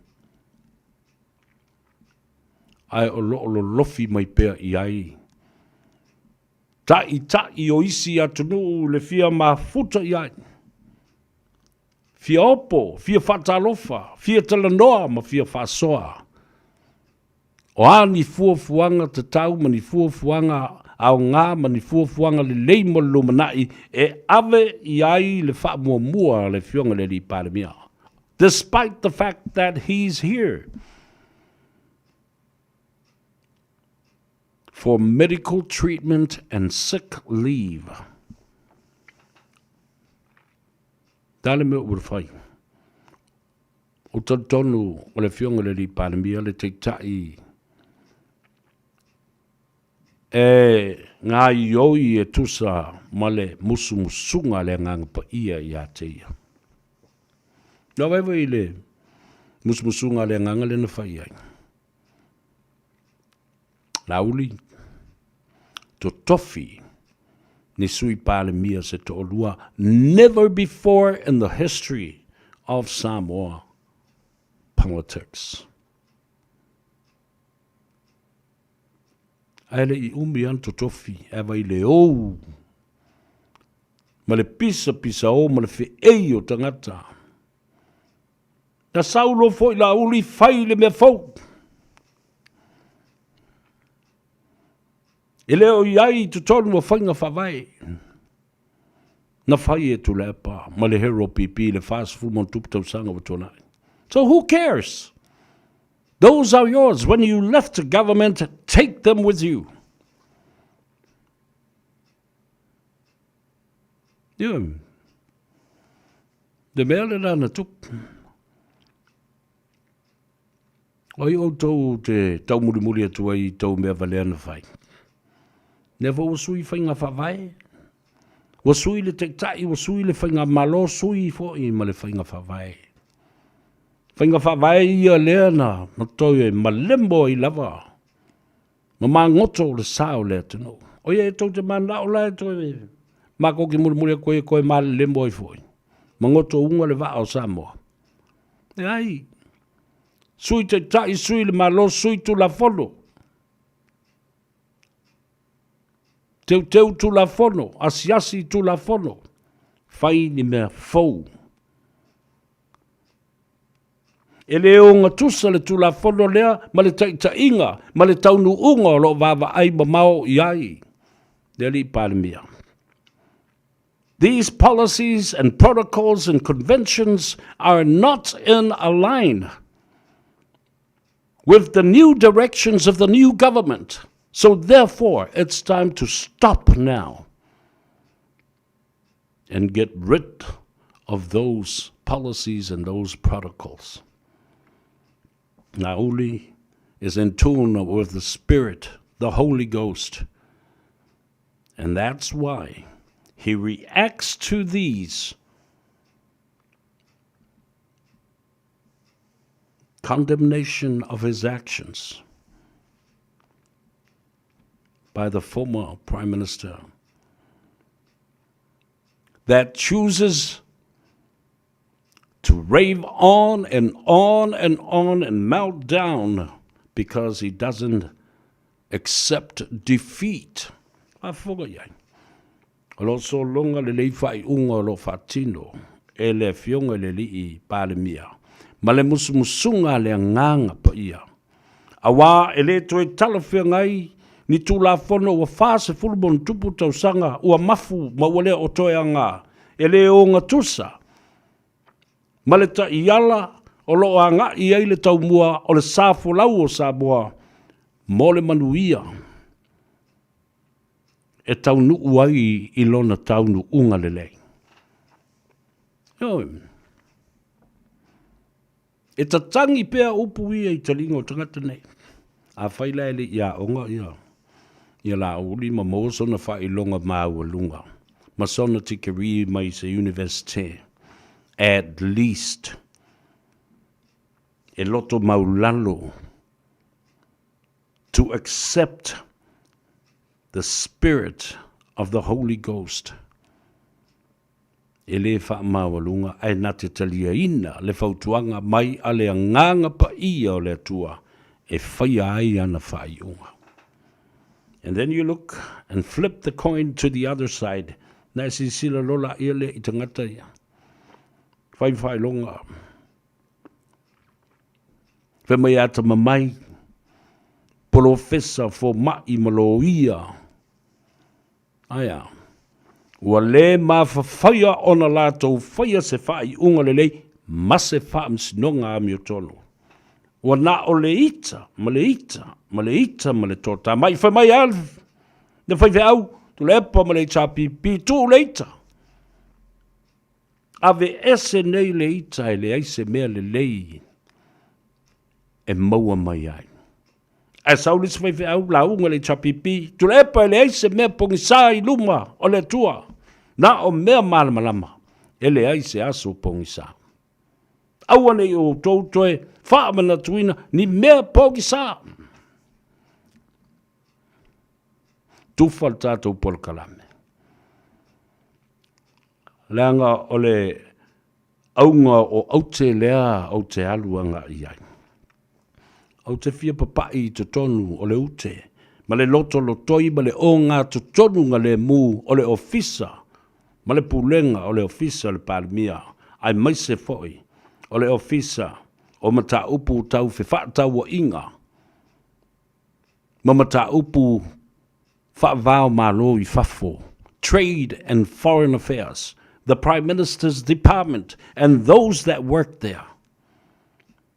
ae o lo o lolofi mai pea i ai Ta'ita'i o isi atunuu le fia mafuta i ai, fia opo, fia faatalofa, fia talanoa ma fia faasoa. O a ni fuafuaga tatau ma ni fuafuaga aoga ma ni fuafuaga lelei mo le lumanai e ave i ai le faamuamua a le Afioga i le Alii Palemia, despite the fact that he's here for medical treatment and sick leave. Ta le mea ua fai. O talitonu o le Afioga i le Alii Palemia le Taitai e gaioi e tusa ma le musumusuga a le Agaga Paia ia te ia. Na vaivai i le musumusuga a le Agaga lea na fai ai. Laauli, totofi ni Sui Palemia se to'alua, never before in the history of Samoa politics. Ae le i umi lava na totofi, ae vai le ou ma le pisapisao ma le feei o tagata. Na sau loa foi Laauli fai le mea fou. E le o i ai i totonu o faiga faavae na fai e Tuilaepa ma le Hero PP i le 40+ tausaga ua tuanai. So who cares? Those are yours. When you left government, take them with you. Ia, le mea lena na tupu. O ai outou te taumulimuli atu ai i tou mea valea na fai? Lea foi ua sui faiga faavae, ua sui le taitai, ua sui le faigamalo, sui foi ma le faiga faavae. Faiga faavae ia lea na toe malemo ai lava ma magoto le sa o le atunuu. O ia e tou te mananao la e toe matou te mulimuli atu ai e toe malelemo ai foi, magoto uga le vaa o Samoa. Leai. Sui Taitai, sui le Malo, sui Tulafono. Teuteu Tulafono, asiasi Tulafono, fai ni mea fou. E le ogatusa le Tulafono lea ma le taitaiga ma le taunuuga o lo o vaavaai mamao i ai le Alii Palemia. These policies and protocols and conventions are not in align with the new directions of the new government. So therefore, it's time to stop now and get rid of those policies and those protocols. Nauli is in tune with the Spirit, the Holy Ghost. And that's why he reacts to these condemnation of his actions by the former Prime Minister. that chooses to rave on and on and on and melt down because he doesn't accept defeat. Faafofoga i ai. O lo o sologa lelei faaiuga o lo o faatino e le Afioga i le Alii Palemia ma le musumusuga a le Agaga Paia, aua e le toe talafeagai ni Tulafono ua 40+ tausaga ua mafu ma ua le o toe aoga e le ogatusa ma le taiala o lo o agai i ai le taumua o le sa folau o Samoa mo le manuia e taunuu ai i lona taunuuga lelei. Ioe. E tatagi pea upu ia i taliga o tagata nei. Afai la e le i aoga ia, ia Laauli ma maua sona faailoga maualuga ma sona tikerii mai se Universite, at least e loto maulalo to accept the spirit of the Holy Ghost. E le faamaualuga ae na te taliaina le fautuaga mai a le Agaga Paia o le Atua e faia ai ana faaiuga. And then you look and flip the coin to the other side, na e silasila lola ia lea i tagata ia. Fai faailoga. Fai mai a atamamai, polofesa, fomai ma loia. Aia, ua lē mafafaia ona latou faia se faaiuga lelei ma se faamasinoga amiotonu. Ua na o le ita ma le ita ma le ita ma le toatamai. Fai mai a le faifeau, Tuilaepa ma le HRPP, tuu le ita. Aveese nei le ita e leai se mea lelei e maua mai ai. Ae sau le isi faifeau, lauga le HRPP, Tuilaepa e leai se mea pogisa i luma o le Atua, na o mea malamalama, e leai se aso pogisa. Aua ne i outou toe faamanatuina ni mea pogisa. Tufa le tatou polokalame. Leaga o le auga o aute lea ou te alu agai i ai. Ou te fia papai i totonu o le ute ma le lotolotoi ma le ogatotonuga lemu o le Ofisa ma le Pulega o le Ofisa o le Palemia, aemaise foi o le Ofisa o Mataupu Tau Fefaatauaiga ma Mataupu Faava-o-Malo i Fafo, Trade and Foreign Affairs, the Prime Minister's Department and those that work there.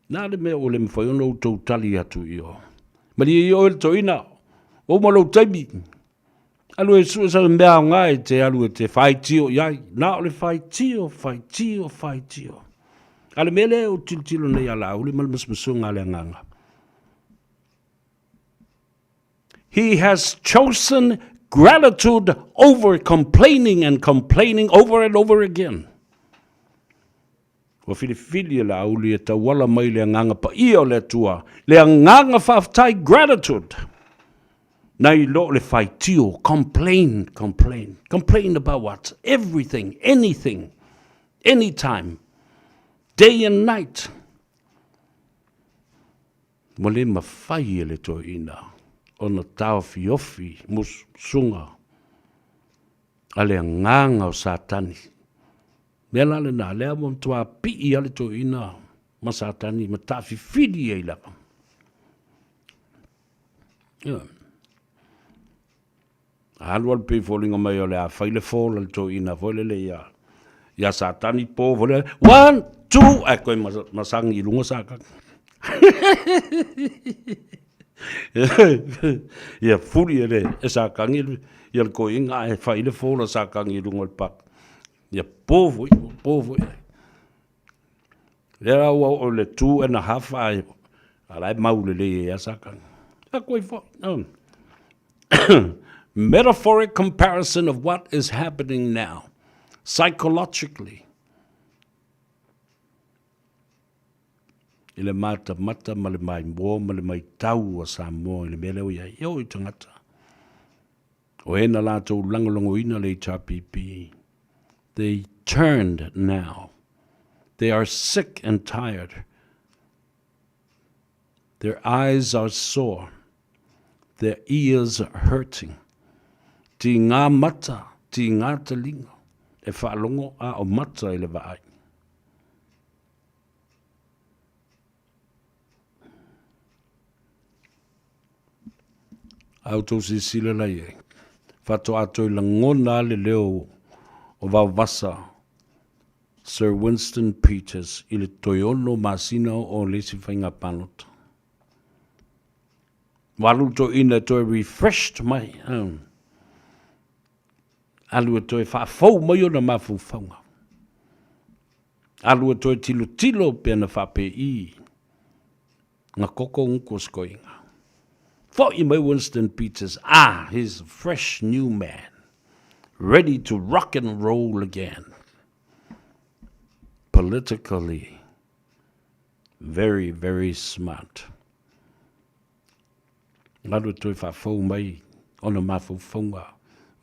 Na le mea ua le mafai ona outou tali atu i o. Malie i oe le toeaina, ua uma lou taimi. Alu e sue sana mea aoga e te alu e te faitio i ai. Na o le faitio, faitio, faitio. A le mea lea ou tilotilo nei ia Laauli ma le musumusuga a le Agaga. He has chosen gratitude over complaining and complaining over and over again. Ua filifili e Laauli e tauala mai le Agaga Paia o le Atua, le agaga faafetai, gratitude, nai lo le faitio, complain, complain, complain about what? Everything, anything, anytime, day and night. Ua le mafai e le toeaina ona taofiofi musuga a le agaga o Satani. Mea la lena, lea ua matua pii lava le toeaina ma Satani ma taafifili ai lava. Ioe. Alu alu pei foliga mai o le a fai le fola le toeaina foi lele ia ia Satani po foi lele one two ae koe masagi i luga Satani. Ia fuli e le e Satani ia le toeaina ae fai le fola Satani i luga o le paka. Ia po foi, po foi. Lea la ua oo i le 2.5 ae a la e mau lelei ai lava Satani. A koe foi. Metaphoric comparison of what is happening now, psychologically. I le matamata ma le maimoa ma le maitau a Samoa i le mea lea ua i ai. E oo i tagata. O e na latou lagolagoina le HRPP. They turned now. They are sick and tired. Their eyes are sore. Their ears hurting. Tīngā mata, tīngā talinga, e faalogo a o mata i le vaai. A outou silasila la i ai, faatoa toe lagona lava le leo o Vaovasa Sir Winston Peters i le toe ono masina o le isi faiga palota. Ua alu le toeaina e toe refreshed mai, alu e toe faafou mai ona mafaufauga. Alu e toe tilotilo pe na faapei nga koko nguku o sikoiga. Fo'i mai Winston Peters, ah, he's a fresh new man, ready to rock and roll again. Politically, very, very smart. Alu e toe faafou mai ona mafaufauga,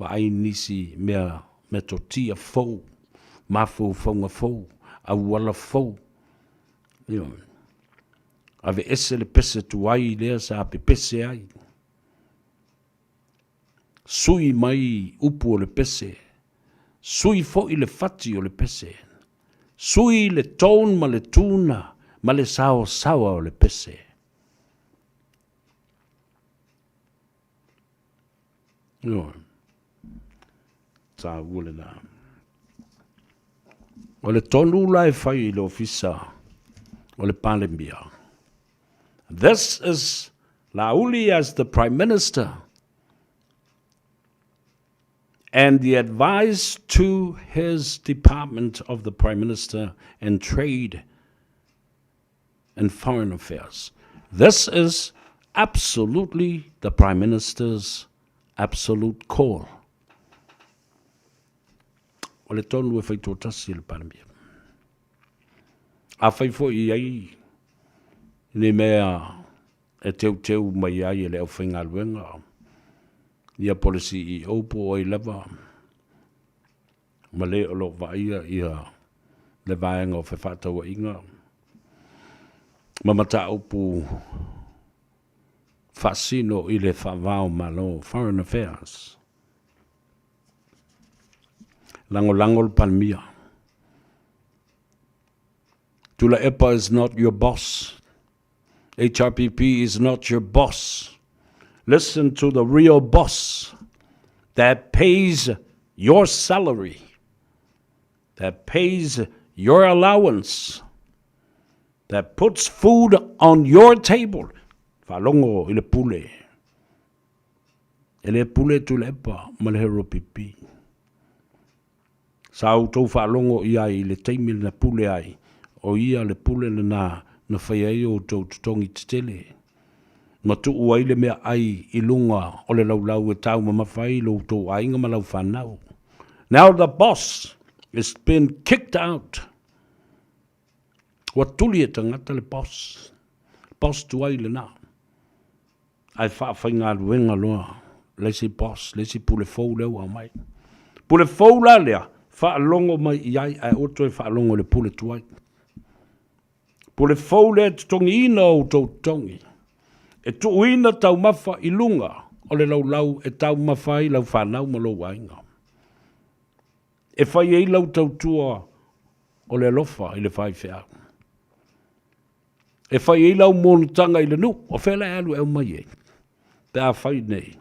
vaai nisi mea metotia fou, mafaufauga fou, auala fou. Ioe. Aveese le pese tuai lea sa pepese ai. Sui mai upu o le pese. Sui foi le fati o le pese. Sui le tone ma le tuna ma le saosaoa o le pese. Ioe. Taua lena. O le tonu la e fai i le ofisa o le Palemia. This is Laauli as the Prime Minister and the advice to his department of the Prime Minister and Trade and Foreign Affairs. This is absolutely the Prime Minister's absolute call. O le tonu e whaitōtasi e le Palemia. A whai foi i ai ni mea e teuteu mai ai e le aufaigaluega, ia po le CEO po o ai lava, ma le o lo o vaaia ia le vaega o fefaatauaiga ma mataupu faasino i le faava o Malo, Foreign Affairs. Lagolago le Palemia. Tuilaepa is not your boss. HRPP is not your boss. Listen to the real boss that pays your salary, that pays your allowance, that puts food on your table. Faalogo i le pule. E le pule Tuilaepa ma le HRPP. Sa outou faalogo i ai i le taimi na pule ai, o ia le pule lena na fai ai outou totogi tetele, ma tuu ai le meaai i luga o le laulau e taumamafa ai lo outou aiga ma lau fanau. Now the boss is been kicked out. Ua tuli e tagata le boss. Boss tuai lena. Ae faafaigaluega loa le isi boss, le isi pule fou lea ua aumai. Pule fou la lea, faalogo mai i ai ae aua toe faalogo i le pule tuai. Pule fou lea e totogiina o outou totogi. E tuuina taumafa i luga o le laulau e taumafa ai lau fanau ma lou aiga. E fai ai lau tautua o le alofa i le faifeau. E fai ai lau monotaga i le nuu, o fea la e alu e aumai ai? Pe a fai nei,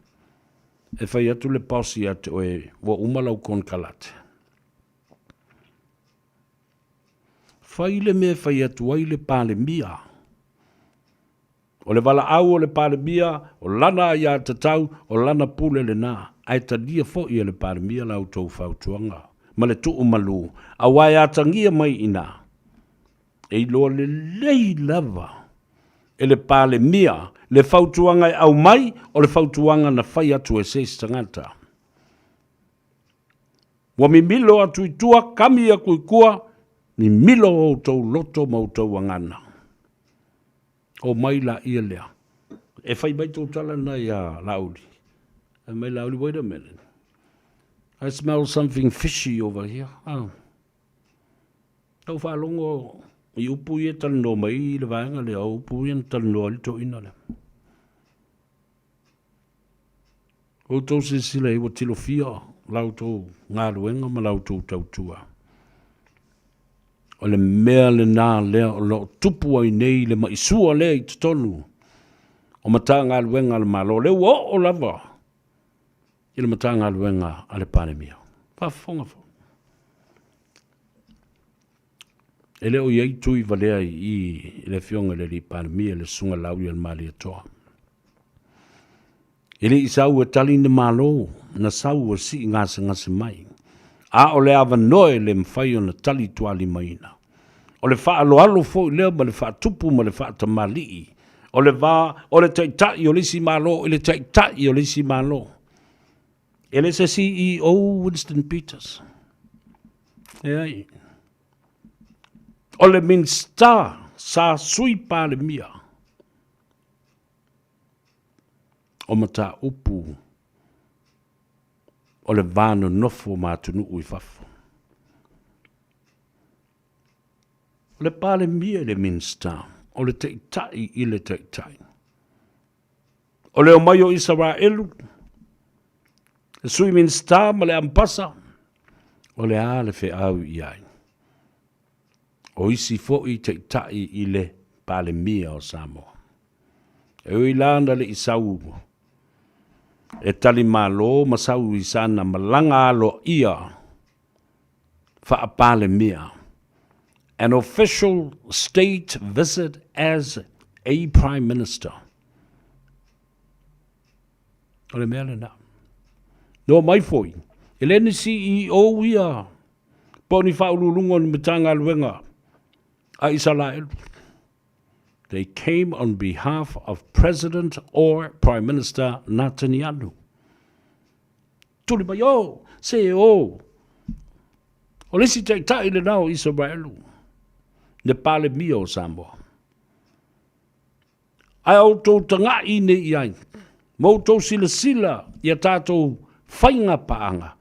e fai atu le boss ia te oe, ua uma lau konekarate. Fai le mea e fai atu ai le Palemia. O le valaau o le Palemia, o lana aiatatau, o lana pule lena, ae talia foi e le Palemia la outou fautuaga ma le tuumalu, aua e atagia mai i ina, e iloa lelei lava e le Palemia le fautuaga e aumai, o le fautuaga na fai atu e se isi tagata. Ua mimilo atu i tua, kami aku i kua, mimilo outou loto ma outou agana. Omai laia lea. E fai mai tou tala lena ia Laauli. Fai mai Laauli, wait a minute. I smell something fishy over here. Ah. Tau faalogo i upu ia talanoa mai i le vaega lea, o upu ia na talanoa ai le toeaina lea. Outou silasila i ai ua tilofia la outou galuega ma la outou tautua. O le mea lena lea o lo o tupu ai nei le maisua lea i totonu o Matagaluega a le Malo, lea ua oo lava i le Matagaluega a le Palemia. Faafofoga foi. E le o i ai tui valea i i i le Afioga i le Alii Palemia, le Susuga Laaulialemalietoa. E le i sau e tali ni malo, na sau e sii gasegase mai. A o le avanoa e le mafai ona tali tualimaina. O le faaaloalo foi lea ma le faatupu ma le faatamalii o le va o le Taitai o le isi Malo i le Taitai o le isi Malo. E le se CEO Winston Peters. Leai. O le Minisita sa Sui Palemia o mataupu o le va nonofo ma atunuu i fafo. O le Palemia i le Minisita, o le Taitai i le Taitai. O le omai o Isaraelu, le Sui Minisita ma le Ampasa, o le a le feau i ai? O isi foi Taitai i le Palemia o Samoa. E ui la na le i sau e tali malo ma sau i sana malaga aloaia faa-Palemia, an official state visit as a Prime Minister. O le mea lena. No mai foi, e le ni CEO ia po o ni faauluuluga o ni Matagaluega a Isaraelu. They came on behalf of President or Prime Minister Netanyahu. Tuli mai, oh, se oh. O le isi taitai lena o Isaraelu, le Palemia o Samoa. Ae outou taga'i nei i ai, ma outou silasila i a tatou faiga paaga,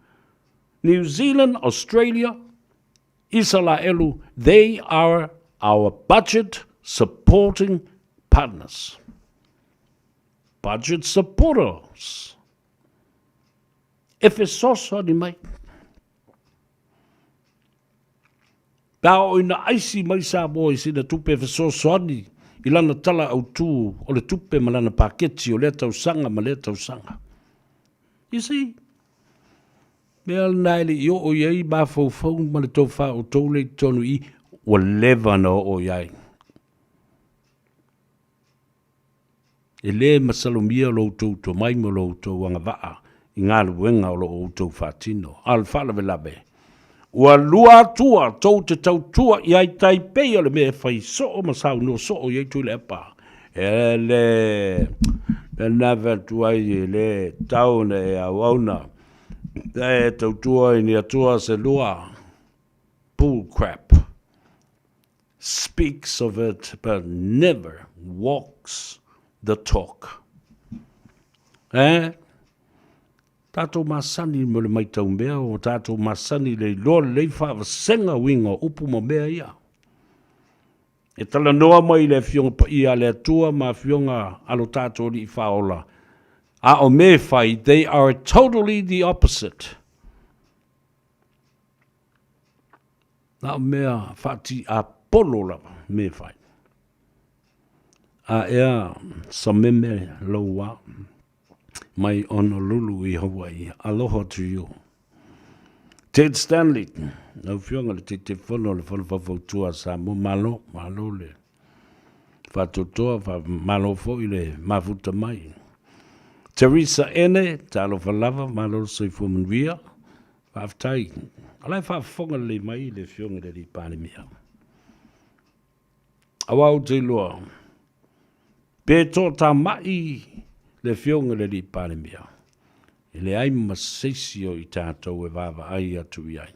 New Zealand, Australia, Isaraelu, they are our budget supporting partners. Budget supporters. E fesoasoani mai. Pe a oo ina aisi mai Samoa i sina tupe e fesoasoani i lana tala autu o le tupe ma lana paketi o lea tausaga ma lea tausaga. You see? Mea lena e le i oo i ai mafaufau ma le tofa o outou lea i totonu i i, ua leva ona oo i ai. E le masalomia lo outou tomai ma lo outou agavaa i galuega o lo o outou faatino. A o le faalavelave, ua lua atua tou te tautua i ai tai pei o le mea e fai soo ma saunoa soo i ai Tuilaepa. E le mea lena e fai atu ai, e le tatau ona e auauna e tautua i ni atua se lua. Bull crap. Speaks of it but never walks the talk. Eh? Tatou masani mo le maitau mea, o tatou masani le iloa lelei faavasega uiga o upu ma mea ia. E talanoa mai le Afioga Paia a le Atua ma Afioga a lo tatou Alii Faaola, a o mea e fai, they are totally the opposite. Na o mea faatiapolo lava mea e fai. A ea sameme lou wā mai Honolulu i Hawaii. Aloha to you. Ted Stanley, lau Afioga le Taitaifono o le Fono Faufautua a Samoa, malo, malo le faatoatoa, malo foi le mafuta mai. Teresa Ene, talofa lava, malo le soifua manuia. Faafetai. O la e faafofoga lelei mai le Afioga i le Alii Palemia. Aua ou te iloa, pe toatamai le Afioga i le Alii Palemia, e leai ma se isi o i tatou e vaavaai atu i ai.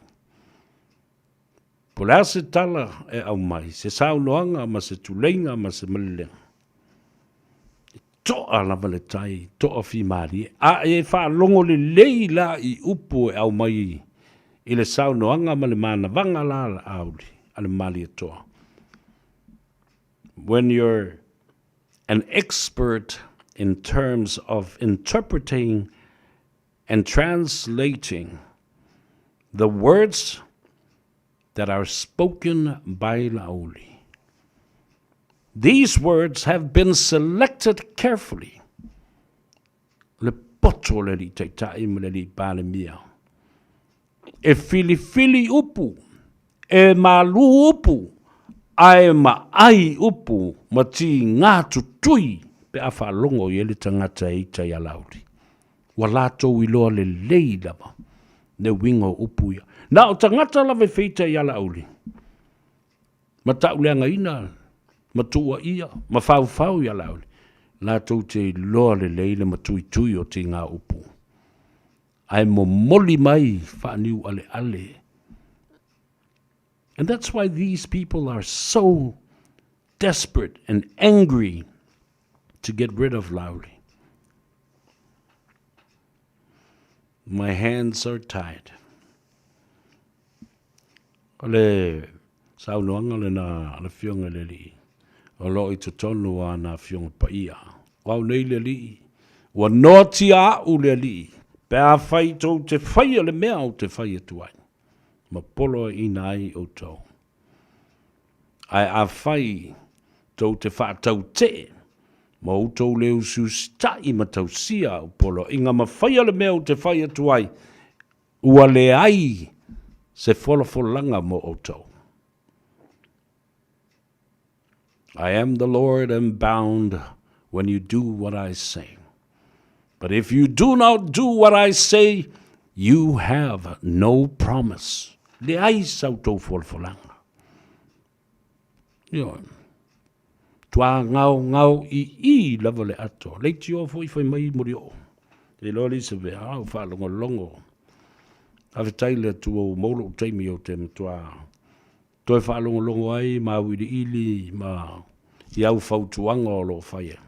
Po o le a se tala e aumai, se saunoaga ma se tuleiga ma se malelega. To'a lava le tai, to'a fimalie. A e faalogo lelei la i upu e aumai i le saunoaga ma le manavaga la a Laauli, a le Malietoa. When you're an expert in terms of interpreting and translating the words that are spoken by Laauli. These words have been selected carefully. Le poto o le Alii Taitai ma le Alii Palemia. E filifili upu, e malū upu, ae maai upu ma tigā tutui pe a faalogo i ai le tagata e ita i alauli. Ua latou iloa lelei lava le uiga o upu ia. Na o tagata lava e feita i alauli, ma tauleagaina, ma tuuaia, ma faufau i alauli, latou te iloa lelei le matuitui o tigā upu. Ae momoli mai faaniualeale. And that's why these people are so desperate and angry to get rid of Lowry. My hands are tied. O le saunoaga lena a le Afioga i le Alii, o lo o i totonu o ana Afioga Paia. O au nei le Alii, ua noatia a'u le Alii, pe afai tou te faia le mea ou te fai atu ai, ma poloaiina ai outou. Ae afai tou te faatautee ma outou le usiusita'i ma tausia a'u poloaiga ma faia le mea ou te fai atu ai, Ua leai se folafolaga mo outou. I am the Lord and bound when you do what I say. But if you do not do what I say, you have no promise. Leai sa outou folafolaga. Ioe. Tuagaogao i i lava le ato. Leitioa foi fai mai Molioo. E iloa le isi mea, a ua faalogologo. Faafetai i le Atua ua maua lou taimi ou te matua toe faalogologo ai ma auiliili ma i au fautuaga o lo o faia.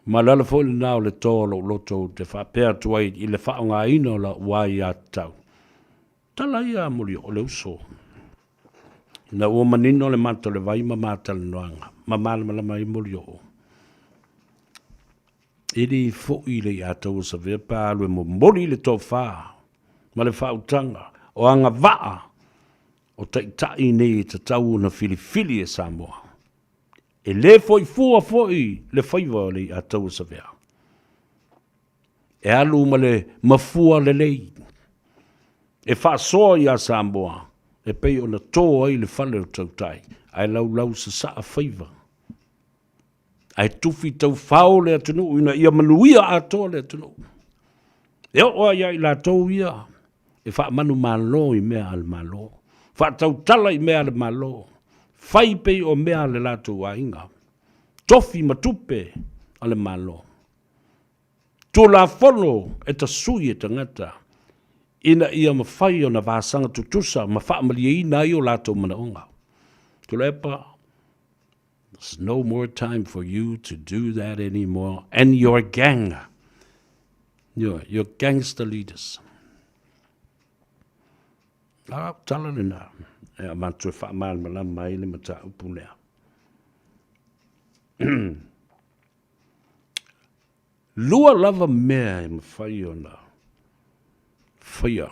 Ma le ala foi lena o le to o lou loto ou te faapea atu ai i le faaaogaina o lau aiatatau. Tala ia a Molioo le uso. Ina ua manino le mata o le vai ma matalanoaga, ma malamalama ai Molioo. E le foi le iatau o Savea pe a alu e momoli le tofa ma le faautaga o agavaa o taitai nei e tatau ona filifili e Samoa. E le foi fua foi le faiva o le iatau o Savea. E alu ma le mafua lelei e faasoa iā Samoa e pei ona tō ai le fale o tautai ae laulau sasaa faiva ae tufi taufao le atunuu ina ia manuia atoa le atunuu. E oo lava ia i latou ia e faamanumalo i mea a le Malo, faatautala i mea a le Malo, fai pei o mea a le latou aiga, tofi ma tupe a le Malo. Tulafono e tasui e tagata ina ia mafai ona vasaga tutusa ma faamalieina ai o latou manaoga. Tuilaepa, there's no more time for you to do that anymore and your gang, your gangster leaders. A tala lena e avatu e faamalamalama ai le mataupu lea. Lua lava mea e mafai ona faia,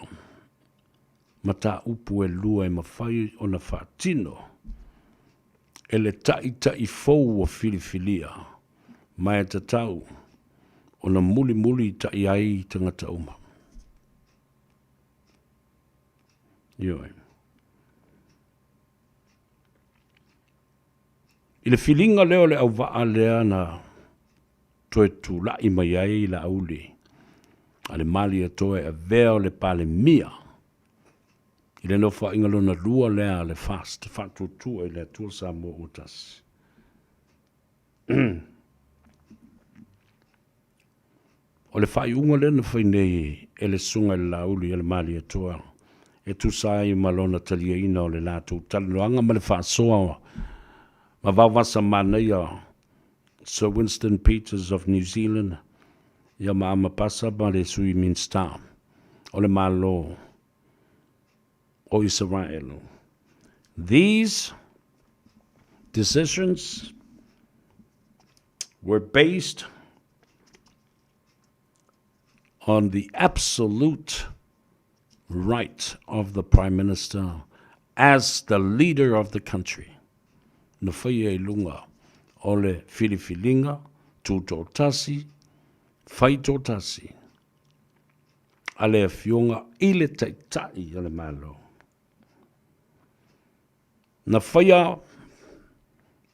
mataupu e lua e mafai ona faatino e le Taitai fou ua filifilia, ma e tatau ona mulimulita'i ai tagata uma. Ioe. I le filiga lea o le auvaa lea na toe tula'i mai ai Laauli a le Malietoa e avea o le Palemia i le nofoaiga lona lua lea a le FAST, Faatuatua i le Atua Samoa Ua Tasi. O le faaiuga lea na fai nei e le Susuga i le Laauli a le Malietoa e tusa ai ma lona taliaina o le latou talanoaga ma le faasoa ma vaovasa manaia Sir Winston Peters of New Zealand, ia ma Amapasa ma le Sui Minista o le Malo o Isaraelu. These decisions were based on the absolute right of the Prime Minister as the leader of the country. Na whaia i lunga o le filifiliga tutotasi, faitotasi a le Afioga i le Taitai o le Malo. Na whaia,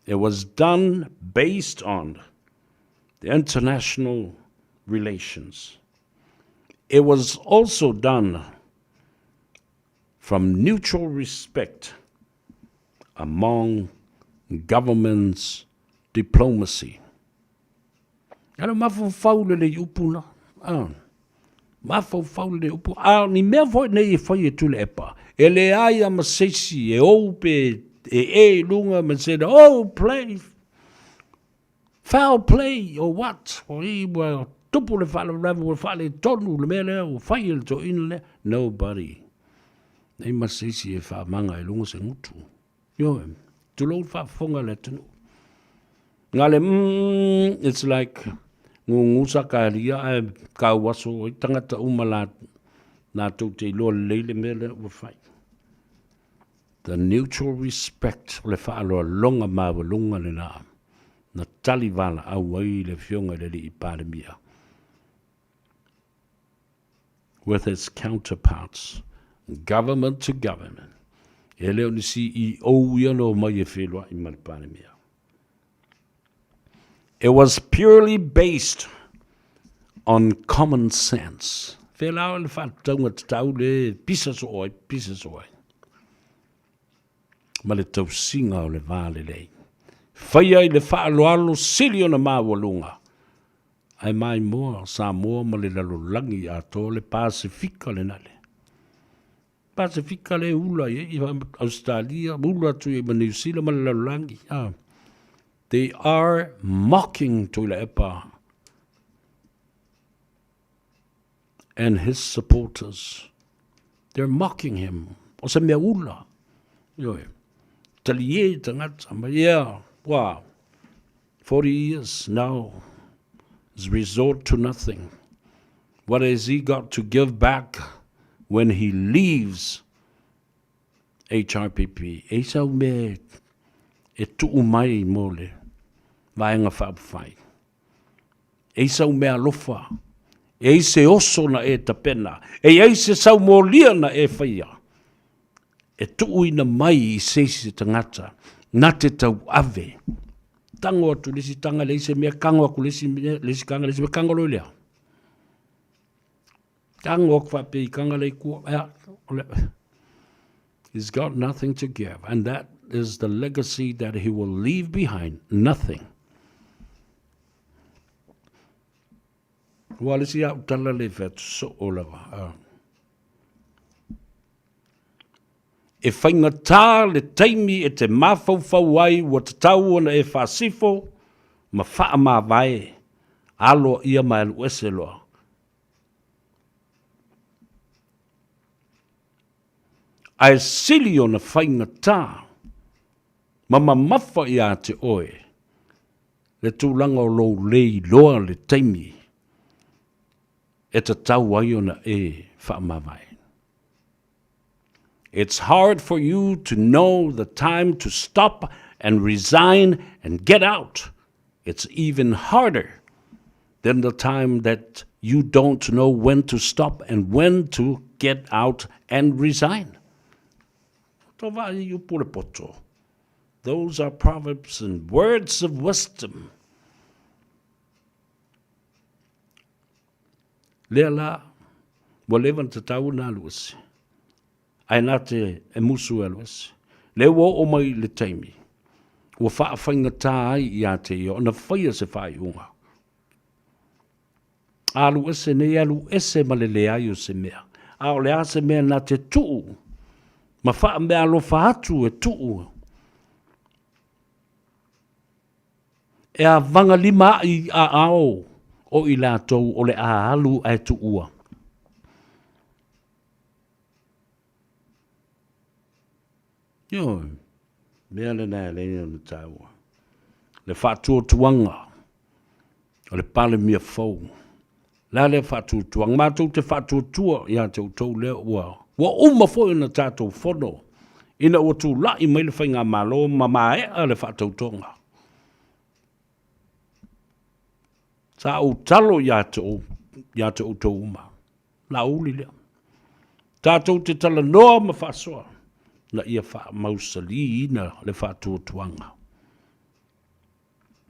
it was done based on the international relations. It was also done from mutual respect among governments diplomacy. Ala mafaufau lelei upu na. Ah. Mafaufau lelei upu. A ni mea foi nei e fai e Tuilaepa. E leai a ma seisi e ou pe e e i lunga ma se oh play foul play or what. O i ua tupu le faalavelave ua faaletonu le mea lea ua fai e le toeaina lea. Nobody. Nei ma seisi e faamaga i luga se gutu. Ioe, tulou le faafofoga a le atunuu. Na le mm, it's like gugu Sakaria ae kau aso ai tagata uma la latou te iloa lelei le mea lea ua fai. The mutual respect o le faaaloaloga maualuga lena na tali valaau ai le Afioga i le Alii Palemia with its counterparts, government to government. E le o ni CEO ia na omai e feiloai ma le Palemia. It was purely based on common sense. Whela o le whātaunga te tau le pisa so ai, pisa so ai. Ma le tausiga o le vā lelei. Whai ai le whaaloalo sili ona maualuga. Ae maimoa Samoa ma le lalolagi atoa le Pasefika lena le. Pasefika le ula i ai Australia, ula atu i ma New Zealand ma le lalolagi. Ah. They are mocking Tuilaepa and his supporters. They're mocking him. O se mea ula. Ioe. Talie tagata ma yeah, wow. 40 years now is resort to nothing. What has he got to give back when he leaves HRPP? E sau me e tuu mai mo le vaega faaupufai. E sau mea alofa. E i se oso na e tapena. E i se saumolia na e whaia. E tuuina mai i se isi tagata na te tauave. Tango atu le isi tanga le isi mea, kango aku le isi mea, le isi kanga le isi mea, kango loi lea. Tango aku whape i kanga le kua. Ea, ole. He's got nothing to give. And that is the legacy that he will leave behind. Nothing. Ua le isi au tala le whatu so o lava. Ah. E faigata le taimi e te mafaufau ai ua tatau ona e faasifo ma faamavae aloaia ma e alu ese loa. Ae sili ona faigata ma mamafa ia te oe le tulaga o lou le iloa le taimi e tatau ai ona e faamavae. It's hard for you to know the time to stop and resign and get out. It's even harder than the time that you don't know when to stop and when to get out and resign. Those are proverbs and words of wisdom. Lea la, ua leva ona tatau ona alu ese, ae na te e musu e alu ese. Lea ua oo mai i le taimi, ua faafaigata ai ia te ia ona faia se faaiuga. A alu ese nei, alu ese ma le leai o se mea. A o le a se mea na te tuu, ma faameaalofa atu e tuu. E avagalima aʻi i aao o i latou o le a alu ae tuua. Ioe, mea lena e leai ona taua. Le faatuatuaga o le Palemia fou. Le a lea faatuatuaga? Matou te faatuatua ia te outou lea ua ua uma foi ona tatou fono ina ua tulai mai le faigamalo ma maea le faatautoga. Sa ou talo ia te, ia te outou uma. La uli lea. Tatou te talanoa ma faasoa na ia faamausaliina le faatuatuaga.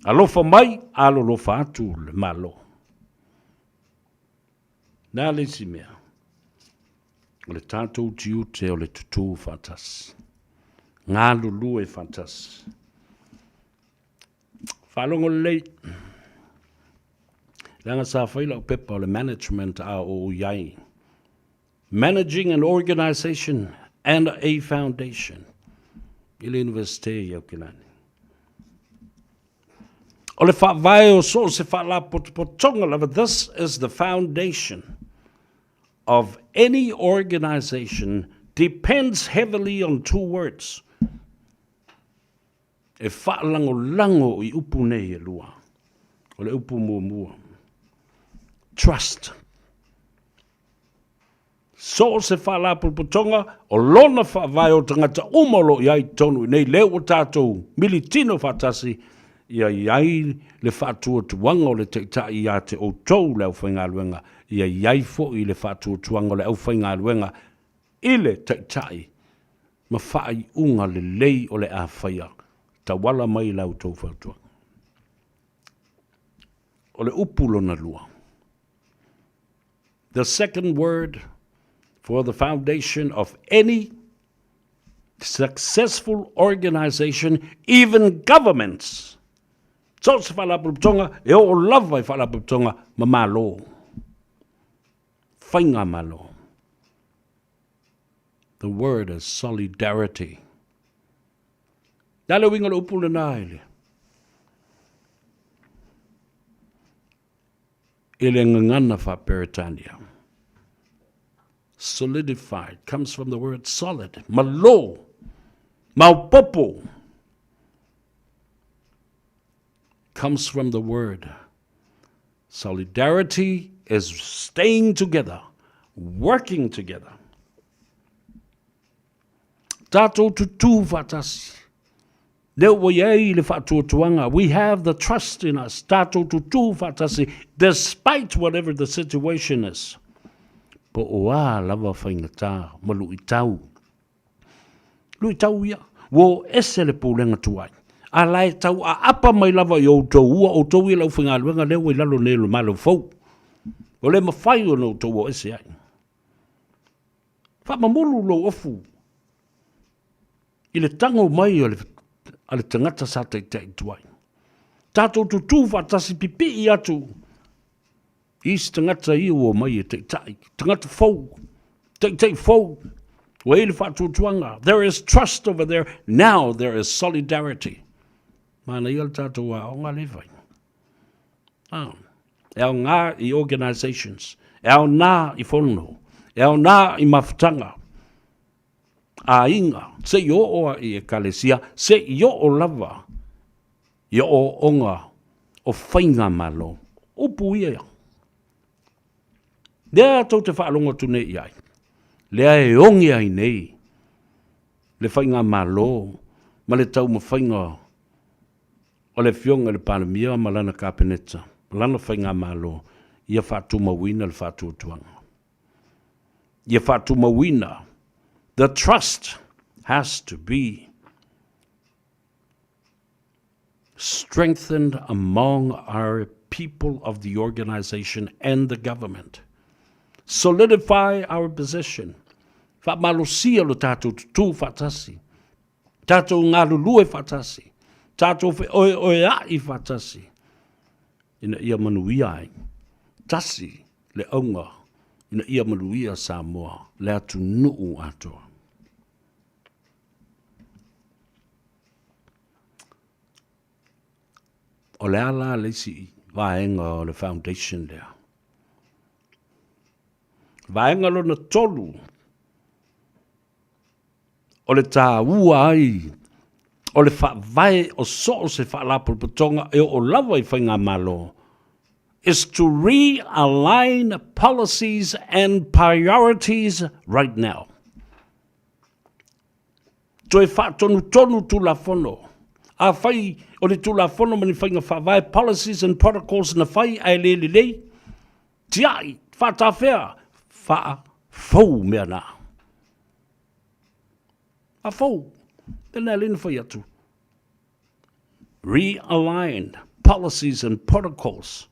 Alofa mai, alolofa atu le Malo. Le a le isi mea? O le tatou tiute o le tutū faatasi. Galulue faatasi. Faalogo lelei. Leaga sa fai lau pepa o le management a o i ai. Managing an Organization and a Foundation i le Universite i Aukilani. O le faavae o so o se faalapotopotoga lava, this is the foundation of any organization depends heavily on two words. E faalagolago i upu nei e lua. O le upu muamua, trust. So o se faalapotopotoga o lona faavae o tagata uma o lo o i ai i totonu i inei, lea ua tatou militino faatasi, ia i ai le faatuatuaga o le Taitai ia te outou le aufaigaluega, ia i ai foi le faatuatuaga o le aufaigaluega i le Taitai ma faaiuga lelei o le a faia tauala mai i la outou fautuaga. O le upu lona lua. The second word for the foundation of any successful organization, even governments. So se faalapotopotoga e oo lava i faalapotopotoga ma Malo. Faigamalo. The word is solidarity. Le a le uiga o le upu lena i le i le gagana faa-Peretania. Solidified comes from the word solid, malo, maopopo, comes from the word solidarity is staying together, working together. Tātou tutū whātasi. Lea ua i ai le faatuatuaga, we have the trust in us, tatou tutū faatasi, despite whatever the situation is. Po o a lava faigata ma luitau. Luitau ia, ua o ese le pulega tuai. A la e tau aapa mai lava i outou ua outou ia le aufaigaluega lea ua i lalo nei o le Malo fou. Ua le mafai ona outou o ese ai. Faamamulu lou ofu i le tago mai o le, a le tagata sa taitai tuai. Tatou tutū faatasi pipii atu i isi tagata ia ua omai e taitai, tagata fou, taitai fou, ua i ai le faatuatuaga. There is trust over there, now there is solidarity. Manaia le tatou aoga lea e fai. Ah, e aoga i organizations, e aoga i fono, e aoga i mafutaga, aiga, se i oo a i ekalesia, se i oo lava i ooonga o faigamalo. Upu ia ia. Lea tou te faalogo atu nei i ai, lea e oge ai nei le faigamalo ma le taumafaiga o le Afioga i le Palemia ma lana Kapeneta, ma lana faigamalo, ia faatumauina le faatuatuaga. Ia faatumauina. The trust has to be strengthened among our people of the organization and the government. Solidify our position. Faamalosia lo tatou tutū faatasi. Tatou galulue faatasi. Tatou feoeoeaʻi faatasi. Ina ia manuia ai. Tasi le auga ina ia manuia Samoa, le atunuu atoa. O le a la le isi vaega o le foundation lea? Vaega lona tolu, o le taua ai o le faavae o so o se faalapotopotoga e oo lava i faigamalo is to realign policies and priorities right now. Toe faatonutonu Tulafono. Afai o le Tulafono ma ni faiga faavae, policies and protocols na fai ae le lelei, tiai, faatafea, faafou mea na. Faafou. Tēnā e le na fai atu. Realign policies and protocols.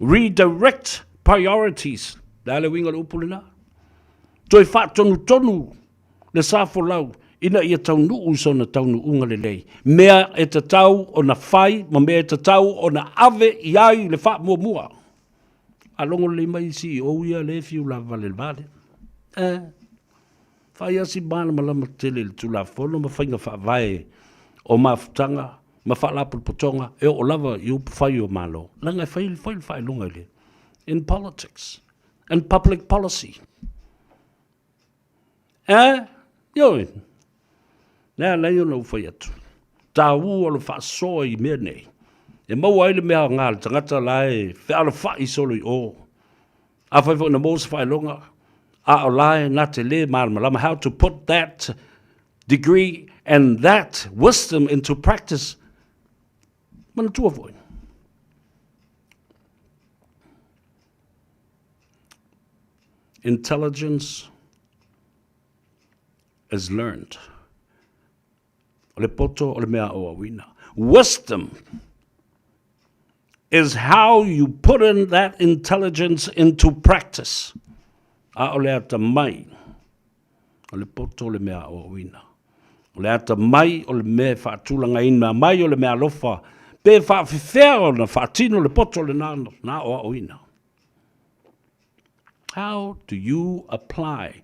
Redirect priorities. Le a le uiga o le upu lena? Toe faatonutonu le sa folau ina ia taunuu i sona taunuuga lelei. Mea e tatau ona fai ma mea e tatau ona ave i ai le faamuamua. Faalogo lelei mai CEO ia lea e fiu lavale i le va lea. Eh. Fai lava si malamalama tele i le Tulafono ma faiga faavae o mafutaga ma faalapotopotoga e oo lava i upufai o Malo, leaga e fai foi le faailoga i le in politics and public policy. Eh, ioe, le ala ai ona ou fai atu, taua o le faasoa i mea nei, e maua ai le mea aoga a le tagata la e fealofai solo i o. Afai foi na maua se faailoga, a o la e na te lē malamalama how to put that degree and that wisdom into practice, manatua foi. Intelligence is learned. O le poto o le mea aoaoina. Wisdom is how you put in that intelligence into practice. A o le atamai, o le poto o le mea aoaoina. O le atamai o le mea e faatulagaina mai o le mea alofa, pe faafefea ona faatino le poto lena na aoaoina. How do you apply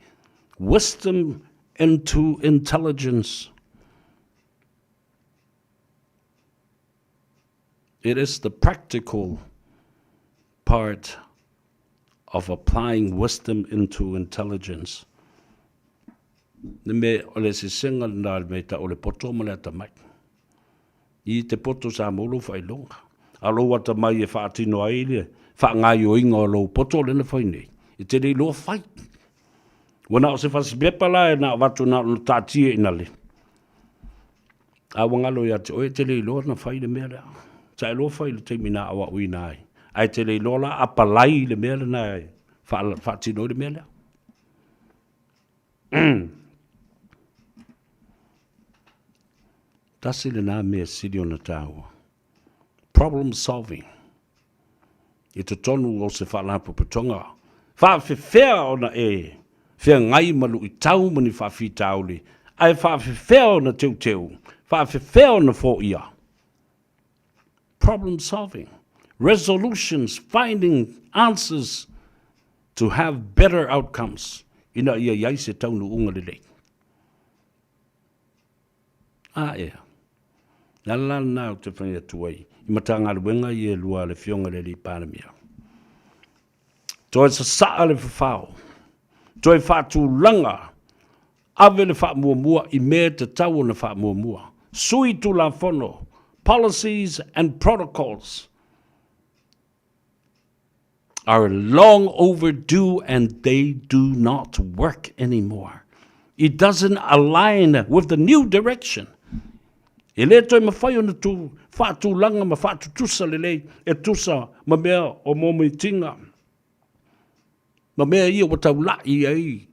wisdom into intelligence? It is the practical part of applying wisdom into intelligence. Le me o le sesega lena le mea tau o le poto ma le atamai. I te poto sa mau lou faailoga. A o lou atamai e faatino ai le faagaoioiga o lou poto lea na fai nei, e te le iloa fai. Ua na o se fasipepa la e na avatu na ona taatia ina le. A ua galo ia te oe, e te le iloa na fai le mea lea. Sa e iloa fai i le taimi na aoaoina ai. Ae te le iloa la apalai le mea lena e faatino ai le mea lea. Tasi lena mea sili ona taua. Problem solving. I totonu o se faalapotopotoga, faafefea ona e feagai ma luitau ma ni faafitauli, ae faafefea ona teuteu, faafefea ona foia. Problem solving. Resolutions, finding answers to have better outcomes ina ia i ai se taunuuga lelei. A ea. Le ala la lena ou te fai atu ai i Matagaluega ia e lua a le Afioga i le Alii Palemia. Toe sasaa le fafao, toe faatulaga, ave le faamuamua i mea e tatau ona faamuamua. Sui Tulafono, policies and protocols are long overdue and they do not work anymore. It doesn't align with the new direction. E le toe mawhai ona tu whaatulanga ma whaatutusa lelei e tusa ma mea o mōmītinga. Ma mea ia ua taulai ai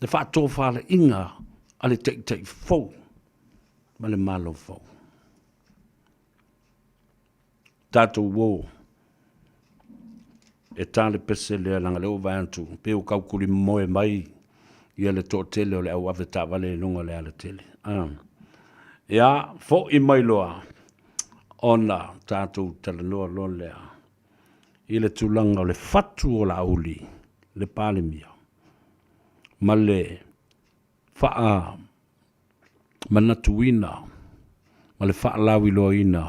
le whaatōwhāleinga a le teitei fou ma le malo fou. Tatou o e ta le pese lea leaga lea ua vaai atu pei ua taukuli moe mai ia le toatele o le au ave taavale i luga o le alatele. Ia, foi mai loa ona tatou talanoa loa lea i le tulaga o le fatu o Laauli, le Palemia, ma le faamanatuina. ma le faalauiloaina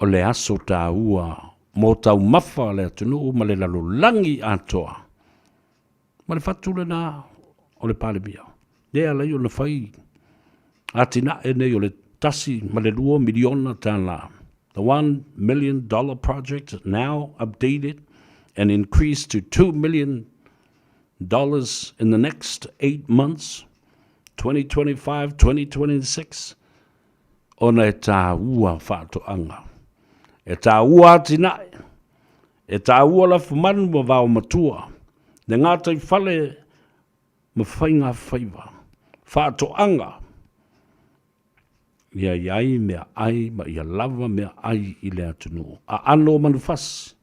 o le aso taua mo taumafa a le atunuu ma le lalolagi atoa. Ma le fatu lena o le Palemia, lea e ala ai ona fai atinae nei o le $1.2 miliona. The $1 million project now updated and increased to $2 million in the next 8 months, 2025, 2026, ona e taua faatoaga. E taua atinae, e taua lafumanu ma vaomatua, le gataifale ma faiga faiva, faatoaga, ia i ai meaai ma ia lava meaai i le atunuu. Aano o manufasi,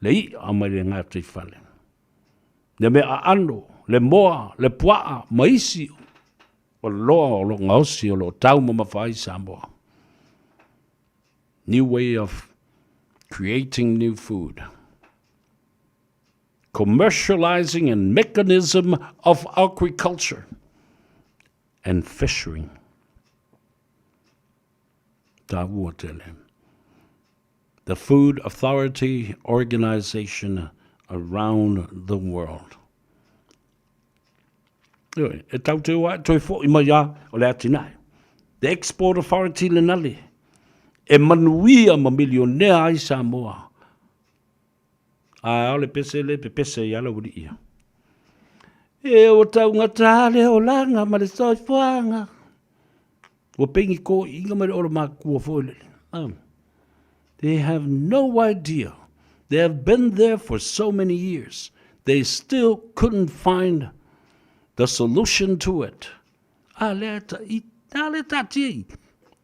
le i'a mai le gataifale, le mea aano, le moa, le puaa ma isi oloa o lo o gaosi o lo o taumamafa ai Samoa. New way of creating new food. Commercializing and mechanism of agriculture and fishing. Taua tele. The Food Authority Organization around the world. E tau te ua toe fo'i mai a o le atinae. The Export Authority le nale. E manuia ma milionea ai Samoa. A o le pese le pepese i ala uri ia. E o taugata le olaga ma le soifuaga. Ua pengi ko inga mai le olo makua foi lele. They have no idea. They have been there for so many years. They still couldn't find the solution to it. A lea ta i, a lea ta tia i,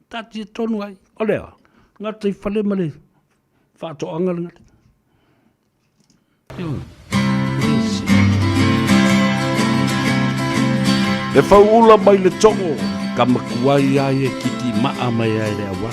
ta tia tonu ai. O lea, ngata i whale ma le whaatoanga le ngata. Le fauula mai le togo, ka makuai ai e kiki maa mai ai le awa.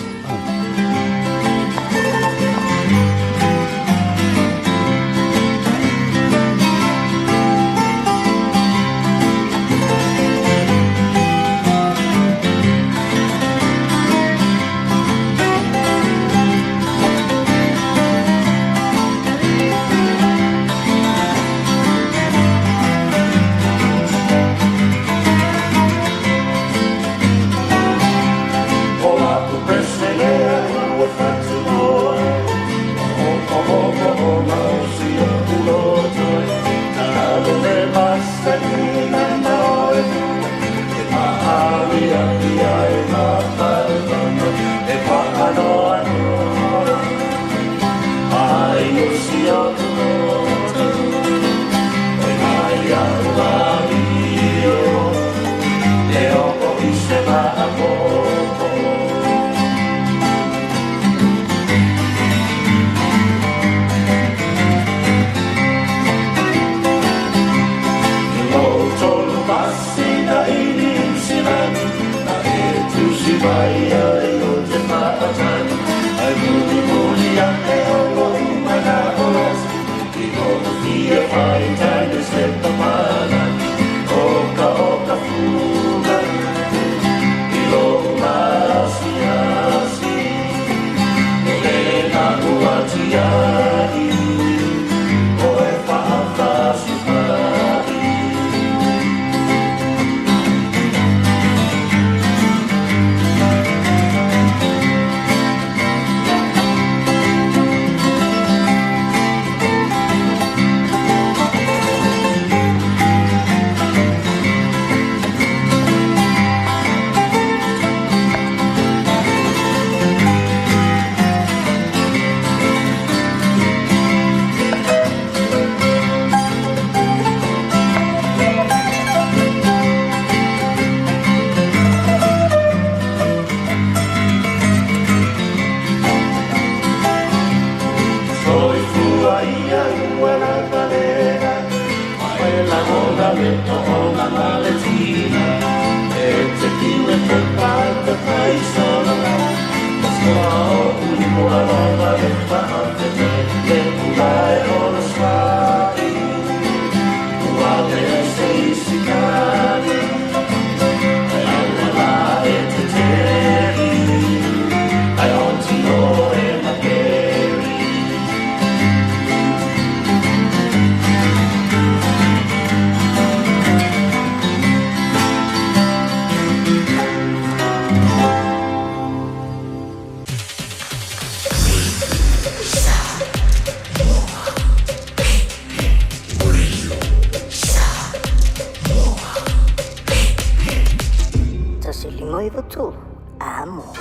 Cool. Amo.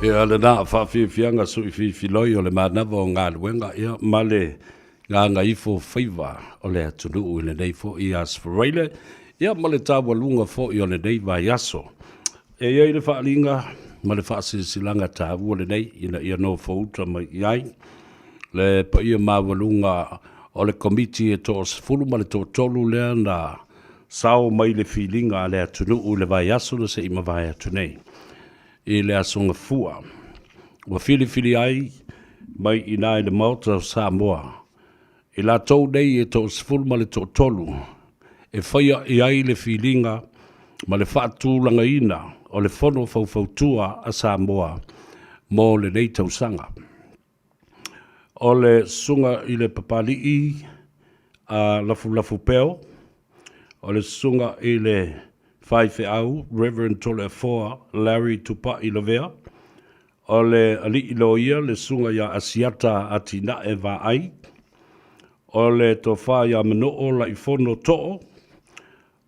Ia lena faafiafiaga suʻifiifiloi o le manava o galuega ia ma le gagaifo faiva o le atunuu i lenei foʻi aso Faraile ia ma le taualuga foʻi o lenei vaiaso. E i ai le faaaliga ma le faasilasilaga taua lenei ina ia nofouta mai i ai le paia maualuga o le Komiti e toasefulu ma le toatolu lea na sao mai le filiga a le atunuu i le vaiaso na se i mavae atu nei i le Aso Gafua ua filifili ai mai i ina i le Maota o Samoa i latou nei e toasefulu ma le toatolu e faia i ai le filiga ma le faatulagaina o le Fono Faufautua a Samoa mo lenei tausaga. O le susuga i le Papali'i a Lafulafu Peo, o le susuga i le Faifeau Reverend Toleafoa Larry Tupai Lavea, o le Alii Loia le susuga ia Asiata Atinae Vaai, o le Tofa ia Manoo Laifono Too,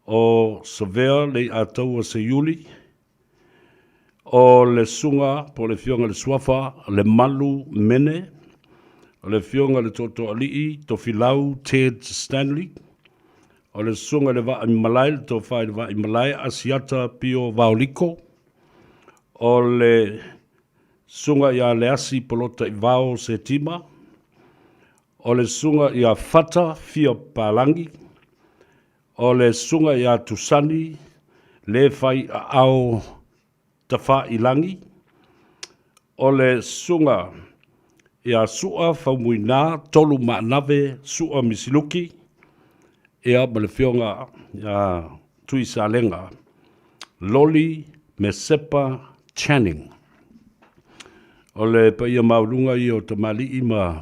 o Savea Leiataua Seiuli, o le Susuga po o le Afioga i le Suafa Lemalu Mene, o le Afioga i le Tootooalii Tofilau Ted Stanley, o le Susuga i le Vaaimalae, le Tofa i le Vaaimalae Asiata Pio Vaoliko, o le. Susuga ia Leasi Polotaivao Setima, o le Susuga ia Fata Fia Palangi, o le Susuga ia Tusani Le Fai Aao Tafailangi, o le Susuga ia Sua Faumuina Tolu Maanave Sua Misiluki, ia ma le Afioga ia Tuisalega Loli Mesepa Channing. O le paia maualuga ia o tamalii ma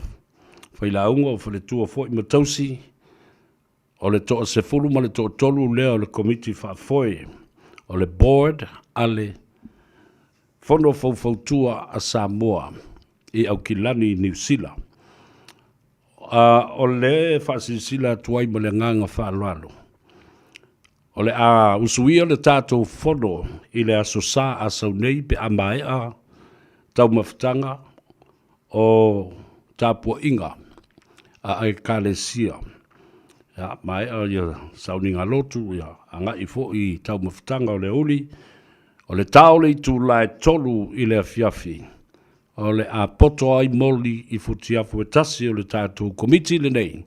failauga o faletua foi ma tausi, o le toasefulu ma le toatolu lea o le Komiti Faafoe o le Board a le Fono Faufautua a Samoa i Aukilani, Niu Sila. O le faasilasila atu ai ma le agaga faaaloalo, o le a usuia le tatou fono i le Aso Sa a sau nei pe a maea taumafataga o tapuaiga a Ekalesia. Ia, maea ia sauniga lotu, ia agai foi i taumafataga o le aoauli, o le ta o le itula e 3 i le afiafi, o le a poto ai moli i futiafu e tasi o le tatou Komiti lenei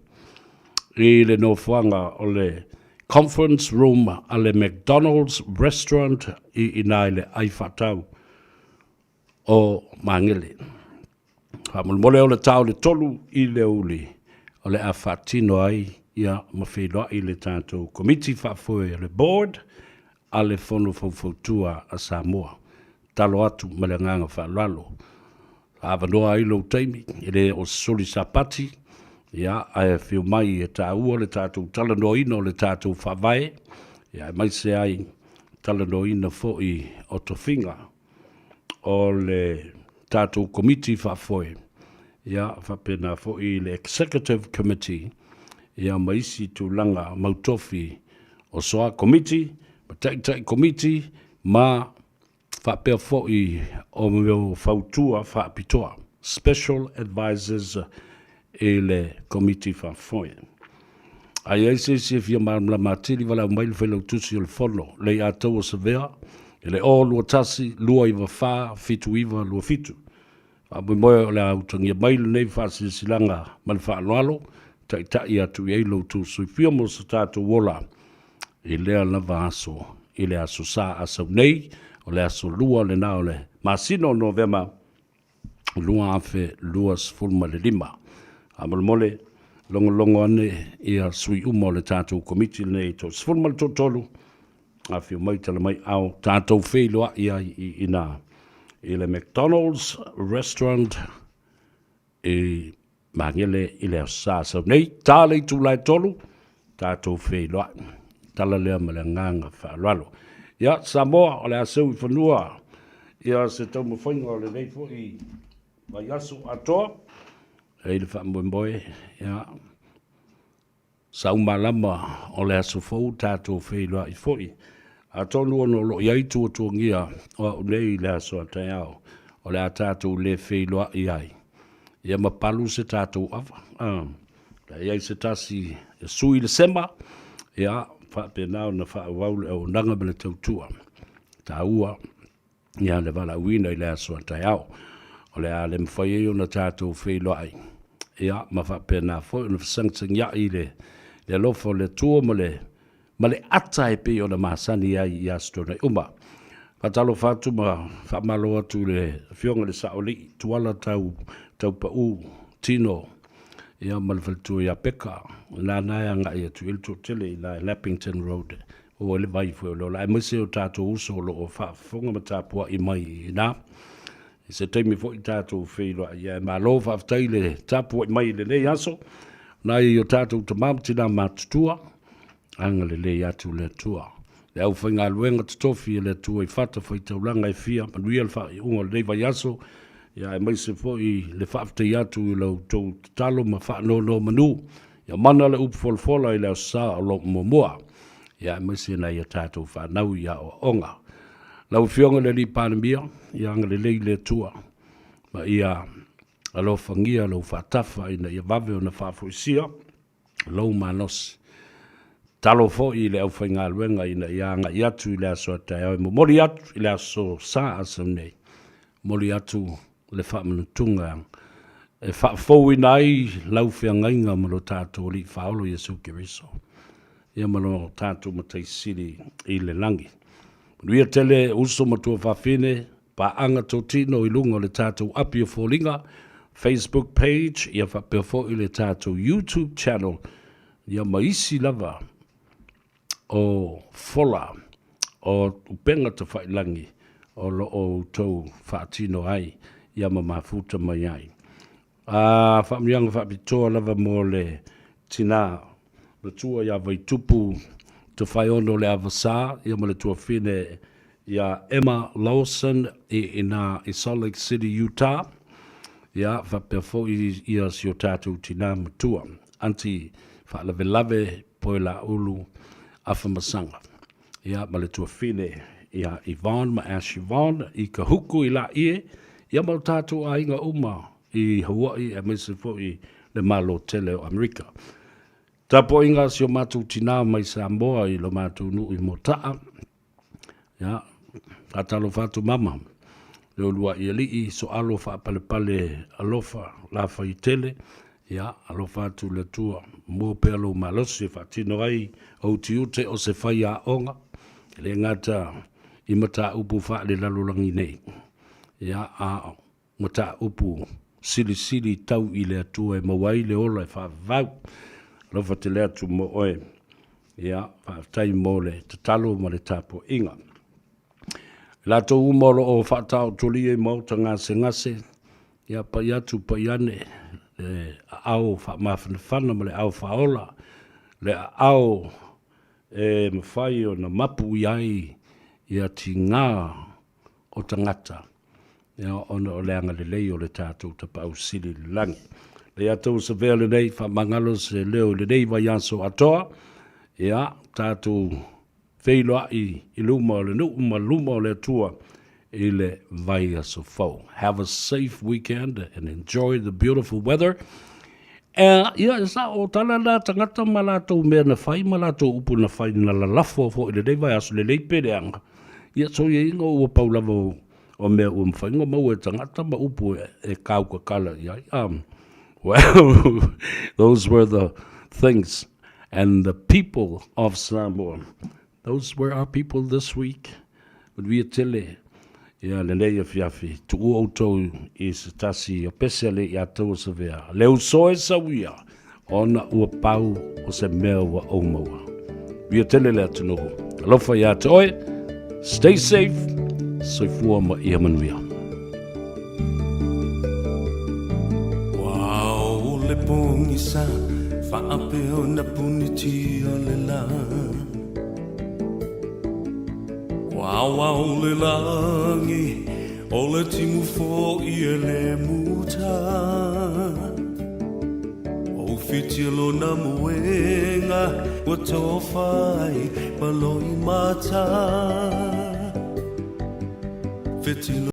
i le nofoaga o le Conference Room a le McDonald's Restaurant i ina i le ai faatau o Magele. Faamolemole o le ta o le 3 i le aoauli o le a faatino ai ia ma feiloai le tatou Komiti Faafoe o le Board a le Fono Faufautua a Samoa. Tatalo atu ma le agaga faaaloalo, avanoa ai lou taimi, e le o se soli Sapati, ia, ae afio mai e taua le tatou talanoaina o le tatou Faavae, ia, aemaise ai talanoaina foi o tofiga o le tatou Komiti Faafoe, ia, faapena foi le Executive Committee, ia, ma isi tulaga mautofi o soa Komiti, ma Taitai Komiti, ma faapea foi o mea fautua faapitoa, Special Advisors, i le Komiti Faafoe. A i ai se isi e fia malamalama atili, valaau mai le Failautusi o le Fono, Leiataua Savea, i le 021 294 7927. Faamoemoe o le a utagia mai lenei faasilasilaga ma le faaaloalo, taitai atu i ai lo outou soifua mo so tatou ola i lea lava aso, i le Aso Sa a sau nei, o le aso 2 lena o le masina o Novema 2025. Faamolemole, logologo ane ia sui uma o le tatou Komiti lenei 33, afio mai tala mai ao tatou feiloai ai i ina i le McDonald's Restaurant i Magele i le Aso Sa sau nei, ta le itula e 3, tatou feiloai. Tala lea ma le agaga faaaloalo. Ia, Samoa, o le a seu i fanua ia se taumafaiga o lenei foi vaiaso atoa. E i le faamoemoe, ia, Saumalama o le aso fou tatou feiloai foi. Atonu ona o lo o i ai tuatuagia o au nei i le aso a taeao o le a tatou le feiloai ai, ia ma palu se tatou ava. A, le a i ai se tasi e sui le sema, ia faapena ona faaauau le auaunaga ma le tautua taua. ia le valaauina i le aso a taeao. O le a le mafai ai ona tatou feiloai, ia, ma faapena foi ona fesagisagiai i le, le alofa o le Atua ma le, ma le ata e pei ona masani ai i aso tuanai uma. Faatalofa atu ma faamalo atu i le Afioga i le Saoalii Tuala Tau, Taupau Tino, ia ma le faletua ia Peka, nana e agai atu i ai le toatele i la Lappington Road Ua le vai foi o le ola, aemaise o tatou uso o lo o faafofoga ma tapuai mai i ina. I se taimi foi tatou feiloai, ae malo faafetai le tapuai mai i lenei aso. Nai o tatou tama ma tina matutua, agalelei atu le Atua. Le aufaigaluega totofi e le Atua i fata faitaulaga e fia, manuia le faaiuga o lenei vaiaso, ia aemaise foi le faafetai atu i la outou tatalo ma faanonomanu. Ia mana le upu folafola i le Aso Sa o lo o muamua, ia aemaise nai a tatou fanau i aoaoga. Lau Afioga i le Alii Palemia, ia agalelei le Atua ma ia alofagia lou faatafa ina ia vave ona faafoisia lou malosi. Tatalo foi i le aufaigaluega ina ia agai atu i le aso a taeao e momoli atu i le Aso Sa a sau nei, momoli atu. le faamanatuga e faafouina ai lau feagaiga ma lo tatou Alii Faaola Iesu Keriso, ia ma lo tatou Matai Sili i le lagi. Manuia tele uso ma tuafafine, paaga totino i luga o le tatou api o foliga, Facebook page, ia faapea foi le tatou YouTube channel, ia ma isi lava o fola o upega tafailagi o lo o outou faatino ai ia ma mafuta mai ai. A faamanuiaga faapitoa lava mo le tina matua ia Vaitupu Tofaeono Leavasa ia ma le tuafine ia Emma Lawson i ina i Salt Lake City, Utah, ia faapea foi ia si o tatou tina matua, Aunty Faalavelave Poelaulu Afamasaga, ia ma le tuafine ia Yvonne ma Ash Yvonne i Kahuku i Laie, ia ma o tatou aiga uma i Hawaii aemaise foi le Malo tele o Amerika. Tapuaiga a si o matou tina mai Samoa i lo matou nuu i Motaa, Ia, faatalofa atu mama, le uluai alii, soalo faapalepale alofa Lafaitele, ia, alofa atu le Atua, maua pea lou malosi e faatino ai ou tiute o se faiaoga, e le gata i mataupu faalelalolagi nei, ia, a o mataupu silisili tau i le Atua e maua ai le ola e faavavau. Alofa tele atu mo oe. Ia, faafetai mo le tatalo ma le tapuaiga. I latou uma o lo o faataotolia i maota gasegase, ia pai atu pai ane le aao faamafanafana ma le aao faaola, le aao e mafai ona mapu i ai ia tiga o tagata, ia, ona o le agalelei o le tatou Tapaau Sili i le lagi. Le ia tou savea lenei, faamagalo se leo i lenei vaiaso atoa, ia, tatou feiloai i luma o le nuu ma luma o le Atua i le vaiaso fou. Have a safe weekend and enjoy the beautiful weather. Ia, e sao, o tala na tagata ma latou mea na fai ma latou upu na fai na lalafo foi i lenei vaiaso, lelei pe leaga. Ia, soia ia ua pau lava o, o mea ua mafai ona maua e tagata ma upu e, e kaukakala i ai. Well, those were the things and the people of Samoa. Those were our people this week. Manuia tele, ia lenei afiafi, tuua outou i se tasi o pese a le ia tou o Savea. Le uso e sauia, ona ua pau o se mea ua ou maua. Manuia tele le atunuu. Alofa ia te oe, stay safe, soifua ma ia manuia. Ua o le pogisa faapea ona punitia le la. Ua aoao le lagi o le timu fo'i e le muta. Ua ufitia lona moega ua tofa ai ma loimata. Fetilo.